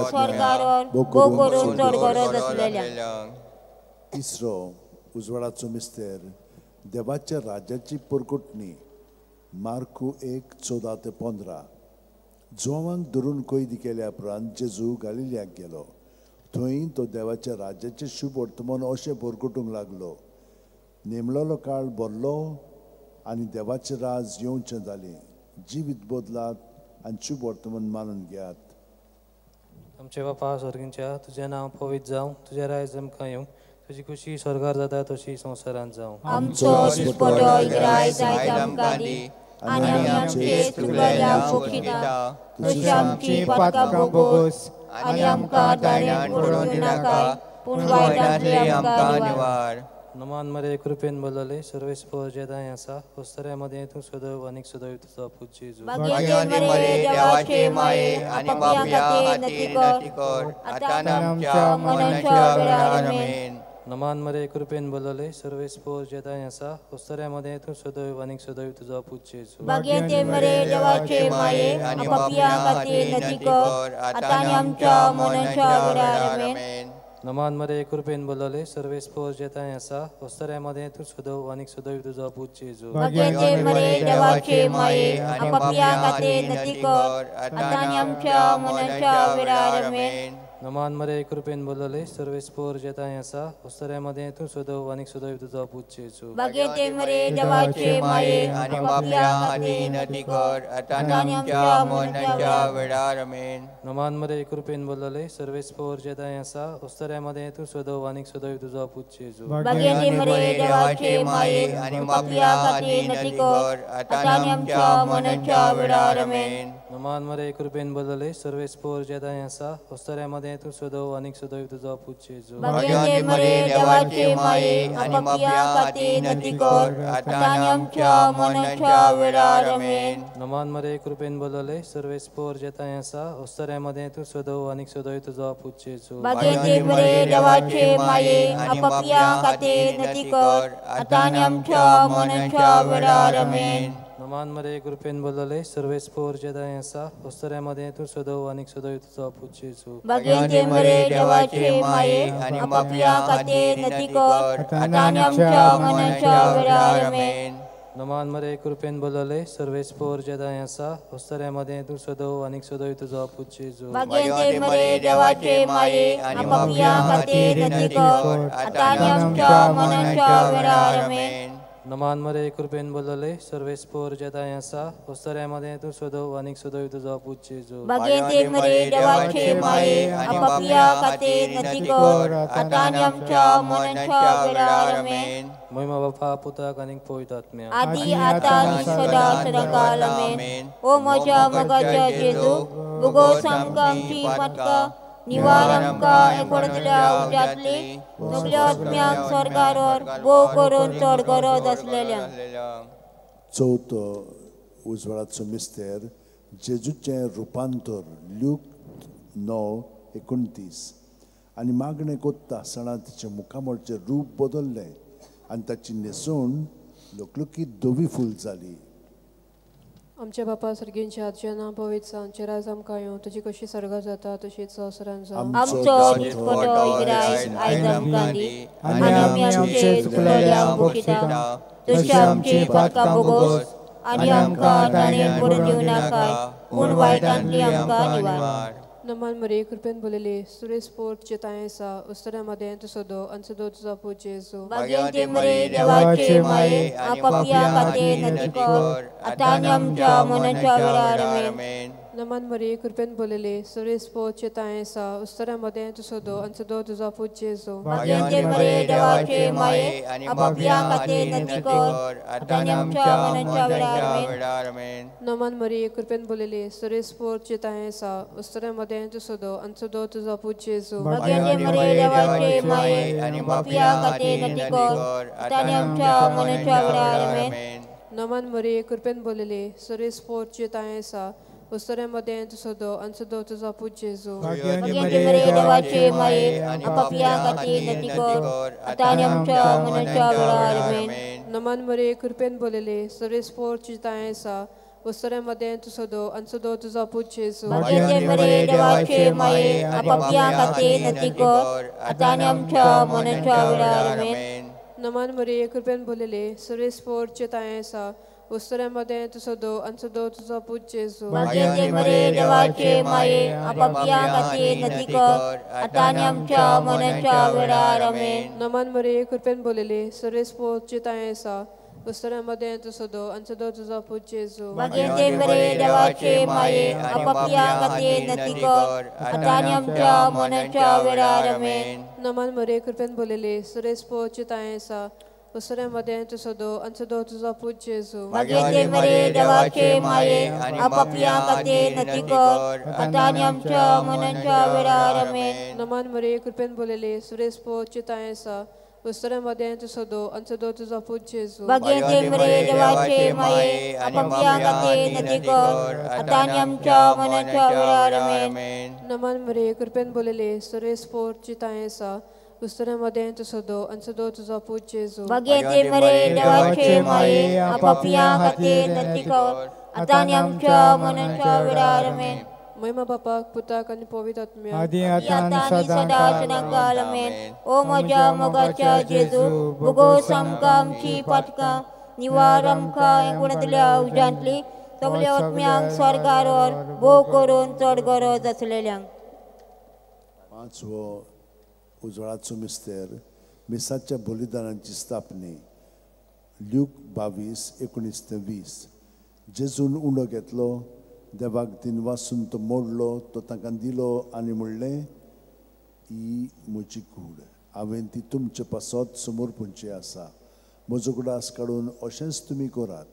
स्वर्गार भोग करून चड गरज आसलेल्या. तिसरो उजवाडाचो मिस्तेर देवाच्या राज्याची परकोटणी मार्कू 1:14-15. जुवांक धरून कैदी केल्या उपरांत जेजू गालिलियाक गेलो. थंय तो देवाच्या राज्याचें शुभ वर्तमान अशें परकोटूंक लागलो. नेमलेलो काळ भरलो आनी देवाचें राज येवचें जालें. जिवीत बदलात आनी शुभ वर्तमान मानून घेयात. आमचे बापा स्वर्गींच्या तुजें नांव पवित्र जावं, तुजें राज आमकां येवं, तुजी खुशी स्वर्गार जाता तशी संवसारांत जावं. आमचो दिसपटो इग्रायज आयज आमकां दी आनी आमी आमचे चुकलेल्यांक बक्षिता तशी आमची पातकां भोगोस आनी आमकां दाण्यान पडून दिनाका पूण वायटांतली आमकां निवार. नमान मरे कृपेन बोलले सर्वेस्पर जेदाय आसा होस्तऱ्यामध्ये तूं सदैव आनीक सदैव तुजो पूत जेजू. भाग्यवंती मरे देवाचे माये आनी पापया खातीर नती कर आतां आमच्या मरणाच्या वेळार. आमेन. नमान मरे कृपेन बोलले सर्वेस्पर जेदाय आसा होस्तऱ्यामध्ये तूं सदैव आनीक सदैव तुजो पूत जेजू. भाग्यवंती मरे देवाचे माये आनी पापया खातीर नती कर आतां आमच्या मरणाच्या वेळार. आमेन. नमान मरे कृपेन बोलले सर्वेस्पर जेताय आसा होस्तऱ्यामध्ये तूं सदैव आनीक सदैव तुजो पूत जेजू. भाग्यवंती मरे देवाचे माये आनी पापया खातीर नती कर आतां आमच्या मरणाच्या वेळार. आमेन. नमान मरे कृपेन बोलले सर्वेस्पर जेताय आसा होस्तऱ्यामध्ये तूं सदैव आनीक सदैव तुजो पूत जेजू. भाग्यवंती मरे देवाचे माये आनी पापया खातीर नती कर आतां आमच्या मरणाच्या वेळार. आमेन. नमान मरे कृपेन बोलले सर्वेस्पर जेताय आसा होस्तऱ्यामध्ये तूं सदैव आनीक सदैव तुजो पूत जेजू. भाग्यवंती मरे देवाचे माये आनी पापया खातीर नती कर आतां आमच्या मरणाच्या वेळार. आमेन. नमान मरे कृपेन बोलले सर्वेस्पर जेताय आसा होस्तऱ्यामध्ये तूं सदैव आनीक सदैव तुजो पूत जेजू. भाग्यवंती मरे देवाचे माये आनी पापया खातीर नती कर आतां आमच्या मरणाच्या वेळार. आमेन. नमान मरे कृपेन बोलले सर्वेस्पर जेताय आसा होस्तऱ्यामध्ये तूं सदैव आनीक सदैव तुजो पूत जेजू. भाग्यवंती मरे देवाचे माये आनी पापया खातीर नती कर आतां आमच्या मरणाच्या वेळार. आमेन. नमान मरे कृपेन बोलले सर्वेस्पर जेदाय आसा होस्तऱ्यामध्ये तूं सदैव आनीक सदैव तुजो पूत जेजू. भाग्यवंती मरे देवाचे माये आनी पापया खातीर नती कर आतां आमच्या मरणाच्या वेळार. आमेन. नमान मरे कृपेन बोलले सर्वेस्पर जेदाय आसा होस्तऱ्यामध्ये तूं सदैव आनीक सदैव तुजो पूत जेजू. भाग्यवंती मरे देवाचे माये आनी पापया खातीर नती कर आतां आमच्या मरणाच्या वेळार. आमेन. नमान मरे कृपेन बोलले सर्वेस्पर जेदाय आसा होस्तऱ्यामध्ये तूं सदैव आनीक सदैव तुजो पूत जेजू. भाग्यवंती मरे देवाचे माये आनी पापया खातीर नती कर आतां आमच्या मरणाच्या वेळार. आमेन. महिमा बापा पुताक आनीक पवित्र आत्म्याक आदी आतां आनी सदां सदांकाळ. आमेन. ओ म्हज्या मोगाच्या जेजू भोगोस आमकां आमची पातकां निवार आमकां एकवटतल्या उज्यांतली सगल्या आत्म्यांक स्वर्गार भोव करून चड गरज आसलेल्या. चवथो उजवाडाचो मिस्तेर जेजूचें रुपांतर ल्यूक 9:29. आनी मागणें कोत्ता आसतना तिचें मुखामळचें रूप बदल्लें आनी ताची न्हेसवण लकलकीत धवी फूल जाली. आमच्या बापा सर्गींच्या तुजें नांव पवित्र जावं, तुजें राज आमकां येवं, तुजी कशी स्वर्गार जाता तशीच संवसारांत जावं. आमचो दिसपटो इग्रायज आयज आमकां दी आनी आमी आमचे चुकलेल्यांक बक्षिता तशी आमची पातकां भोगोस आनी आमकां ताणें पडून दिवं नाका पूण वायटांतली आमकां निवार. नमान मरे कृपेन बोलले सुरेस्पोर तुजें आसा होस्तऱ्यामध्ये तूं सदैव आनी सदैव तुजो पूत जेजू. भाग्यवंती मरे देवाचे माये आनी पापया खातीर नती कर आतां आमच्या मरणाच्या वेळार. आमेन. नमान मरे कृपेन बोलले सुरेस्पोर तुजें आसा होस्तऱ्यामध्ये तूं सदैव आनी सदैव तुजो पूत जेजू. भाग्यवंती मरे देवाचे माये आनी पापया खातीर नती कर आतां आमच्या मरणाच्या वेळार. आमेन. नमान मरे कृपेन बोलले सुरेस्पोर तुजें आसा होस्तऱ्यामध्ये तूं सदैव आनी सदैव तुजो पूत जेजू. भाग्यवंती मरे देवाचे माये आनी पापया खातीर नती कर आतां आमच्या मरणाच्या वेळार. आमेन. नमान मरे कृपेन बोलले सर्वेस्पोर तुजें आसा होस्तऱ्यामध्ये तूं सदैव आनी सदैव तुजो पूत जेजू. भाग्यवंती मरे देवाचे माये आनी पापया खातीर नती कर आतां आमच्या मरणाच्या वेळार. आमेन. नमान मरे कृपेन बोलले सर्वेस्पोर तुजें आसा वस्तुऱ्या मदें तूं सदो आनी सदो तुजो पूत जेजू. भाग्यवंती मरिये देवाचे माये, पापयां खातीर नती कर, आतां आनी आमच्या मरणाच्या वेळार. आमेन. नमन मरिये, कृपेन भरलेले, सर्वेस्पोरचे तांय आसा, वस्तुऱ्या मदें तूं सदो आनी सदो तुजो पूत जेजू. भाग्यवंती मरिये देवाचे माये, पापयां खातीर नती कर, आतां आनी आमच्या मरणाच्या वेळार. आमेन. नमन मरिये, कृपेन भरलेले, सर्वेस्पोरचे तांय आसा, वस्तुऱ्या मदें तूं सदो आनी सदो तुजो पूत जेजू. भाग्यवंती मरिये देवाचे माये, पापयां खातीर नती कर, आतां आनी आमच्या मरणाच्या वेळार. आमेन. नमन मरिये, कृपेन भरलेले, सर्वेस्पोरचे तांय आसा, वस्तुऱ्या मदें तूं सदो आनी सदो तुजो पूत जेजू. भाग्यवंती मरिये देवाचे माये, पापयां खातीर नती कर, आतां आनी आमच्या मरणाच्या वेळार. आमेन. नमन मरिये, कृपेन भरलेले, सर्वेस्पोरचे तांय आसा, वस्तुऱ्या मदें तूं सदो आनी सदो तुजो पूत जेजू. भाग्यवंती मरिये देवाचे माये, पापयां खातीर नती कर, आतां आनी आमच्या मरणाच्या वेळार. आमेन. नमन मरिये, कृपेन भरलेले, सर्वेस्पोरचे तांय आसा, वस्तुऱ्या मदें तूं सदो आनी सदो तुजो पूत जेजू. भाग्यवंती मरिये देवाचे माये, पापयां खातीर नती कर, आतां आनी आमच्या मरणाच्या वेळार. आमेन. महिमा बापाक, पुताक आनी पवित्र आत्म्याक, आदी आतां आनी सदां सदांकाळ. आमेन. ओ म्हज्या मोगाच्या जेजू, भोगोस आमकां आमची पातकां, निवार आमकां एकूणांतल्या उज्यांतली सगल्या आत्म्यांक स्वर्गार व्हर, भोव करून चड गरज आसलेल्यांक. पांचवो उजवाडाचो मिस्तेर, मिसाच्या बलिदानाची स्थापने. ल्यूक 22:19 ते 20. जेजून उंडो घेतलो, देवाक दिनवासून तो मोडलो, तो तांकां दिलो आनी म्हणलें, ही म्हजी कूड, हांवें ती तुमचे पासत समर्पणची आसा, म्हजो उगडास काडून अशेंच तुमी करात.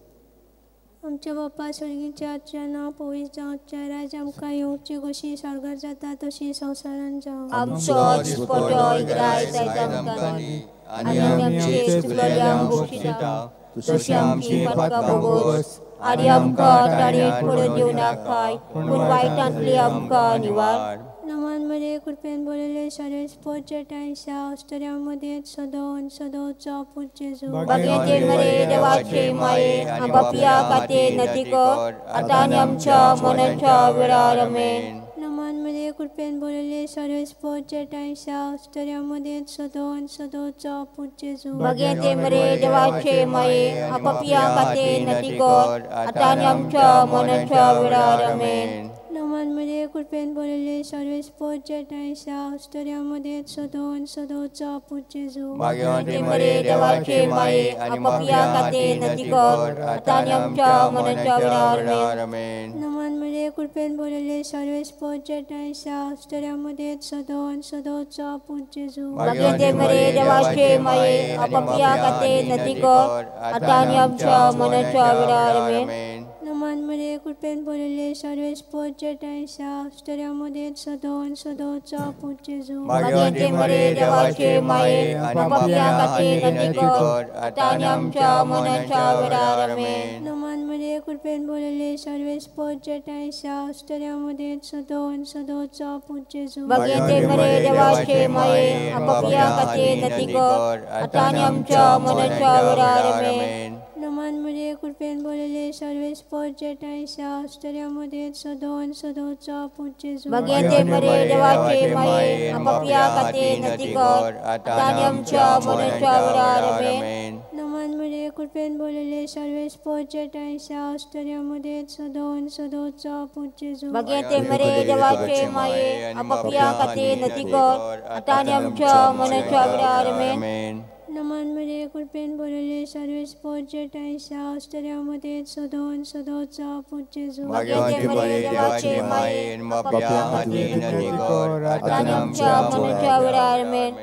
आमच्या बापा स्वर्गीच्या, तुजें नांव पवित्र जावं, तुजें राज्य आमकां येवं, तुजी खोशी स्वर्गार जाता तशी संवसारांत जावं. आमचो दिसपटो इग्रायत आयज आमकां दी, आनी आमचे चुकलेल्यांक बक्षिता तशी आमची पातकां भोगोस, आनी आमकां ताणें पडून दिवं नाकाय, पूण वायटांतली आमकां निवार. नमन मरिये, कृपेन भरलेले, सर्वेस्पोरचे ठांय आसा, वस्तुऱ्या मदें सदो आनी सदो तुजो पूत जेजू. भाग्यवंती मरिये देवाचे माये, पापयां खातीर नती कर, आतां आनी आमच्या मरणाच्या वेळार. आमेन. नमन मरिये, कृपेन भरलेले, सर्वेस्पोरचे ठांय आसा, वस्तुऱ्या मदें सदो आनी सदो तुजो पूत जेजू. भाग्यवंती मरिये देवाचे माये, पापयां खातीर नती कर, आतां आनी आमच्या मरणाच्या वेळार. आमेन. नमन मरिये, कृपेन भरलेले, सर्वेस्पोरचे ठांय आसा, वस्तुऱ्या मदें सदो आनी सदो तुजो पूत जेजू. भाग्यवंती मरिये देवाचे माये, पापयां खातीर नती कर, आतां आनी आमच्या मरणाच्या वेळार. आमेन. नमन मरिये, कृपेन भरलेले, सर्वेस्पोरचे ठांय आसा, वस्तुऱ्या मदें सदो आनी सदो तुजो पूत जेजू. भाग्यवंती मरिये देवाचे माये, पापयां खातीर नती कर, आतां आनी आमच्या मरणाच्या वेळार. आमेन. नमन मरिये, कृपेन भरलेले, सर्वेस्पोरचे ठांय आसा, वस्तुऱ्या मदें सदो आनी सदो तुजो पूत जेजू. भाग्यवंती मरिये देवाचे माये, पापयां खातीर नती कर, आतां आनी आमच्या मरणाच्या वेळार. आमेन. नमन मरिये, कृपेन भरलेले, सर्वेस्पोरचे ठांय आसा, वस्तुऱ्या मदें सदो आनी सदो तुजो पूत जेजू. भाग्यवंती मरिये देवाचे माये, पापयां खातीर नती कर, आतां आनी आमच्या मरणाच्या वेळार. आमेन. नमन मरिये, कृपेन भरलेले, सर्वेस्पोरचे ठांय आसा, वस्तुऱ्या मदें सदो आनी सदो तुजो पूत जेजू. भाग्यवंती मरिये देवाचे माये, पापयां खातीर नती कर, आतां आनी आमच्या मरणाच्या वेळार. आमेन. नमन मरिये, कृपेन भरलेले, सर्वेस्पोरचे ठांय आसा, वस्तुऱ्या मदें सदो आनी सदो तुजो पूत जेजू. भाग्यवंती मरिये देवाचे माये, पापयां खातीर नती कर, आतां आनी आमच्या मरणाच्या वेळार. आमेन. नमन मरिये, कृपेन भरलेले, सर्वेस्पोरचे ठांय आसा, वस्तुऱ्या मदें सदो आनी सदो तुजो पूत जेजू. भाग्यवंती मरिये देवाचे माये, पापयां खातीर नती कर, आतां आनी आमच्या मरणाच्या वेळार. आमेन.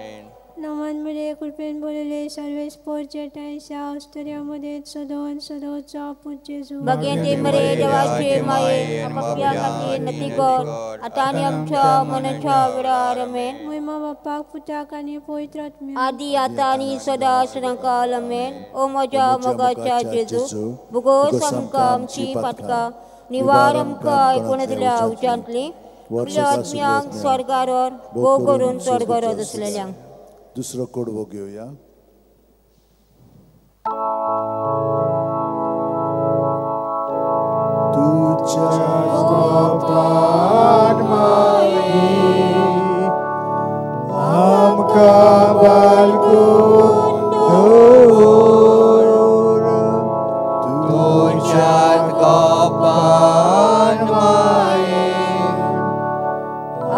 नमन मरिये, कृपेन भरलेले, सर्वेस्पोरचे ठांय आसा, वस्तुऱ्या मदें सदो आनी सदो तुजो पूत जेजू. भाग्यवंती मरिये देवाचे माये, पापयां खातीर नती कर, आतां आनी आमच्या मरणाच्या वेळार. आमेन. महिमा बापाक, पुताक आनी पवित्र आत्म्याक, आदी आतां आनी सदां सदांकाळ. आमेन. ओ म्हज्या मोगाच्या जेजू, भोगोस आमकां आमची पातकां, निवार आमकां एकूणांतल्या उज्यांतली, आपल्या आत्म्यांक स्वर्गार व्हर, भोव करून चड गरज आसलेल्यांक. दुसरो कडवो घेवया. गोपान माये आमकां बालकून दवर तुज्यात गोपान माये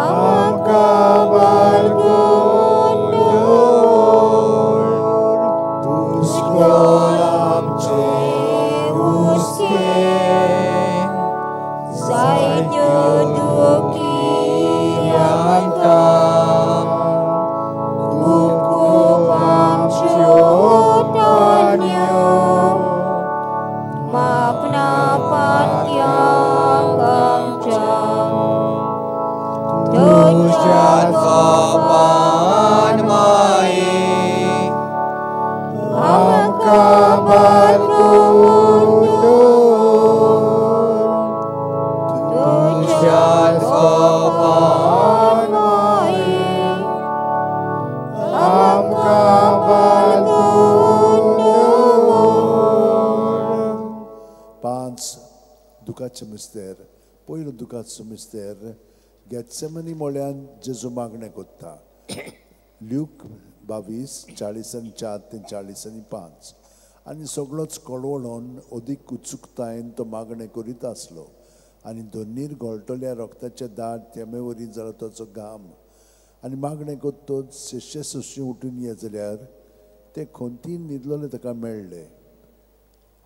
आमकां बालकून दवर पुष्कळ आमचे हुस्के जायत्यो दुखी आमकां खूब खूब आमच्यो तान्यो मापना पात्यांक आमच्या तुज्यात गोपान माये आमकां बालकून दवर तुज्यात गोपान माये आमकां बालकून दवर. 5 दुखाचे मिस्तेर. पयलो दुखाचो मिस्तेर गेत्सेमनी मोळ्यान जेजू मागणें कोत्ता. ल्यूक 22:44 ते 45. आनी सगळोच कळवळोन अदीक उत्सुकतायेन तो मागणें करीत आसलो आनी धन्नीर घोळटल्या रोगताचे दाट थेंबे वरी जालो ताचो घाम. आनी मागणें कोत्तोच शिश्य सुशी उठून ये जाल्यार ते खोंतीन न्हिदलोले ताका मेळ्ळे.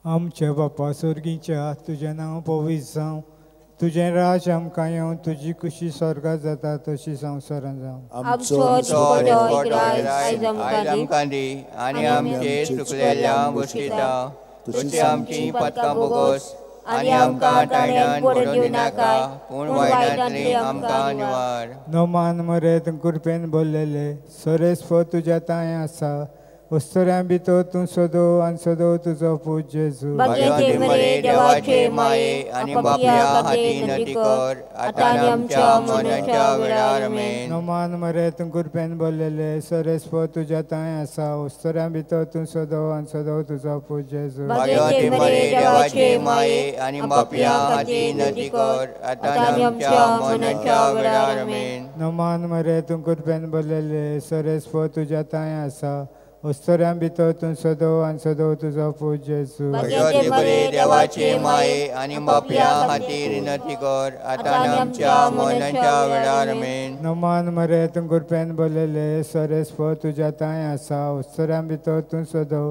आमच्या बापा स्वर्गीच्या तुजें नांव पवित्र जावं, तुजें राज आमकां येवं, तुजी खुशी स्वर्गात जाता तशी संवसारांत जावं. आमचो दिसपटो राज आयज आमकां दी आनी आमचे चुकलेल्या भोगशिता तशी आमची पदकां भोगोस आनी आमकां ताण्यान पडून दिनाका पूण वायटांतली आमकां निवार. नोमान मरे कृपेन बोल्लेले सरेस्फ तुज्या तांय आसा, उस्तऱ्यां भितर तूं सदो आनी सदो तुजो पूत जेजू. भाग्यवती मरे देवाचे माये आनी बापया हाती नती कर आतां आनी आमच्या मरणाच्या वेळार आमेन. नोमान मरे तूं कृपेन बोल्लेले सरेस्फ तुज्या तांय आसा, उस्तऱ्यां भितर तूं सदो आनी सदो तुजो पूत जेजू. भाग्यवती मरे देवाचे माये आनी बापया हाती नती कर आतां आनी आमच्या मरणाच्या वेळार आमेन. नोमान मरे तूं कृपेन बोल्लेले सरेस्फ तुज्या तांय आसा, उस्तऱ्यां भितर तूं सदो आनी सदो तुजो पूत जेजू. भाग्यवती मरे देवाचे माये आनी बापया खातीर विनंती कर आतां आनी आमच्या मरणाच्या वेळार आमेन. नोमान मरे तूं कृपेन बोल्लेले सरेस्फ तुज्या तांय आसा, उस्तऱ्यां भितर तूं सदो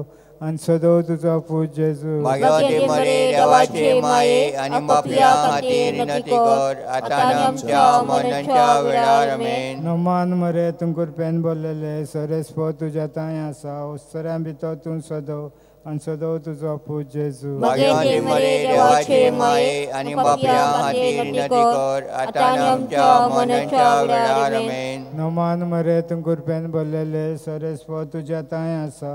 आनी सदो तुजो पूत जेजू. भाग्यवती मरे देवाचे माये आनी बापया खातीर विनंती कर आतां आनी आमच्या मरणाच्या वेळार आमेन. नोमान मरे तूं कृपेन बोल्लेले सरेस्फ तुज्या तांय आसा, उस्तऱ्यां भितर तूं सदो आनी सदो तुजो पूत जेजू. भाग्यवती मरे देवाचे माये आनी बापया खातीर विनंती कर आतां आनी आमच्या मरणाच्या वेळार आमेन. नोमान मरे तूं कृपेन बोल्लेले सरेस्फ तुज्या तांय आसा,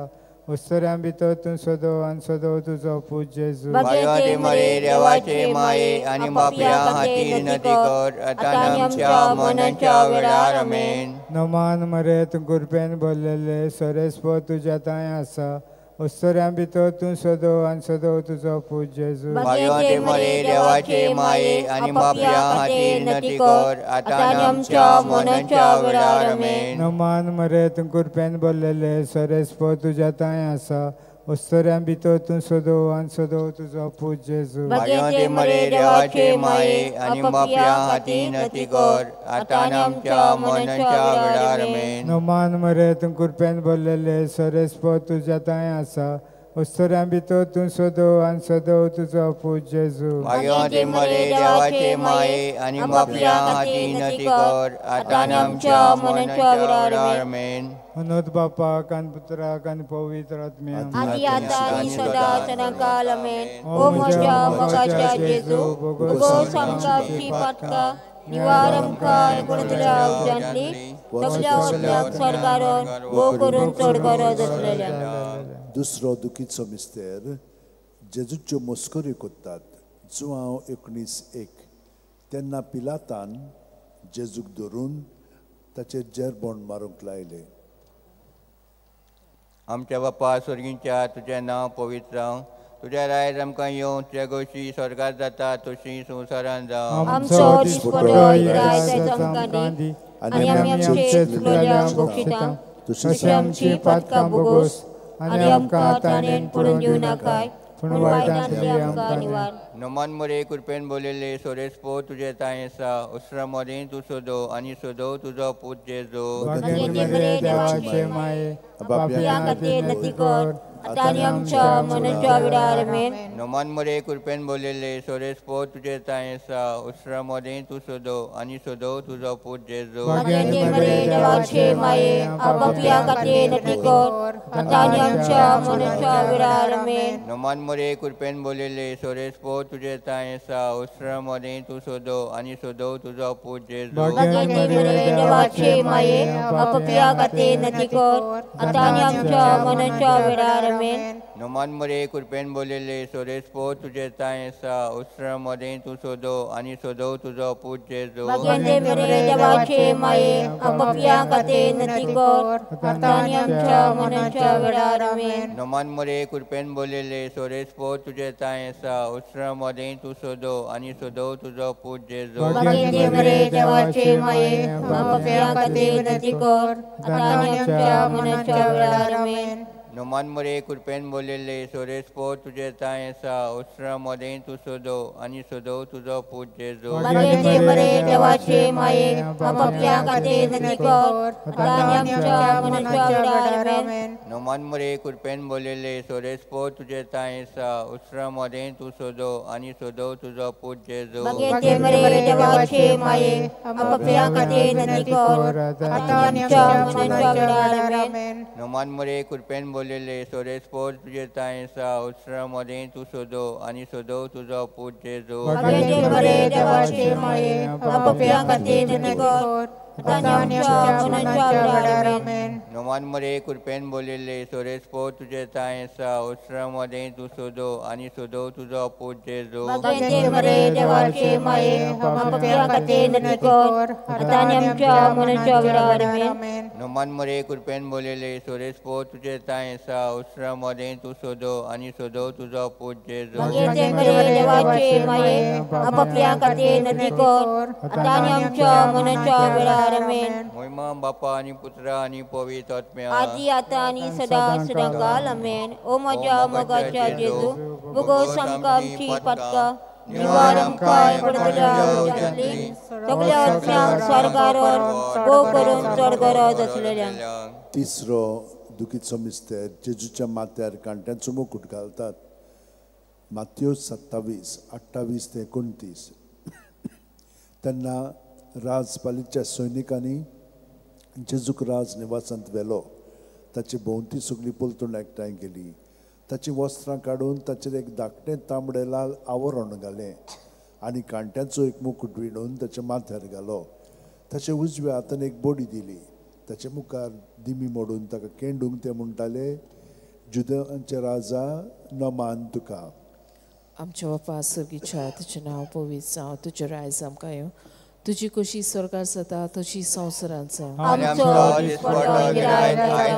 उस्तऱ्यां भितर तूं सदो आनी सदो तुजो पूत जेजू. भाग्यवती मरे देवाचे माये आनी बापया खातीर विनंती कर आतां आनी आमच्या मरणाच्या वेळार आमेन. नोमान मरे तूं कृपेन बोल्लेले सरेस्फ तुज्या तांय आसा, उस्तऱ्यां भितर तूं सदो आनी सदो तुजो पूत जेजू. भाग्यवती मरे देवाचे माये आनी बापया खातीर विनंती कर आतां आनी आमच्या मरणाच्या वेळार आमेन. नोमान मरे तूं कृपेन बोल्लेले सरेस्फ तुज्या तांय आसा, उस्तऱ्यां भितर तूं सदो आनी सदो तुजो पूत जेजू. भाग्यवती मरे देवाचे माये आनी बापया खातीर विनंती कर आतां आनी आमच्या मरणाच्या वेळार आमेन. नोमान मरे तूं कृपेन बोल्लेले सरेस्फ तुज्या तांय आसा, उस्तऱ्यां भितर तूं सदो आनी सदो तुजो पूत जेजू. भाग्यवती मरे देवाचे माये आनी बापया खातीर विनंती कर आतां आनी आमच्या मरणाच्या वेळार आमेन. अनोत बापाक आनी पुत्राक आनी पवित्र आत्म्याक आदी आतां आनी सदां सदांकाल आमेन. ओ म्हज्या मोगाच्या जेजू, भोगोस आमकां आमची पातकां निवार आमकां गुणतल्या उज्यांतली सगल्या वतल्याक सरकारान भोव करून चड गरज आसलेल्या. दुसरो दुखीचो मिस्तेर जेजूच्यो मस्कऱ्यो कोत्तात. जुआंव 19:1. तेन्ना पिलातान जेजूक धरून ताचेर जेरबोण मारूंक लायलें. आमच्या बापा स्वर्गींच्या तुजें नांव पवित्र जावं, तुज्या रायत आमकां येवं, तुज्या गोशी स्वर्गात जाता तशी संवसारांत जावं. आमचो दिसपट्टो आयज आमकां दी आनी आमी आमचे चुकलेल्यांक बक्षिता तशी आमची पातकां भोगोस आनी आमकां ताणें पडून दिवं नाकाय पूण वायटांतली आमकां निवार. नमन मरे कृपेन बोलिल्ले सोरेस्पो तुजे तांय आसा, उसरा मदें तूं सोदो आनी सोदो तुजो पूत जेजो. देवाचे माये पापयां खातीर नती कर आतां आनी आमच्या मनाच्या वेळार. आमेन. नमन मरे कृपेन बोलिल्ले सोरेस्पो तुजे तांय आसा, उसरा मदें तूं सोदो आनी सोदो तुजो पूत जेजो. देवाचे माये पापयां खातीर नती कर आतां आनी आमच्या मनाच्या वेळार. आमेन. नमन मरे कृपेन बोलिल्ले सोरेस्पो तुजे तांय आसा, उसरा मदें तूं सोदो आनी सोदो तुजो पूत जेजो. देवाचे माये पापयां खातीर नती कर आतां आनी आमच्या मनाच्या वेळार. आमेन. नमन मरे कृपेन बोलिल्ले सोरेस्पो तुजे तांय आसा, उसरा मदें तूं सोदो आनी सोदो तुजो पूत जेजो. देवाचे माये पापयां खातीर नती कर आतां आनी आमच्या मनाच्या वेळार. आमेन. नमन मरे कृपेन बोलिल्ले सोरेस्पो तुजे तांय आसा, उसरा मदें तूं सोदो आनी सोदो तुजो पूत जेजो. देवाचे माये पापयां खातीर नती कर आतां आनी आमच्या मनाच्या वेळार. आमेन. नमन मरे कृपेन बोलिल्ले सोरेस्पो तुजे तांय आसा, उसरा मदें तूं सोदो आनी सोदो तुजो पूत जेजो. देवाचे माये पापयां खातीर नती कर आतां आनी आमच्या मनाच्या वेळार. आमेन. नमन मरे कृपेन बोलिल्ले सोरेस्पो तुजे तांय आसा, उसरा मदें तूं सोदो आनी सोदो तुजो पूत जेजो. देवाचे माये पापयां खातीर नती कर आतां आनी आमच्या मनाच्या वेळार. आमेन. नमन मरे कृपेन बोलिल्ले सोरेस्पो तुजे तांय आसा, उसरा मदें तूं सोदो आनी सोदो तुजो पूत जेजो. देवाचे माये पापयां खातीर नती कर आतां आनी आमच्या मनाच्या वेळार. आमेन. नमन मरे कृपेन बोलिल्ले सोरेस्पो तुजे तांय आसा, उसरा मदें तूं सोदो आनी सोदो तुजो पूत जेजो. देवाचे माये पापयां खातीर नती कर आतां आनी आमच्या मनाच्या वेळार. आमेन. नमन मरे कृपेन बोलिल्ले सोरेस्पो तुजे तांय आसा, उसरा मदें तूं सोदो आनी सोदो तुजो पूत जेजो. देवाचे माये पापयां खातीर नती कर आतां आनी आमच्या मनाच्या वेळार. आमेन. महिमा बापा आनी पुत्रा आनी पवित्र आत्म्या, आदी आतां आनी सदां सदांकाल. आमेन. ओ म्हज्या मोगाच्या जेजू, भोगोस आमकां आमची पातकां निवार आमकां पडटल्या उज्यांतली सगल्या आत्म्यांक स्वर्गार भोव करून चड गरज आसलेल्यांक. तिसरो दुखीचो मिस्तेर, जेजूच्या माथ्यार कांट्यांचो मुकूट घालतात. मात्यो 27, 28 ते 29. तेन्ना राजपालीच्या सैनिकांनी जेजूक राज निवासांत व्हेलो. ताची भोंवती सगळी पलतूण एकठांय केली. ताचीं वस्त्रां काडून ताचेर एक धाकटें तांबडें लाल आवरण घालें आनी कांट्यांचो एक मुकूट विणून ताच्या माथ्यार घालो. ताच्या उजव्या हातान एक बडी दिली. ताचे मुखार दिमी मोडून ताका केंडूंक ते म्हणटाले, जुदेवांचे राजा नमान तुका. आमच्या बापा सर्गीच्या, तुजें नांव पवित्र जावं, तुजें रायज आमकां येवं, तुजी कशी स्वर्गार जाता तशी संवसारांत जावं. आमचो दिसपट्टो आयज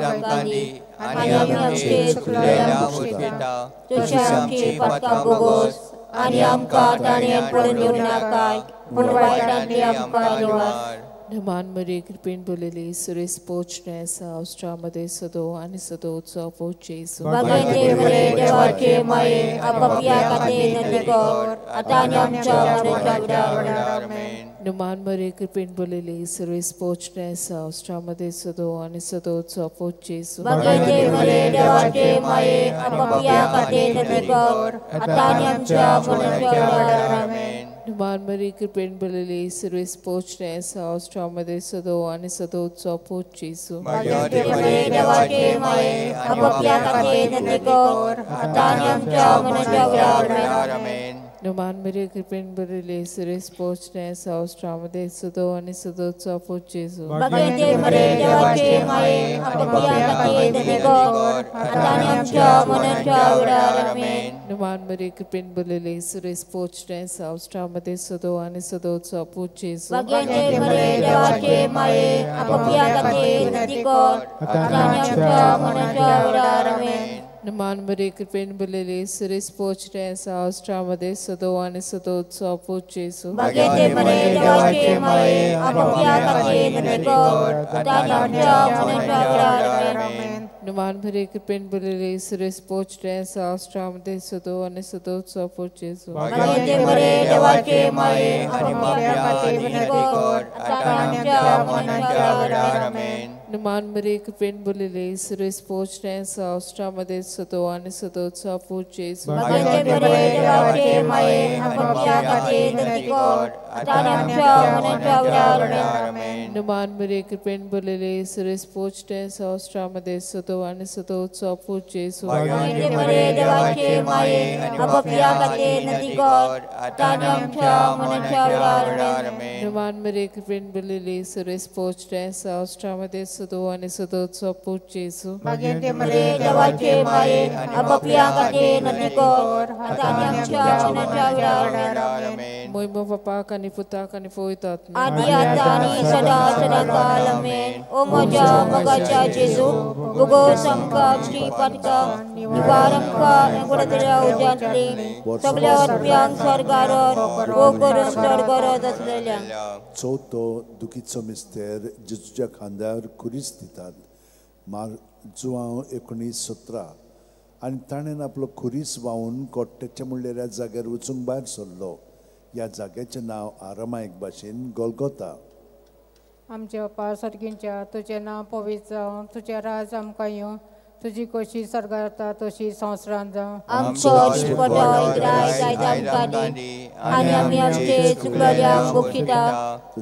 आमकां दी आनी आमी आमचे चुकलेल्यांक बक्षिता तशी आमची पातकां भोगोस आनी आमकां ताणें पडून दिवं नाकाय पूण वायटांतली आमकां निवार. नमान मरे कृपेन बोलिल्ले सुरेश पोचणे आसा, उसरा सदो आनी सदोचो पूत जेजू. देवाचे माये पापयां खातीर नती कर आतां आनी आमच्या मरणाच्या वेळार. आमेन. नमान मरे कृपेन बोलिल्ले सुरेश पोचणे आसा, उसरा सदो आनी सदोचो पूत जेजू. देवाचे माये पापयां खातीर नती कर आतां आनी आमच्या मरणाच्या वेळार. आमेन. नमान मरे कृपेन बोलिल्ले सुरेश पोचणे आसा, उसरा सदो आनी सदोचो पूत जेजू. देवाचे माये पापयां खातीर नती कर आतां आनी आमच्या मरणाच्या वेळार. आमेन. नमान मरे कृपेन भरिल्ले सुरेश पोचणे आसा, उसरा सदो आनी सदोचो पूत जेजू. देवाचे माये पापयां खातीर नती कर आतां आनी आमच्या मरणाच्या वेळार. आमेन. नमान मरे कृपेन भरिल्ले सुरेश पोचणे आसा, उसरा सदो आनी सदोचो पूत जेजू. देवाचे माये पापयां खातीर नती कर आतां आनी आमच्या मरणाच्या वेळार. आमेन. नमान मरे कृपेन भरलेली सुरेश पोचरे सावस्ट्रामध्ये सदो आणि सदोत्सव पूजेसू. भाग्यवंती मरिये देवाची माये, आमच्या खातीर विनंती कर, आतां आनी आमच्या मरणाच्या वेळार. आमेन. नमान मरे कृपेन भरलेली सुरेश पोचरे सावस्ट्रामध्ये सदो आणि सदोत्सव पूजेसू. भाग्यवंती मरिये देवाची माये, आमच्या खातीर विनंती कर, आतां आनी आमच्या मरणाच्या वेळार. आमेन. नमान मरे कृपेन भरलेली सुरेश पोचरे सावस्ट्रामध्ये सदो आणि सदोत्सव पूजेसू. भाग्यवंती मरिये देवाची माये, आमच्या खातीर विनंती कर, आतां आनी आमच्या मरणाच्या वेळार. आमेन. नमान मरे कृपेन भरलेली सुरेश पोचरे सावस्ट्रामध्ये सदो आणि सदोत्सव पूजेसू. भाग्यवंती मरिये देवाची माये, आमच्या खातीर विनंती कर, आतां आनी आमच्या मरणाच्या वेळार. आमेन. नमान मरे कृपेन भरलेली सुरेश पोचरे सावस्ट्रामध्ये सदो आणि सदोत्सव पूजेसू. भाग्यवंती मरिये देवाची माये, आमच्या खातीर विनंती कर, आतां आनी आमच्या मरणाच्या वेळार. आमेन. मोहिमा बापाक आनी पुताक आनी पवित्र आत्म्याक. आदी आतां आनी सदां सदां काल. आमेन. ओ म्हज्या मोगाच्या जेजू, भोगोस आमकां आमची पातकां निवार आमकां एकुणातल्या उज्यांतली सगळ्या आत्म्यांक स्वर्गार वो करून चड गरज आसलेल्यांक. चवथो दुखीचो मिस्तेर जेजूच्या खांद्यार खुरीस दितात. मार जुवांव 19:17. आनी ताणें आपलो खुरीस व्हांवून कोट्याच्या म्हणलेल्या जाग्यार वचूंक भायर सरलो. ह्या जाग्याचें नांव आरामायक भाशेन गोलगोता. आमच्या बापा सर्गींच्या, तुजें नांव पवित्र जावं, तुजें राज आमकां येवं, तुजी कशी स्वर्गार जाता तशी संवसारांत जावं. आमचो दिसपटो इग्राय आयज आमकां दी, आनी आमी आमचे चुकलेल्यांक बक्षिता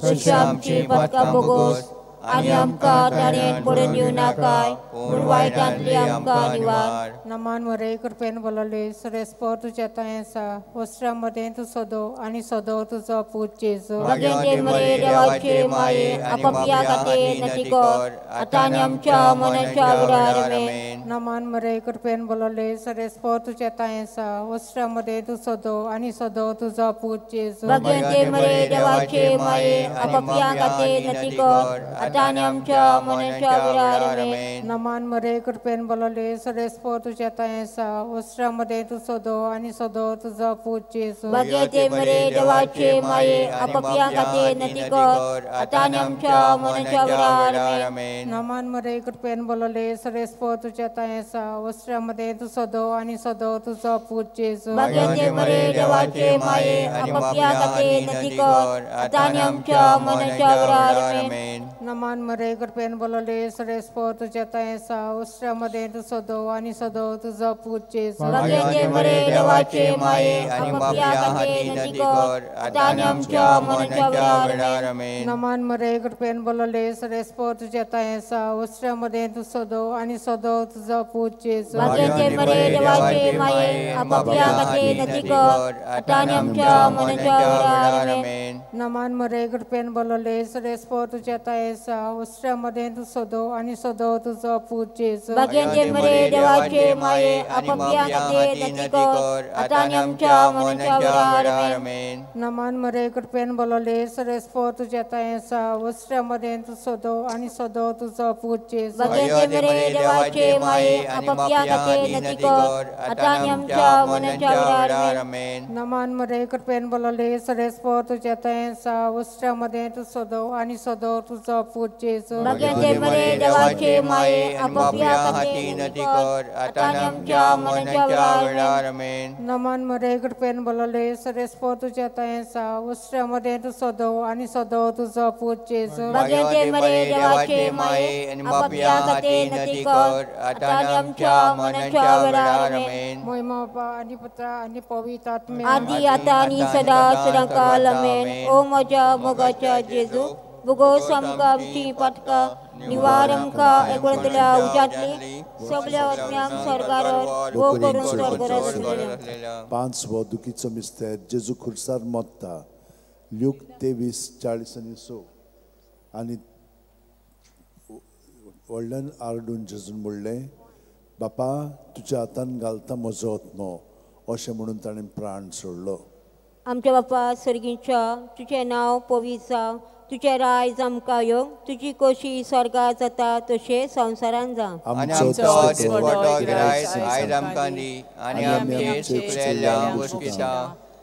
तशी आमची पातकां भोगोस, आनी आमकां ताणें पडून दिवं नाकाय, पूण वायटांतली आमकां निवार. नमान मरे कृपेन बोलले सरेस्पर तुज्या तांय आसा, वस्त्रा मदें तूं सदो आनी सदो तुजो पूत जेजू. भाग्यवंती मरिये देवाची माये, आपापल्या खातीर विनंती कर, आतां आनी आमच्या मरणाच्या वेळार. आमेन. नमान मरे कृपेन बोलले सरेस्पर तुज्या तांय आसा, वस्त्रा मदें तूं सदो आनी सदो तुजो पूत जेजू. भाग्यवंती मरिये देवाची माये, आपापल्या खातीर विनंती कर, आतां आनी आमच्या मरणाच्या वेळार. आमेन. नमान मरे कृपेन बोलले सरेस्पर तुज्या तांय आसा, वस्त्रा मदें तूं सदो आनी सदो तुजो पूत जेजू. भाग्यवंती मरिये देवाची माये, आपापल्या खातीर विनंती कर, आतां आनी आमच्या मरणाच्या वेळार. आमेन. नमान मरे कृपेन बोलले सरेस्पर तुज्या तांय आसा, वस्त्रा मदें तूं सदो आनी सदो तुजो पूत जेजू. भाग्यवंती मरिये देवाची माये, आपापल्या खातीर विनंती कर, आतां आनी आमच्या मरणाच्या वेळार. आमेन. नमान मरे कृपेन बोलले सरेस्पर तुज्या तांय आसा, वस्त्रा मदें तूं सदो आनी सदो तुजो पूत जेजू. भाग्यवंती मरिये देवाची माये, आपापल्या खातीर विनंती कर, आतां आनी आमच्या मरणाच्या वेळार. आमेन. नमान मरे कृपेन बोलले सरेस्पर तुज्या तांय आसा, वस्त्रा मदें तूं सदो आनी सदो तुजो पूत जेजू. भाग्यवंती मरिये देवाची माये, आपापल्या खातीर विनंती कर, आतां आनी आमच्या मरणाच्या वेळार. आमेन. नमान मरे कृपेन बोलले सरेस्पर तुज्या तांय आसा, वस्त्रा मदें तूं सदो आनी सदो तुजो पूत जेजू. भाग्यवंती मरिये देवाची माये, आपापल्या खातीर विनंती कर, आतां आनी आमच्या मरणाच्या वेळार. आमेन. नमान मरे कृपेन बोलले सरेस्पर तुज्या तांय आसा, वस्त्रा मदें तूं सदो आनी सदो तुजो पूत जेजू. भाग्यवंती मरिये देवाची माये, आपापल्या खातीर विनंती कर, आतां आनी आमच्या मरणाच्या वेळार. आमेन. नमान मरे कृपेन बोलले सरेस्पर तुज्या तांय आसा, वस्त्रा मदें तूं सदो आनी सदो तुजो पूत जेजू. भाग्यवंती मरिये देवाची माये, आपापल्या खातीर विनंती कर, आतां आनी आमच्या मरणाच्या वेळार. आमेन. नमान मरे कृपेन बोलले सरेस्पर तुज्या तांय आसा, वस्त्रा मदें तूं सदो आनी सदो तुजो पूत जेजू. भाग्यवंती मरिये देवाची माये, आपापल्या खातीर विनंती कर, आतां आनी आमच्या मरणाच्या वेळार. आमेन. मोहिमा बापा आनी पुत्रा आनी पवित्र आत्म्या. आदी आतां आनी सदां सदां काल. आमेन. ओ म्हज्या मोगाच्या जेजू, भोगोस आमकां आमची पातकां निवार आमकां एकुणांतल्या उज्यांतली सगळ्या आत्म्यांक स्वर्गार वो करून स्वर्गार आसलेल्या. पांचवो दुखीचो मिस्तेर जेजू खुर्सार मोत्ता. ल्यूक 23:46. आनी व्हडल्यान आरडून जेजून म्हणलें, बापा तुज्या हातान घालता म्हजो आत्मो, अशें म्हणून ताणें प्राण सोडलो. आमच्या बापा सर्गीच्या तुजें नांव पवित्र जावं, तुजें रायज आमकां येवं, तुजी खोशी स्वर्गार जाता तशें संवसारान जावं. आमचो दिसपट्टो गिरायक आयज आमकां दी आनी आमचे चुकलेल्यांक बोगशिता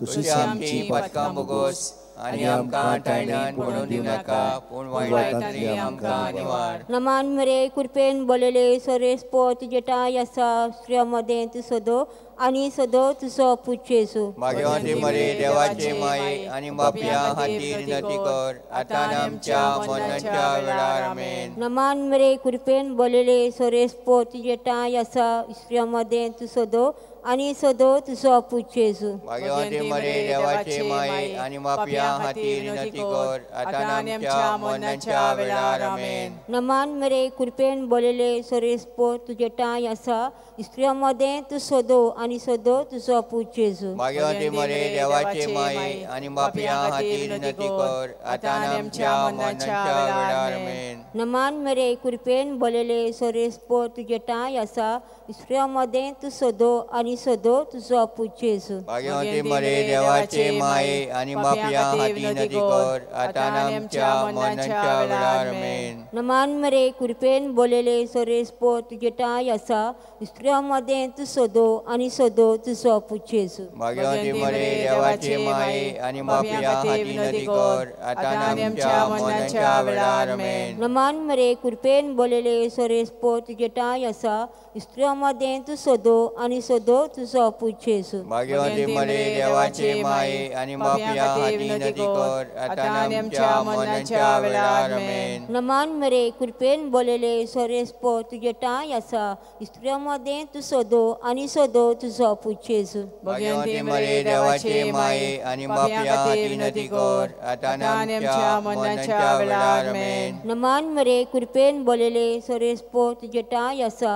तशी आमची पातकां बोगोस आनी आमकां तायणान पडून दिवनाका पूण वायटांतली आमकां निवार. नमान मरे कृपेन बोलले सोरेस पो तुजे ठांय आसा, स्त्रियां मदें तूं सदो आनी सदो तुजो पूत जेजू. भाग्यवंती मरे देवाचे माये आनी बापया खातीर विनंती कर आतां आमच्या मरणाच्या वेळार. आमेन. नमान मरे कृपेन बोलले सोरेस पो तुजे ठांय आसा, स्त्रियां मदें तूं सदो आनी सदो तुजो पूत जेजू. भाग्यवंती मरे देवाचे माये आनी बापया खातीर विनंती कर आतां आमच्या मरणाच्या वेळार. आमेन. नमान मरे कृपेन बोलले सोरेस पो तुजे ठांय आसा, स्त्रियां मदें तूं सदो आनी सदो तुजो पूत जेजू. भाग्यवंती मरे देवाचे माये आनी बापया खातीर विनंती कर आतां आमच्या मरणाच्या वेळार. आमेन. नमान मरे कृपेन बोलले सोरेस पो तुजे ठांय आसा, स्त्रियां मदें तूं सदो आनी सदो तुजो पूत जेजू. भाग्यवंती मरे देवाचे माये आनी बापया खातीर विनंती कर आतां आमच्या मरणाच्या वेळार. आमेन. नमान मरे कृपेन बोलले सोरेस पो तुजे ठांय आसा, स्त्रियां मदें तूं सदो आनी सदो तुजो पूत जेजू. भाग्यवंती मरे देवाचे माये आनी बापया खातीर विनंती कर आतां आमच्या मरणाच्या वेळार. आमेन. नमान मरे कृपेन बोलले सोरेस पो तुजे ठांय आसा, स्त्रियां मदें तूं सदो आनी सदो तुजो पूत जेजू. भाग्यवंती मरे देवाचे माये आनी बापया खातीर विनंती कर आतां आमच्या मरणाच्या वेळार. आमेन. नमान मरे कृपेन बोलले सोरेस पो तुजे ठांय आसा, स्त्रियां मदें तूं सदो आनी सदो तुजो पूत जेजू. भाग्यवंती मरे देवाचे माये आनी बापया खातीर विनंती कर आतां आमच्या मरणाच्या वेळार. आमेन. नमान मरे कृपेन बोलले सोरेस पो तुजे ठांय आसा,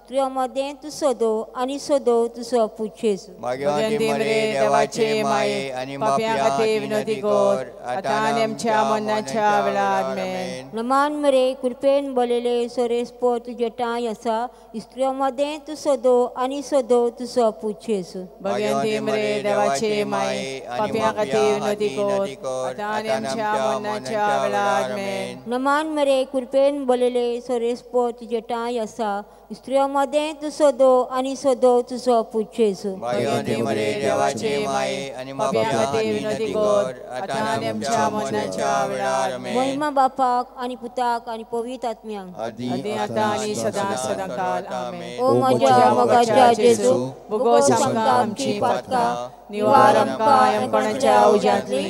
स्त्रियां मदें तूं सदो आनी सदो तुजो पूत जेजू. भाग्यवंती मरे देवाचे माये आनी बापया खातीर विनंती कर आतां आमच्या मरणाच्या वेळार. आमेन. नमान मरे कृपेन बोलले सोरेस पो तुजे ठांय आसा, स्त्रियां मदें तूं सदो आनी सदो तुजो पूत जेजू. भाग्यवंती मरे देवाचे माये आनी बापया खातीर विनंती कर आतां आमच्या मरणाच्या वेळार. आमेन. नमान मरे कृपेन बोलले सोरेस पो तुजे ठांय आसा, स्त्रियां मदें तूं सदो आनी सदो तुजो पूत जेजू. भाग्यवंती मरे देवाचे माये आनी बापया खातीर विनंती कर आतां आमच्या मरणाच्या वेळार. आमेन. महिमा बापाक आनी पुताक आनी पवित्र आत्म्याक आदी आतां आनी सदां सदां काल. आमेन. ओ म्हज्या मोगाच्या जेजू, बोगोस आमकां आमची पातकां निवार आमकां यमकोणाच्या उज्यांतली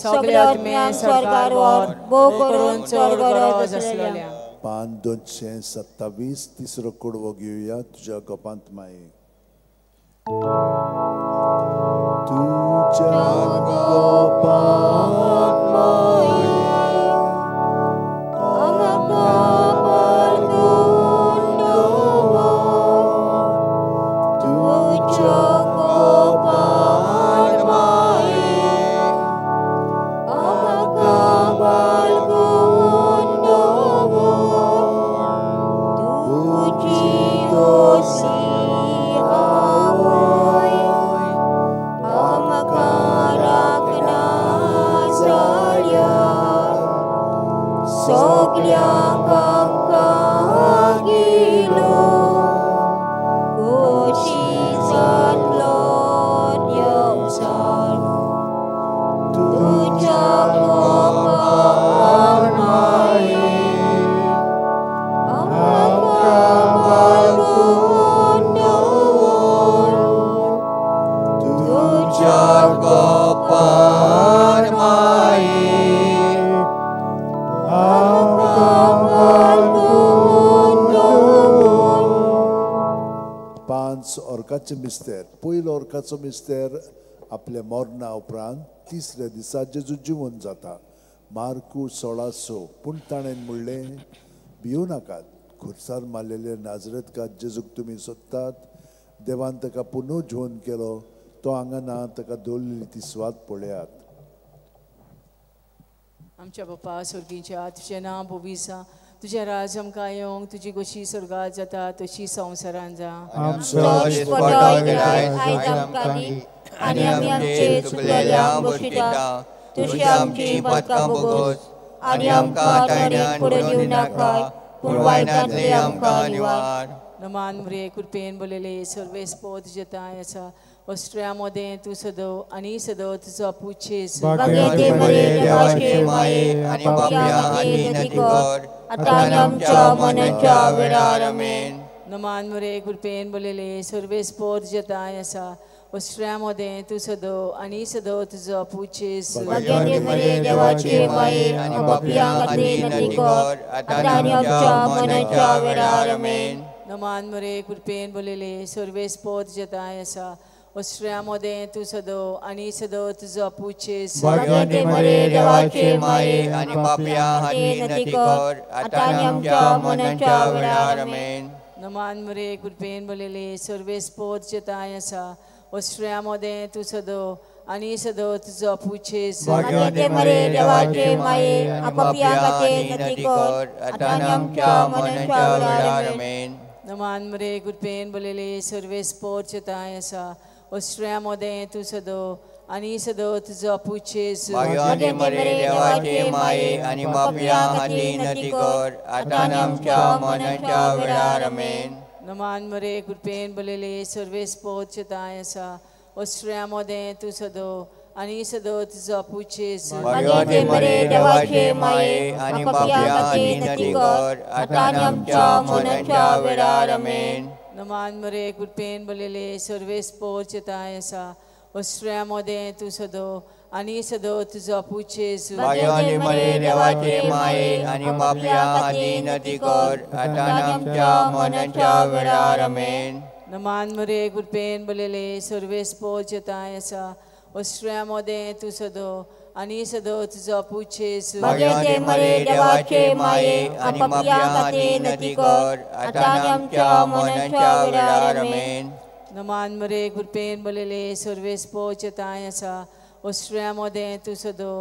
सगळे आत्म्यांक स्वर्गार व्हर, भोव करून चड गरज आसलेल्या. पान 227 तिसरो कुडवो घेवया. तुज्या गोपांत माये, तुज्या गोपांत माये आमकां बाळगून दवर, तुज्या गोपांत माये आमकां बाळगून दवर, तुजी दोशी आवय आमकां राखना जाल्यार, सगल्यांक आमकां गेलो खोशी जातलो देवचार, तुज्या गोपांत माये आमकां बाळगून दवर, तुज्या गोपांत माये आमकां बाळगून दवर. 5 ऑर्काचे मिस्तेर. पयलो ऑर्काचो मिस्तेर आपल्या मरणा उपरांत तिसऱ्या दिसा जेजू जिवन जाता. मार्कू 16:6. पूण ताणें म्हणलें, भिवू नाकात, खुर्सार मारलेले नाजरेतकार जेजूक तुमी सोदतात. देवान ताका पुनू जिवन केलो, तो हांगा ना, ताका दवरलेली ती सुवात पळयात. आमच्या बापा स्वर्गीच्या, तुजें नांव पवित्र जावं, तुजें राज आमकां येवंक, तुजी खोशी स्वर्गार जाता तशी संवसारान जावं. आमचो दिसपट्टो गिरायक आयज आमकां दी आनी आमचे चुकलेल्यांक बक्षिता तशी आमची पातकां भोगोस आनी आमकां ताण्यान पडून दिवनाका पूण वायटांतले आमकां निवार. नमान मरिये कृपेन भरलेले सर्वेस्पोर तुजे ठांय आसा ऑस्ट्रिया मदें तूं सदो आनी सदो तुजो पूत जेजू. भाग्यवती मरिये देवाचे माये आनी पापयां खातीर विनंती कर आतां आनी आमच्या मरणाच्या वेळार. आमेन. नमान मरिये कृपेन भरलेले सर्वेस्पोर तुजे ठांय आसा ऑस्ट्रिया मदें तूं सदो आनी सदो तुजो पूत जेजू. भाग्यवती मरिये देवाचे माये आनी पापयां खातीर विनंती कर आतां आनी आमच्या मरणाच्या वेळार. आमेन. नमान मरिये कृपेन भरलेले सर्वेस्पोर तुजे ठांय आसा ऑस्ट्रिया मदें तूं सदो आनी सदो तुजो पूत जेजू. भाग्यवती मरिये देवाचे माये आनी पापयां खातीर विनंती कर आतां आनी आमच्या मरणाच्या वेळार. आमेन. नमान मरिये कृपेन भरलेले सर्वेस्पोर तुजे ठांय आसा ऑस्ट्रिया मदें तूं सदो आनी सदो तुजो पूत जेजू. भाग्यवती मरिये देवाचे माये आनी पापयां खातीर विनंती कर आतां आनी आमच्या मरणाच्या वेळार. आमेन. नमान मरिये कृपेन भरलेले सर्वेस्पोर तुजे ठांय आसा ऑस्ट्रिया मदें तूं सदो आनी सदो तुजो पूत जेजू. भाग्यवती मरिये देवाचे माये आनी पापयां खातीर विनंती कर आतां आनी आमच्या मरणाच्या वेळार. आमेन. नमान मरिये कृपेन भरलेले सर्वेस्पोर तुजे ठांय आसा ऑस्ट्रिया मदें तूं सदो आनी सदो तुजो पूत जेजू. भाग्यवती मरिये देवाचे माये आनी पापयां खातीर विनंती कर आतां आनी आमच्या मरणाच्या वेळार. आमेन. नमान मरिये कृपेन भरलेले सर्वेस्पोर तुजे ठांय आसा ऑस्ट्रिया मदें तूं सदो आनी सदो तुजो पूत जेजू. भाग्यवती मरिये देवाचे माये आनी पापयां खातीर विनंती कर आतां आनी आमच्या मरणाच्या वेळार. आमेन. नमान मरिये कृपेन भरलेले सर्वेस्पोर तुजे ठांय आसा ऑस्ट्रिया मदें तूं सदो आनी सदो तुजो पूत जेजू. भाग्यवती मरिये देवाचे माये आनी पापयां खातीर विनंती कर आतां आनी आमच्या मरणाच्या वेळार. आमेन. नमान मरिये कृपेन भरलेले सर्वेस्पोर तुजे ठांय आसा ऑस्ट्रिया मदें तूं सदो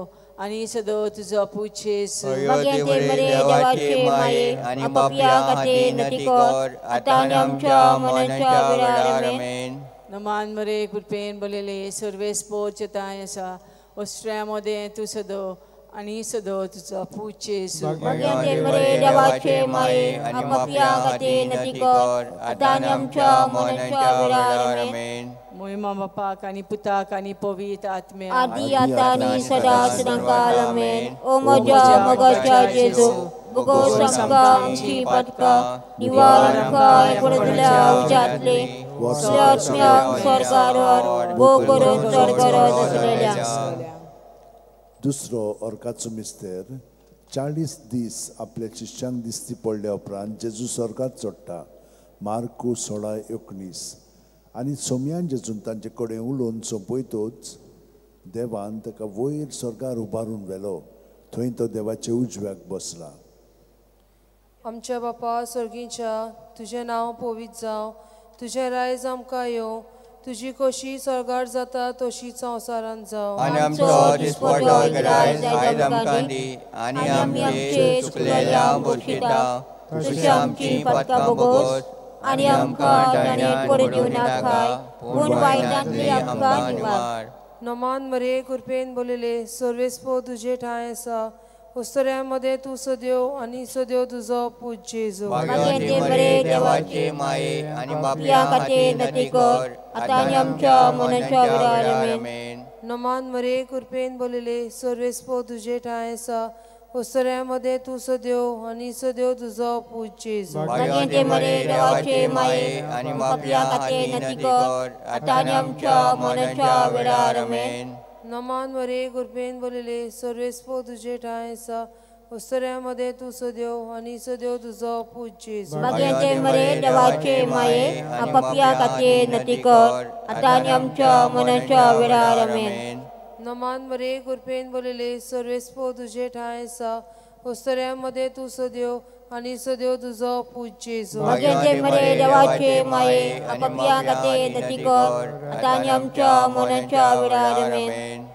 आनी सदो तुजो पूत जेजू. भाग्यवती मरिये देवाचे माये आनी पापयां खातीर विनंती कर आतां आनी आमच्या मरणाच्या वेळार. आमेन. नमान मरिये कृपेन भरलेले सर्वेस्पोर तुजे ठांय आसा ऑस्ट्रिया मदें तूं सदो आनी सदो तुजो पूत जेजू. भाग्यवती मरिये देवाचे माये आनी पापयां खातीर विनंती कर आतां आनी आमच्या मरणाच्या वेळार. आमेन. मोहिमा बापाक आनी पुताक आनी पवित्र आत्म्याक आदी आतां आनी सदां सदांकाळ. आमेन. ओ म्हज्या मोगाच्या जेजू भोगोस आमकां आमची पातकां निवार आमकां पडतल्या उज्यांतले सगळ्या आत्म्यांक स्वर्गार व्हर भोग करून चड गरज आसलेल्या. दुसरो अर्काचो मिस्तेर 40 दीस आपल्या शिश्यांक दिसती पडल्या उपरांत जेजू स्वर्गार चडटा. मार्कू 16:19. आनी सोमयान जेजून तांचे कडेन उलोवन सोंपयतोच देवान ताका वयर स्वर्गार उबारून व्हेलो. थंय तो देवाच्या उजव्याक बसला. आमच्या बापा स्वर्गीच्या तुजें नांव पवित्र जावं, तुजें रायज आमकां येवं, तुजी खोशी स्वर्गार जाता तशी संवसारांत जावं. आनी आमचो दिसपडो रायज आयज आमकां दी आनी आमचे चुकलेल्यांक बक्षिता तशी आमची पातकां भोगोस आनी आमकां ताण्यान पडून दिवनाका पूण वायटांतले आमकां निवार. नमान मरिये कृपेन भरलेले सर्वेस्पोर तुजे ठांय आसा उस्तऱ्या मदें तूं सद्यो आनी सद्यो तुजो पूत जेजू. भाग्यवती मरिये देवाचे माये आनी पापयां खातीर विनंती कर आतां आनी आमच्या मरणाच्या वेळार. आमेन. नमान मरिये कृपेन भरलेले सर्वेस्पोर तुजे ठांय आसा उस्तऱ्या मदें तूं सद्यो आनी सद्यो तुजो पूत जेजू. भाग्यवती मरिये देवाचे माये आनी पापयां खातीर विनंती कर आतां आनी आमच्या मरणाच्या वेळार. आमेन. नमान मरिये कृपेन भरलेले सर्वेस्पोर तुजे ठांय आसा उस्तऱ्या मदें तूं सद्यो आनी सद्यो तुजो पूत जेजू. भाग्यवती मरिये देवाचे माये आनी पापयां खातीर विनंती कर आतां आनी आमच्या मरणाच्या वेळार. आमेन. नमान मरिये कृपेन भरलेले सर्वेस्पोर तुजे ठांय आसा उस्तऱ्या मदें तूं सद्यो आनी सद्यो तुजो पूत जेजू. भाग्यवती मरिये देवाचे माये आनी पापयां खातीर विनंती कर आतां आनी आमच्या मरणाच्या वेळार. आमेन.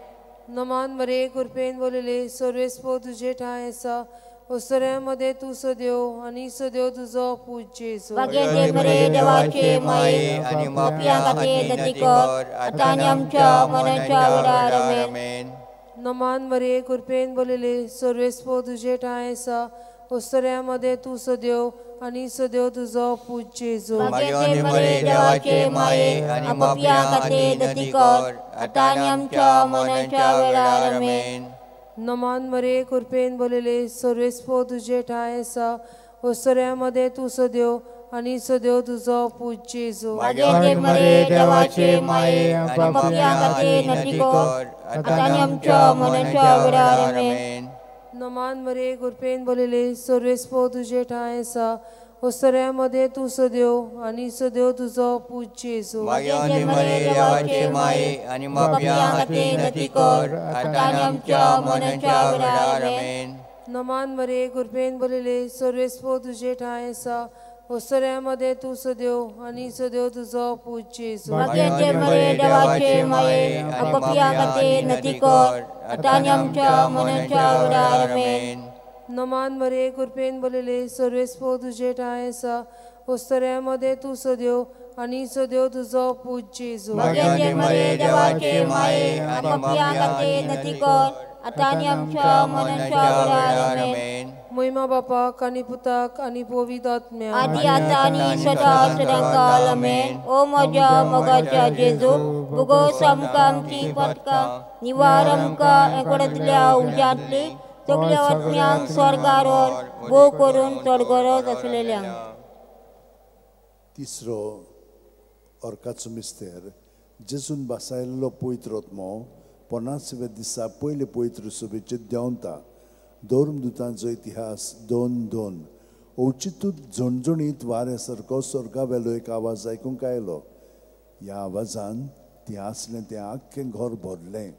नमान मरिये कृपेन भरलेले सर्वेस्पोर तुजे ठांय आसा ओसऱ्या मदें तूं सदेव आनी सदेव तुजो पूत जेजू. भाग्यवंती मरिये देवाचे माये आनी पापयां खातीर नती कर आतां आनी आमच्या मरणाच्या वेळार. आमेन. नमान मरिये, कृपेन भरलेले, सर्वेस्पो तुजे ठांय आसा. ओसऱ्या मदें तूं सदेव आनी सदेव तुजो पूत जेजू. भाग्यवंती मरिये देवाचे माये आनी पापयां खातीर नती कर आतां आनी आमच्या मरणाच्या वेळार. आमेन. नमान मरिये, कृपेन भरलेले, सर्वेस्पो तुजे ठांय आसा. ओसऱ्या मदें तूं सदेव आनी सदेव तुजो पूत जेजू. भाग्यवंती मरिये देवाचे माये आनी पापयां खातीर नती कर आतां आनी आमच्या मरणाच्या वेळार. आमेन. नमान मरिये, कृपेन भरलेले, सर्वेस्पो तुजे ठांय आसा. ओसऱ्या मदें तूं सदेव आनी सदेव तुजो पूत जेजू. भाग्यवंती मरिये देवाचे माये आनी पापयां खातीर नती कर आतां आनी आमच्या मरणाच्या वेळार. आमेन. नमान मरिये, कृपेन भरलेले, सर्वेस्पो तुजे ठांय आसा. ओसऱ्या मदें तूं सदेव आनी सदेव तुजो पूत जेजू. भाग्यवंती मरिये देवाचे माये आनी पापयां खातीर नती कर आतां आनी आमच्या मरणाच्या वेळार. आमेन. नमान मरिये, कृपेन भरलेले, सर्वेस्पो तुजे ठांय आसा. ओसऱ्या मदें तूं सदेव आनी सदेव तुजो पूत जेजू. भाग्यवंती मरिये देवाचे माये आनी पापयां खातीर नती कर आतां आनी आमच्या मरणाच्या वेळार. आमेन. महिमा बापाक आनी पुताक आनी पवित्र आत्म्याक. आदी आतां आनी सदां सदांकाल. आमेन. ओ म्हज्या मोगाच्या जेजू, भुगोस आमकां आमची पदकां, निवार आमकां एकोड्यांतल्या उज्यांतली, सगल्या आत्म्यांक स्वर्गार व्हर, भोव करून चड गरज आसलेल्यांक. तिसरो अर्काचो मिस्तेर. जेजून बासायल्लो पवित्र आत्मो 50व्या दिसा पयले पवित्र सभेचेर देंवता. धर्मदुतांचो इतिहास 2:2. अवचितूच झणझणीत वाऱ्या सारको स्वर्गा वेलो एक आवाज आयकूंक आयलो. ह्या आवाजान तें आसलें तें आख्खें घर भरलें.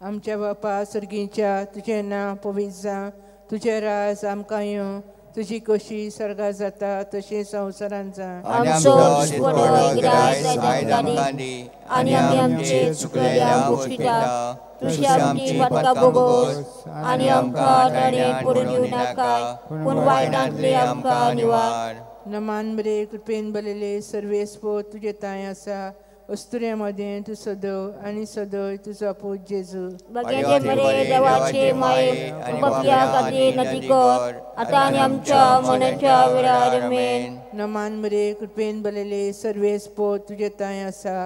आमच्या बापा सर्गीच्या, तुजें नांव पवित्र जावं, तुजें राज आमकां येवं, तुजी कशी स्वर्गार जाता तशी संवसारांत जावं. आमचो दिसवडो ग्रास आयज आमकां दी आनी आमी आमचे चुकलेल्यांक भोगशिता तशी आमची पातकां भोगोस आनी आमकां ताणें पडून दिवं नाका, पूण वायटांतले आमकां निवार. नमान मरिये, कृपेन भरलेले, सर्वेस्पो तुजे ठांय आसा. अस्तुऱ्यां मदें तूं सदैव आनी सदैव तुजो पूत जेजू. भाग्यवंती मरिये देवाचे माये पापयां खातीर नती कर आतां आनी आमच्या मरणाच्या वेळार. आमेन. नमान मरिये, कृपेन भरलेले, सर्वेस्पो तुजे ठांय आसा.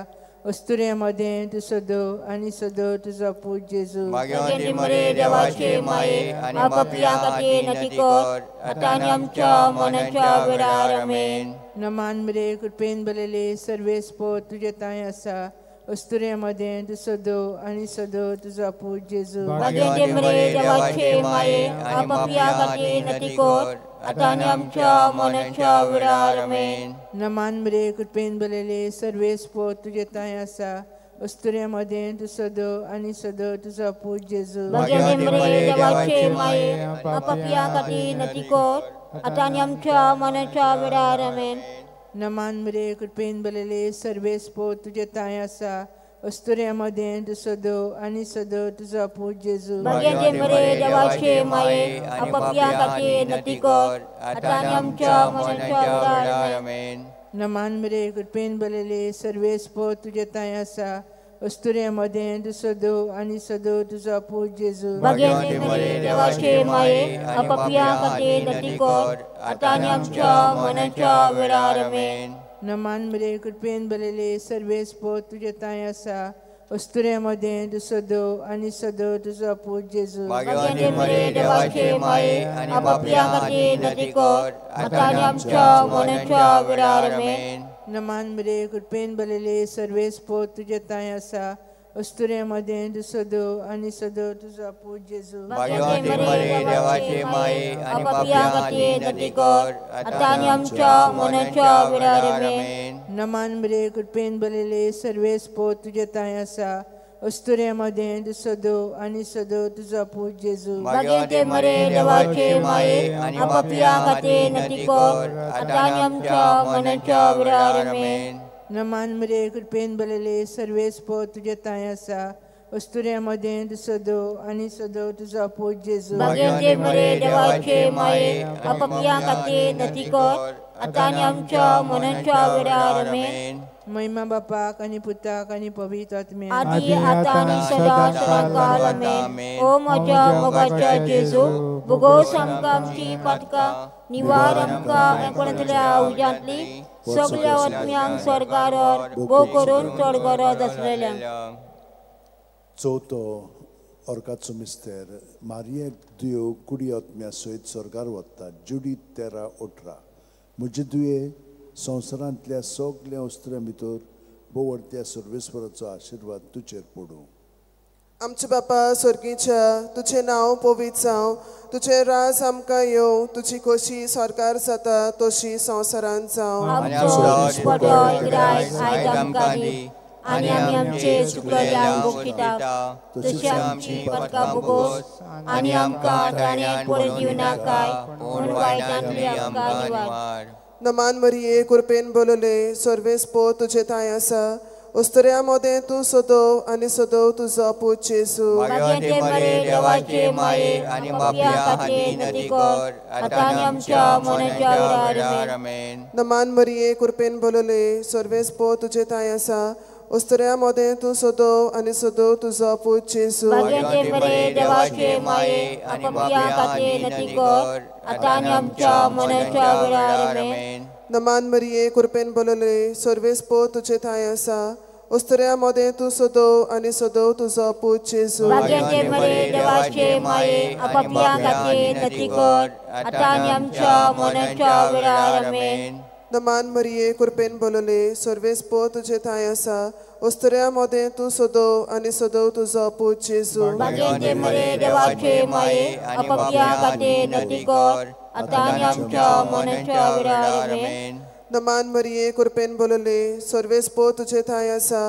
अस्तुऱ्यां मदें तूं सदैव आनी सदैव तुजो पूत जेजू. भाग्यवंती मरिये देवाचे माये आनी पापयां खातीर नती कर आतां आनी आमच्या मरणाच्या वेळार. आमेन. नमान मरिये, कृपेन भरलेले, सर्वेस्पो तुजे ठांय आसा. अस्तुऱ्यां मदें तूं सदैव आनी सदैव तुजो पूत जेजू. भाग्यवंती मरिये देवाचे माये आनी पापयां खातीर नती कर आतां आनी आमच्या मरणाच्या वेळार. आमेन. नमान मरिये, कृपेन भरलेले, सर्वेस्पो तुजे ठांय आसा. अस्तुऱ्यां मदें तूं सदैव आनी सदैव तुजो पूत जेजू. भाग्यवंती मरिये देवाचे माये पापयां खातीर नती कर आतां आनी आमच्या मरणाच्या वेळार. आमेन. नमान मरिये, कृपेन भरलेले, सर्वेस्पो तुजे ठांय आसा. अस्तुऱ्यां मदें तूं सदैव आनी सदैव तुजो पूत जेजू. भाग्यवंती मरिये देवाचे माये पापयां खातीर नती कर आतां आनी आमच्या मरणाच्या वेळार. आमेन. नमान मरिये, कृपेन भरलेले, सर्वेस्पो तुजे ठांय आसा. अस्तुऱ्यां मदें तूं सदैव आनी सदैव तुजो पूत जेजू. भाग्यवंती मरिये देवाचे माये पापयां खातीर नती कर आतां आनी आमच्या मरणाच्या वेळार. आमेन. नमान मरिये, कृपेन भरलेले, सर्वेस्पो तुजे ठांय आसा. अस्तुऱ्यां मदें तूं सदैव आनी सदैव तुजो पूत जेजू. भाग्यवंती मरिये देवाचे माये आनी पापयां खातीर नती कर आतां आनी आमच्या मरणाच्या वेळार. आमेन. नमान मरिये, कृपेन भरलेले, सर्वेस्पो तुजे ठांय आसा. अस्तुऱ्यां मदें तूं सदैव आनी सदैव तुजो पूत जेजू. भाग्यवंती मरिये देवाचे माये आनी पापयां खातीर नती कर आतां आनी आमच्या मरणाच्या वेळार. आमेन. नमान मरिये, कृपेन भरलेले, सर्वेस्पो तुजे ठांय आसा. अस्तुऱ्यां मदें तूं सदैव आनी सदैव तुजो पूत जेजू. भाग्यवंती मरिये देवाचे माये आनी पापयां खातीर नती कर आतां आनी आमच्या मरणाच्या वेळार. आमेन. नमान मरिये, कृपेन भरलेले, सर्वेस्पो तुजे ठांय आसा. अस्तुऱ्यां मदें तूं सदो आनी सदो तुजो पूत जेजू. भाग्यवंती मरे देवाचे माये, आपापल्या खातीर नती कर, आतां आनी आमच्या मरणाच्या वेळार. आमेन. महिमा बापाक आनी पुताक आनी पवित्र आत्म्याक, आदी आतां आनी सदां सदांकाळ. आमेन. ओ म्हज्या मोगाच्या जेजू, भोगोस आमकां आमची पातकां, निवार आमकां एकवटांतल्या उज्यांतली सगल्या आत्म्यांक स्वर्गार भोव करून चड गरज आसलेल्यांक. चवथो ऑर्काचो मिस्तेर. मारियेक दुयो कुडी आत्म्या सयत स्वर्गार वता. जुडी 13-18. म्हजे दुये संवसारांतल्या सगल्या वस्त्रां भितर भोवरत्या सर्वेस्वराचो आशिर्वाद तुजेर पडूं. आमचे बापा स्वर्गीच्या, तुजें नांव पवित्र जावं, तुजें राज आमकां येवं, तुजी खोशी सरकार जाता तशी संवसारांत जावं. आयज आमकां दी आनी आमी आमचे चुकलेल्यांक बोगशिता तशी आमची पदकां भोगोस आनी आमकां ताणें पडून दिवनाकाय पूण वायटांतली आमकां निवार. नमान मरिये, कृपेन बोलले, सर्वेस्पो तुजे ठांय आसा, अस्तुऱ्यां मदें तूं सदो आनी सदो तुजो पूत जेजू. भाग्यवंती मरे देवाचे माये आनी पापयां खातीर नती कर, आतां आनी आमच्या मरणाच्या वेळार. आमेन. नमान मरिये, कृपेन बोलले, सर्वेस्पो तुजे ठांय आसा, अस्तुऱ्यां मदें तूं सदो आनी सदो तुजो पूत जेजू. भाग्यवंती मरे देवाचे माये आनी पापयां खातीर नती कर, आतां आनी आमच्या मरणाच्या वेळार. आमेन. नमान मरिये, कृपेन बोलले, सर्वेस्पो तुजे ठांय आसा, अस्तुऱ्यां मदें तूं सदो आनी सदो तुजो पूत जेजू. भाग्यवंती मरे देवाचे माये पापयां खातीर नती कर, आतां आनी आमच्या मरणाच्या वेळार. आमेन. नमान मरिये, कृपेन बोलले, सर्वेस्पो तुजे ठांय आसा, अस्तुऱ्यां मदें तूं सदो आनी सदो तुजो पूत जेजू. भाग्यवंती मरे देवाचे माये पापयां खातीर नती कर, आतां आनी आमच्या मरणाच्या वेळार. आमेन. नमान मरिये, कृपेन बोलले, सर्वेस्पो तुजे ठांय आसा,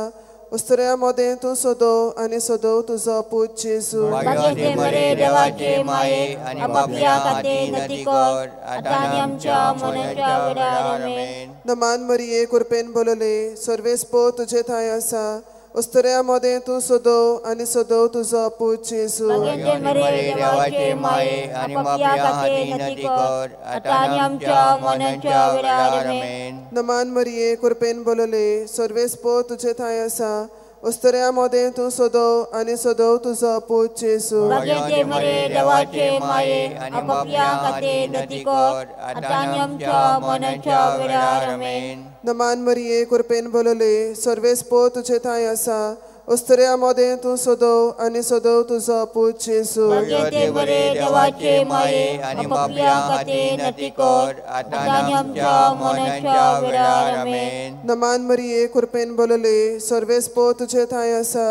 अस्तुऱ्यां मदें तूं सदो आनी सदो तुजो पूत जेजू. भाग्यवंती मरे देवाचे माये पापयां खातीर नती कर, आतां आनी आमच्या मरणाच्या वेळार. आमेन. नमान मरिये, कृपेन बोलले, सर्वेस्पो तुजे ठांय आसा, अस्तुऱ्यां मदें तूं सदो आनी सदो तुजो पूत जेजू. भाग्यवंती मरे देवाचे माये पापयां खातीर नती कर, आतां आनी आमच्या मरणाच्या वेळार. आमेन. नमान मरिये, कृपेन बोलले, सर्वेस्पो तुजे ठांय आसा, अस्तुऱ्यां मदें तूं सदो आनी सदो तुजो पूत जेजू. भाग्यवंती मरे देवाचे माये पापयां खातीर नती कर, आतां आनी आमच्या मरणाच्या वेळार. आमेन. नमान मरिये, कृपेन बोलले, सर्वेस्पो तुजे ठांय आसा, अस्तुऱ्यां मदें तूं सदो आनी सदो तुजो पूत जेजू. भाग्यवंती मरे देवाचे माये पापयां खातीर नती कर, आतां आनी आमच्या मरणाच्या वेळार. आमेन. नमान मरिये, कृपेन बोलले, सर्वेस्पो तुजे ठांय आसा,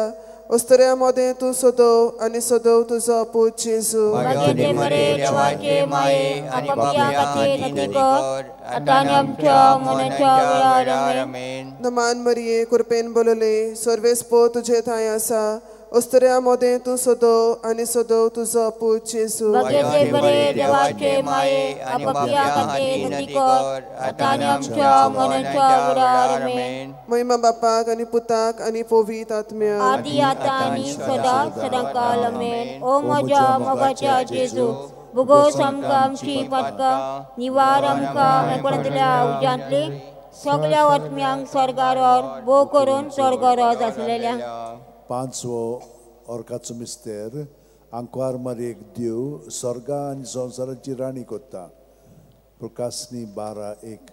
अस्तुऱ्यां मदें तूं सदो आनी सदो तुजो पूत जेजू. भाग्यवंती मरे देवाचे माये पापयां खातीर नती कर, आतां आनी आमच्या मरणाच्या वेळार. आमेन. नमान मरिये, कृपेन बोलले, सर्वेस्पो तुजे ठांय आसा, अस्तुऱ्यां मदें तूं सदो आनी सदो तुजो पूत जेजू. भाग्यवंती मरे देवाचे माये पापयां खातीर नती कर, आतां आनी आमच्या मरणाच्या वेळार. आमेन. महिमा बापाक आनी पुताक आनी पवित्र आत्म्याक, आदी आतां आनी सदां सदांकाळ. आमेन. ओ म्हज्या मोगाच्या जेजू, भोगोस आमकां आमची पातकां, निवार आमकां एकवटांतल्या उज्यांतली सगल्या आत्म्यांक स्वर्गार भोव करून चड गरज आसलेल्यांक. पांचवो ऑर्काचो मिस्तेर. आंकवार मारयेक देव स्वर्गा आनी संवसाराची राणी कोत्ता. प्रकाशनी 12:1.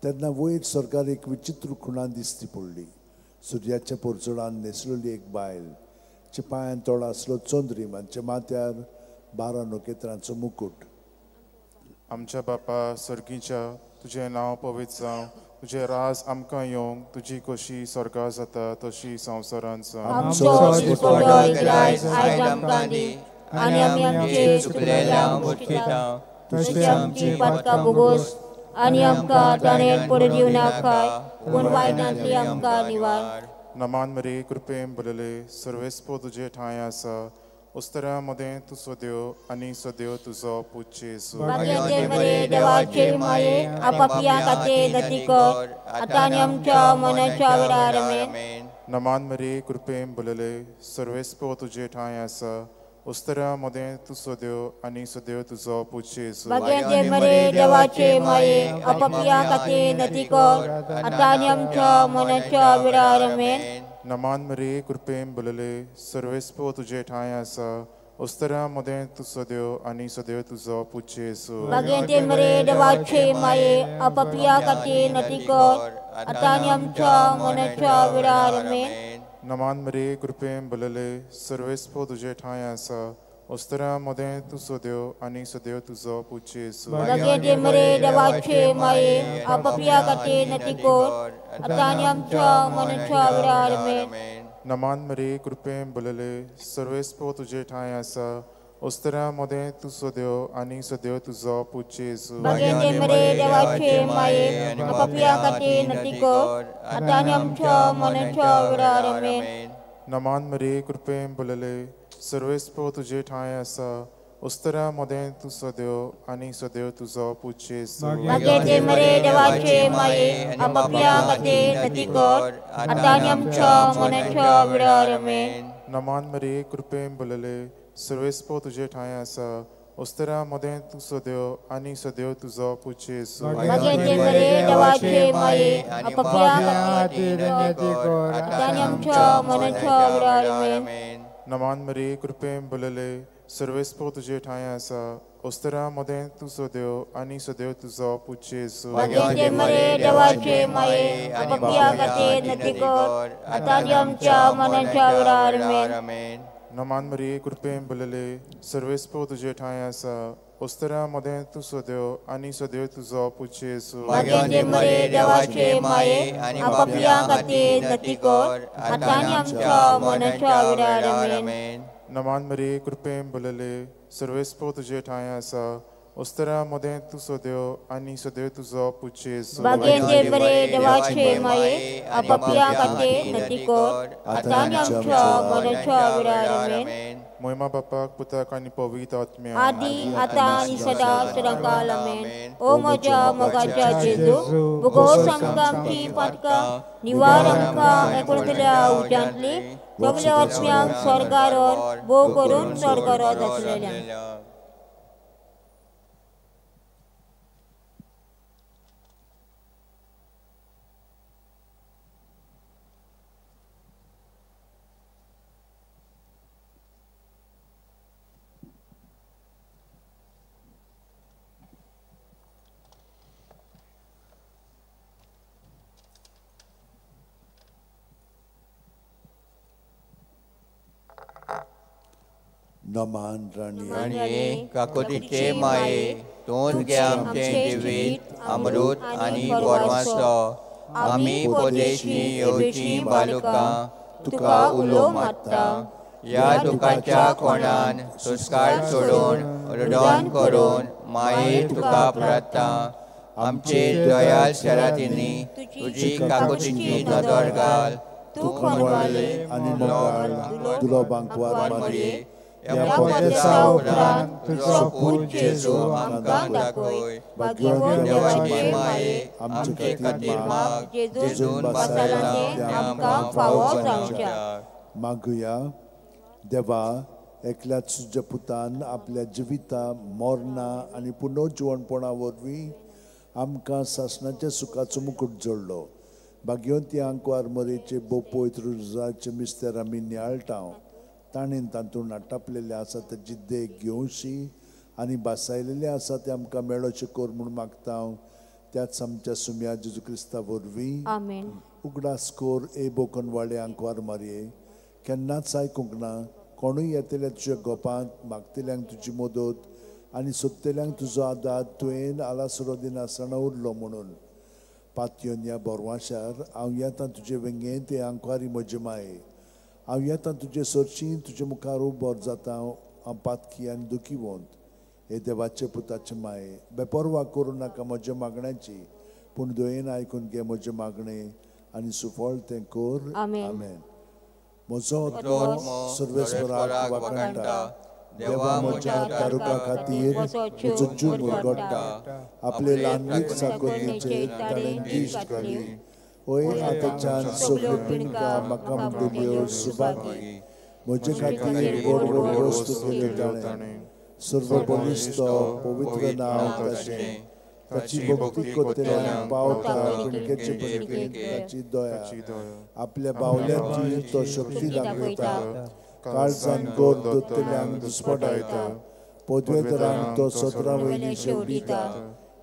तेन्ना वयर स्वर्गार एक विचित्र खुणा दिसती पडली. सुर्याच्या पोरचोडान न्हेसलेली एक बायल, चे पांयान तोडो आसलो चंद्रीम आनी माथ्यार 12 नखेत्रांचो मुकूट. आमच्या बापा सर्गीच्या, तुजें नांव पवित्र जावं, तुजें राज आमकां येवंक, तुजी खोशी स्वर्गार जाता तशी संवसारांत जावं. आमचो दिसपडो आयज आमकां दी आनी आमी आमचे चुकलेल्यांक बोगशिता तशी आमची पातकां भोगोस आनी आमकां ताणें पडून दिवनाकाय पूण वायटांतली आमकां निवार. नमान मरिये, कृपेन भरलेले, सर्वेस्पो तुजे ठांय आसा, उस्तऱ्या मदें तूं सद्यो आनी सद्यो तुजो पूत जेजू। भाग्यवंते मरिये देवाचे माये, आपापल्या खातीर नती कर, आतां आनी आमच्या मरणाच्या वेळार आमेन। नमान मरिये, कृपेन भरलेले, सर्वेस्पर तुजे ठांय आसा, उस्तऱ्या मदें तूं सद्यो आनी सद्यो तुजो पूत जेजू। भाग्यवंते मरिये देवाचे माये, आपापल्या खातीर नती कर, आतां आनी आमच्या मरणाच्या वेळार आमेन। नमान मरिये, कृपेन भरलेले, सर्वेस्पर तुजे ठांय आसा, उस्तऱ्या मदें तूं सद्यो आनी सद्यो तुजो पूत जेजू। भाग्यवंते मरिये देवाचे माये, आपापल्या खातीर नती कर, आतां आनी आमच्या मरणाच्या वेळार आमेन। नमान मरिये, कृपेन भरलेले, सर्वेस्पर तुजे ठांय आसा, उस्तऱ्या मदें तूं सद्यो आनी सद्यो तुजो पूत जेजू। भाग्यवंते मरिये देवाचे माये, आपापल्या खातीर नती कर, आतां आनी आमच्या मरणाच्या वेळार आमेन। नमान मरिये, कृपेन भरलेले, सर्वेस्पर तुजे ठांय आसा, उस्तऱ्या मदें तूं सद्यो आनी सद्यो तुजो पूत जेजू। भाग्यवंते मरिये देवाचे माये, आपापल्या खातीर नती कर, आतां आनी आमच्या मरणाच्या वेळार आमेन। नमान मरिये, कृपेन भरलेले, सर्वेस्पर तुजे ठांय आसा, उस्तऱ्या मदें तूं सद्यो आनी सद्यो तुजो पूत जेजू। भाग्यवंते मरिये देवाचे माये, आपापल्या खातीर नती कर, आतां आनी आमच्या मरणाच्या वेळार आमेन। नमान मरिये, कृपेन भरलेले, सर्वेस्पर तुजे ठांय आसा, उस्तऱ्या मदें तूं सद्यो आनी सद्यो तुजो पूत जेजू। भाग्यवंते मरिये देवाचे माये, आपापल्या खातीर नती कर, आतां आनी आमच्या मरणाच्या वेळार आमेन। नमान मरिये, कृपेन भरलेले, सर्वेस्पर तुजे ठांय आसा, उस्तऱ्या मदें तूं सद्यो आनी सद्यो तुजो पूत जेजू। भाग्यवंते मरिये देवाचे माये, आपापल्या खातीर नती कर, आतां आनी आमच्या मरणाच्या वेळार आमेन। नमान मरिये, कृपेन भरलेले, सर्वेस्पर तुजे ठांय आसा, उस्तऱ्या मदें तूं सद्यो आनी सद्यो तुजो पूत जेजू। भाग्यवंते मरिये देवाचे माये, आपापल्या खातीर नती कर, आतां आनी आमच्या मरणाच्या वेळार आमेन। नमान मरिये, कृपेन भरलेले, सर्वेस्पर तुजे ठांय आसा, उस्तऱ्या मदें तूं सद्यो आनी सद्यो तुजो पूत जेजू। भाग्यवंते मरिये देवाचे माये, आपापल्या खातीर नती कर, आतां आनी आमच्या मरणाच्या वेळार आमेन। मोहिमा बापाक, पुताक आनी पवित्र आत्म्याक, आदी आतां आनी सदां सदांकाळ आमेन। ओ म्हज्या मोगाच्या जेजू, भुगोस आमकां आमची पातकां, निवार आमकां एकवटतल्या उज्यांतली सगल्या आत्म्यांक स्वर्गार व्हर, भोव करून चड गरज आसलेल्यांक। नमान राणये, काकोतीचे माये, तूंच गे आमचें जिवीत अमृत आनी गोरवांचो, आमी परदेशी येवचीं बालुकां तुका उलो मारता। ह्या दुखाच्या कोणान सुस्कार सोडून रुदन करून माये तुका प्रार्थना, आमचे दयाल शरातींनी तुजी काकोतीची नदर घाल। तूं खणवाळे आनी मोगाळ दुलोबांकवार मारये, ह्या परदेसा उपरांत तुजो पूत जेजू आमकां दाखय। देवाचे माये, आमचे खातीर माग, जेजून बासायलां तें आमकां फावो जावचें। मागुया देवा, एकल्याच तुज्या पुतान आपल्या जिविता मरणां आनी पुनर्जिवणपणा वरवीं आमकां सासणाच्या सुखाचो मुकूट जोडलो। भाग्यवंती आंकवार मरेचे बोपोयत रुजाचे मिस्तेर आमी नियाळटा, ताणें तातूंत नाटापलेलें आसा ताची देख घेवशी आनी बासायलेलें आसा तें आमकां मेळोचें कर म्हूण मागता हांव त्याच आमच्या सुम्या जेजू क्रिस्ता वरवीं। आमेन। उगडास कोर ए बोकनवाडे आंकवार मारये, केन्नाच आयकूंक ना कोणूय येतले तुज्या गोपांत मागतल्यांक तुजी मदत आनी सोदतल्यांक तुजो आदार तुवें आलासरो दिनासतना उरलो म्हणून। पातयन ह्या बोरवाशार हांव येता तुजे वेंगेंत ते आंकवारी म्हजे माये, हांव येता तुजे सरशी तुजे मुखार उबो जाता हांव पातकी आनी दुखीवंत। हे देवाचे पुताचे माये, बेपर्वा करूं नाका म्हज्या मागण्याची, पूण दयेन आयकून घे म्हजें मागणें आनी सुफळ तें कर। आमेन। म्हजो आत्मो सर्वेस्पराक वाखाणटा. देवा म्हज्या तारुका खातीर म्हजो जीव मुरगट्टा. आपले ल्हानवीक साकोरणेचेर ताणें दिश्ट घाली. हय आतांच्यान सगळ्यो पिणकां म्हाका म्हणटल्यो सुभागी. म्हजे खातीर व्हड व्हड वस्तू केल्यो ताणें. सर्व बलिश्ट पवित्र नांव ताचें. ताची भक्ती करतल्यांक पावता पिणकेचे पिणकेंत ताची दया. आपल्या बावल्यांची तो शक्ती दाखयता. काळजान गोर दोतल्यांक दुस्पटायता. पदवेदारांक तो सत्रां वयली शेवटिता.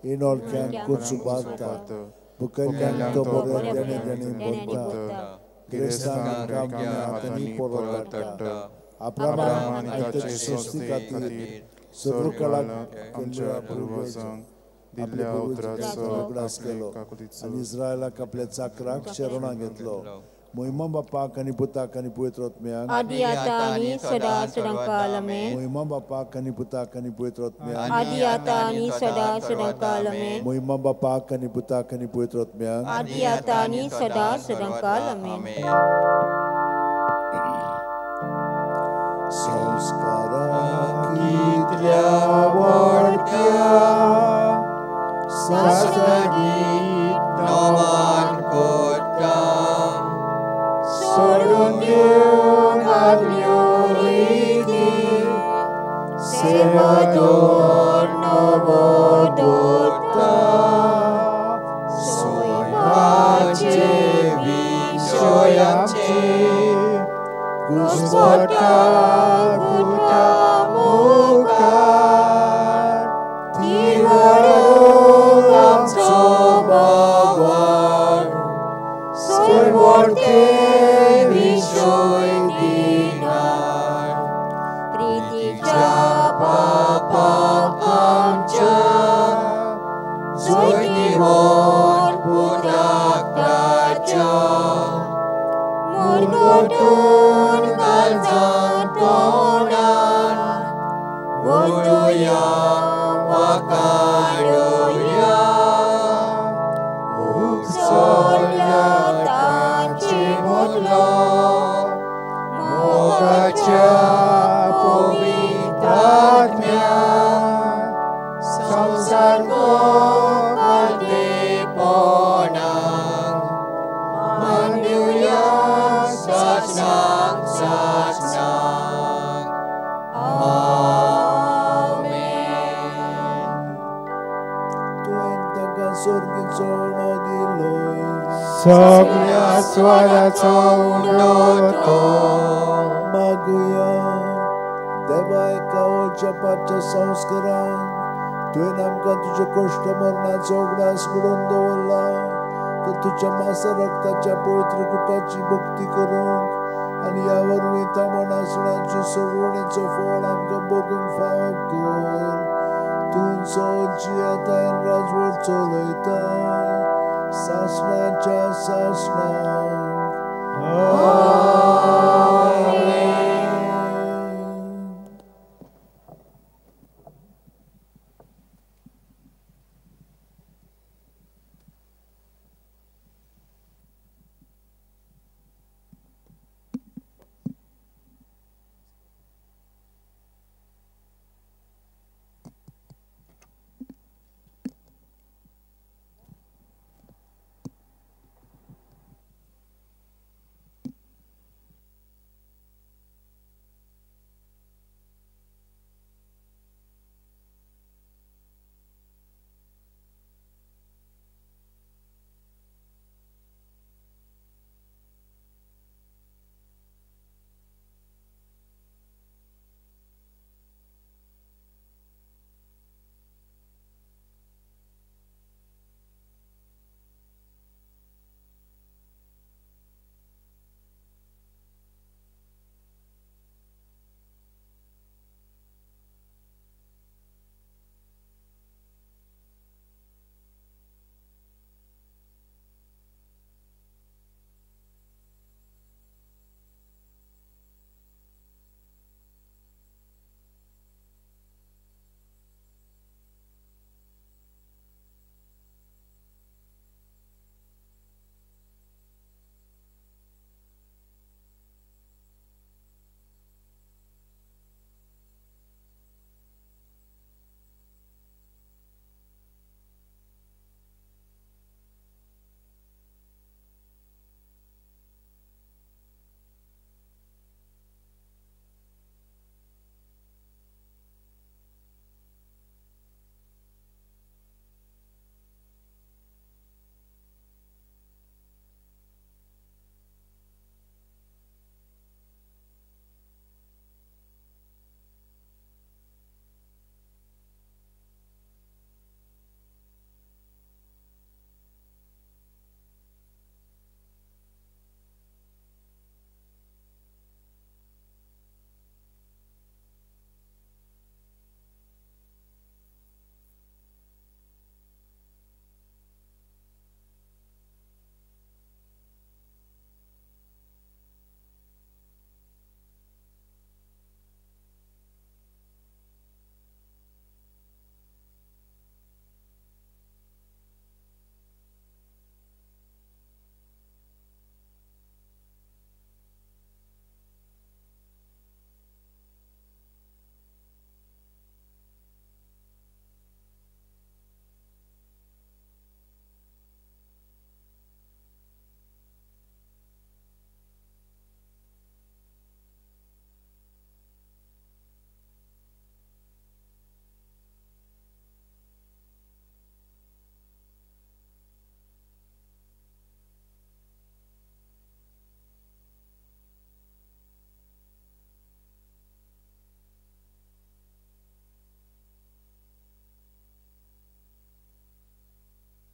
इनोळख्यांक कुर्स उबारता. भुकेल्ल्यांक तो बरें देणें देणें भरता. गिरेस्तांक रिकाम्या हातांनी परत धाडटा. अब्राहमाक आनी ताचे संस्थे खातीर सर्व काळाक केल्ल्या पुर्वजांक आपल्या पुर्वजांचो उगडास केलो आनी इस्रायलाक आपल्या चाकराक शरणां घेतलो. मोहिमा बापाक आनी पुताक आनी पवित्र आत्म्याक आदी आतां आनी सदा सदांकाळ आमेन. मोहिमा बापाक आनी पुताक आनी पवित्र आत्म्याक आदी आतां आनी सदा सदांकाळ आमेन. मोहिमा बापाक आनी पुताक आनी पवित्र आत्म्याक आदी आतां आनी सदा सदांकाळ आमेन. संस्कारा कितल्या वाडट्या सासणागीत नमान कोता सोडून दिवन आदल्यो रिती सेवा दवर नवो दवरता. सोयपाचे विशयाचे घुस्पटा गुटा मुखार तिरवरो आमचो बाबार सर्वोर्ते विशय दिनार. प्रितीच्या बापा आमच्या जैतिवंत पुताक ताच्या मुरगटून काळजां तोंडान वळुया वाखाणुया. उपसरल्या ताचे मदलो मोगाच्या पवित्र आत्म्यान संवसार खालतेपणाक मानुया सासणाक सासणाक. आमेन. तुवें तांकां स्वर्गीचो उणो दिलोय. सगळ्या स्वराचो उणो तो. मागुया देवा एका जपाच्या संस्कारान तुवें आमकां तुज्या कश्ट मरणाचो उगडास घडोवन दवरला. तर तुज्या मासा रक्ताच्या पवित्र गुटाची भक्ती करूंक आनी ह्या वरवीं तामणासणाची सरवणेचो फळ आमकां भोगूंक फावो कर. तूं जियेताय राजवट चलयताय सासणाच्या सासणाक.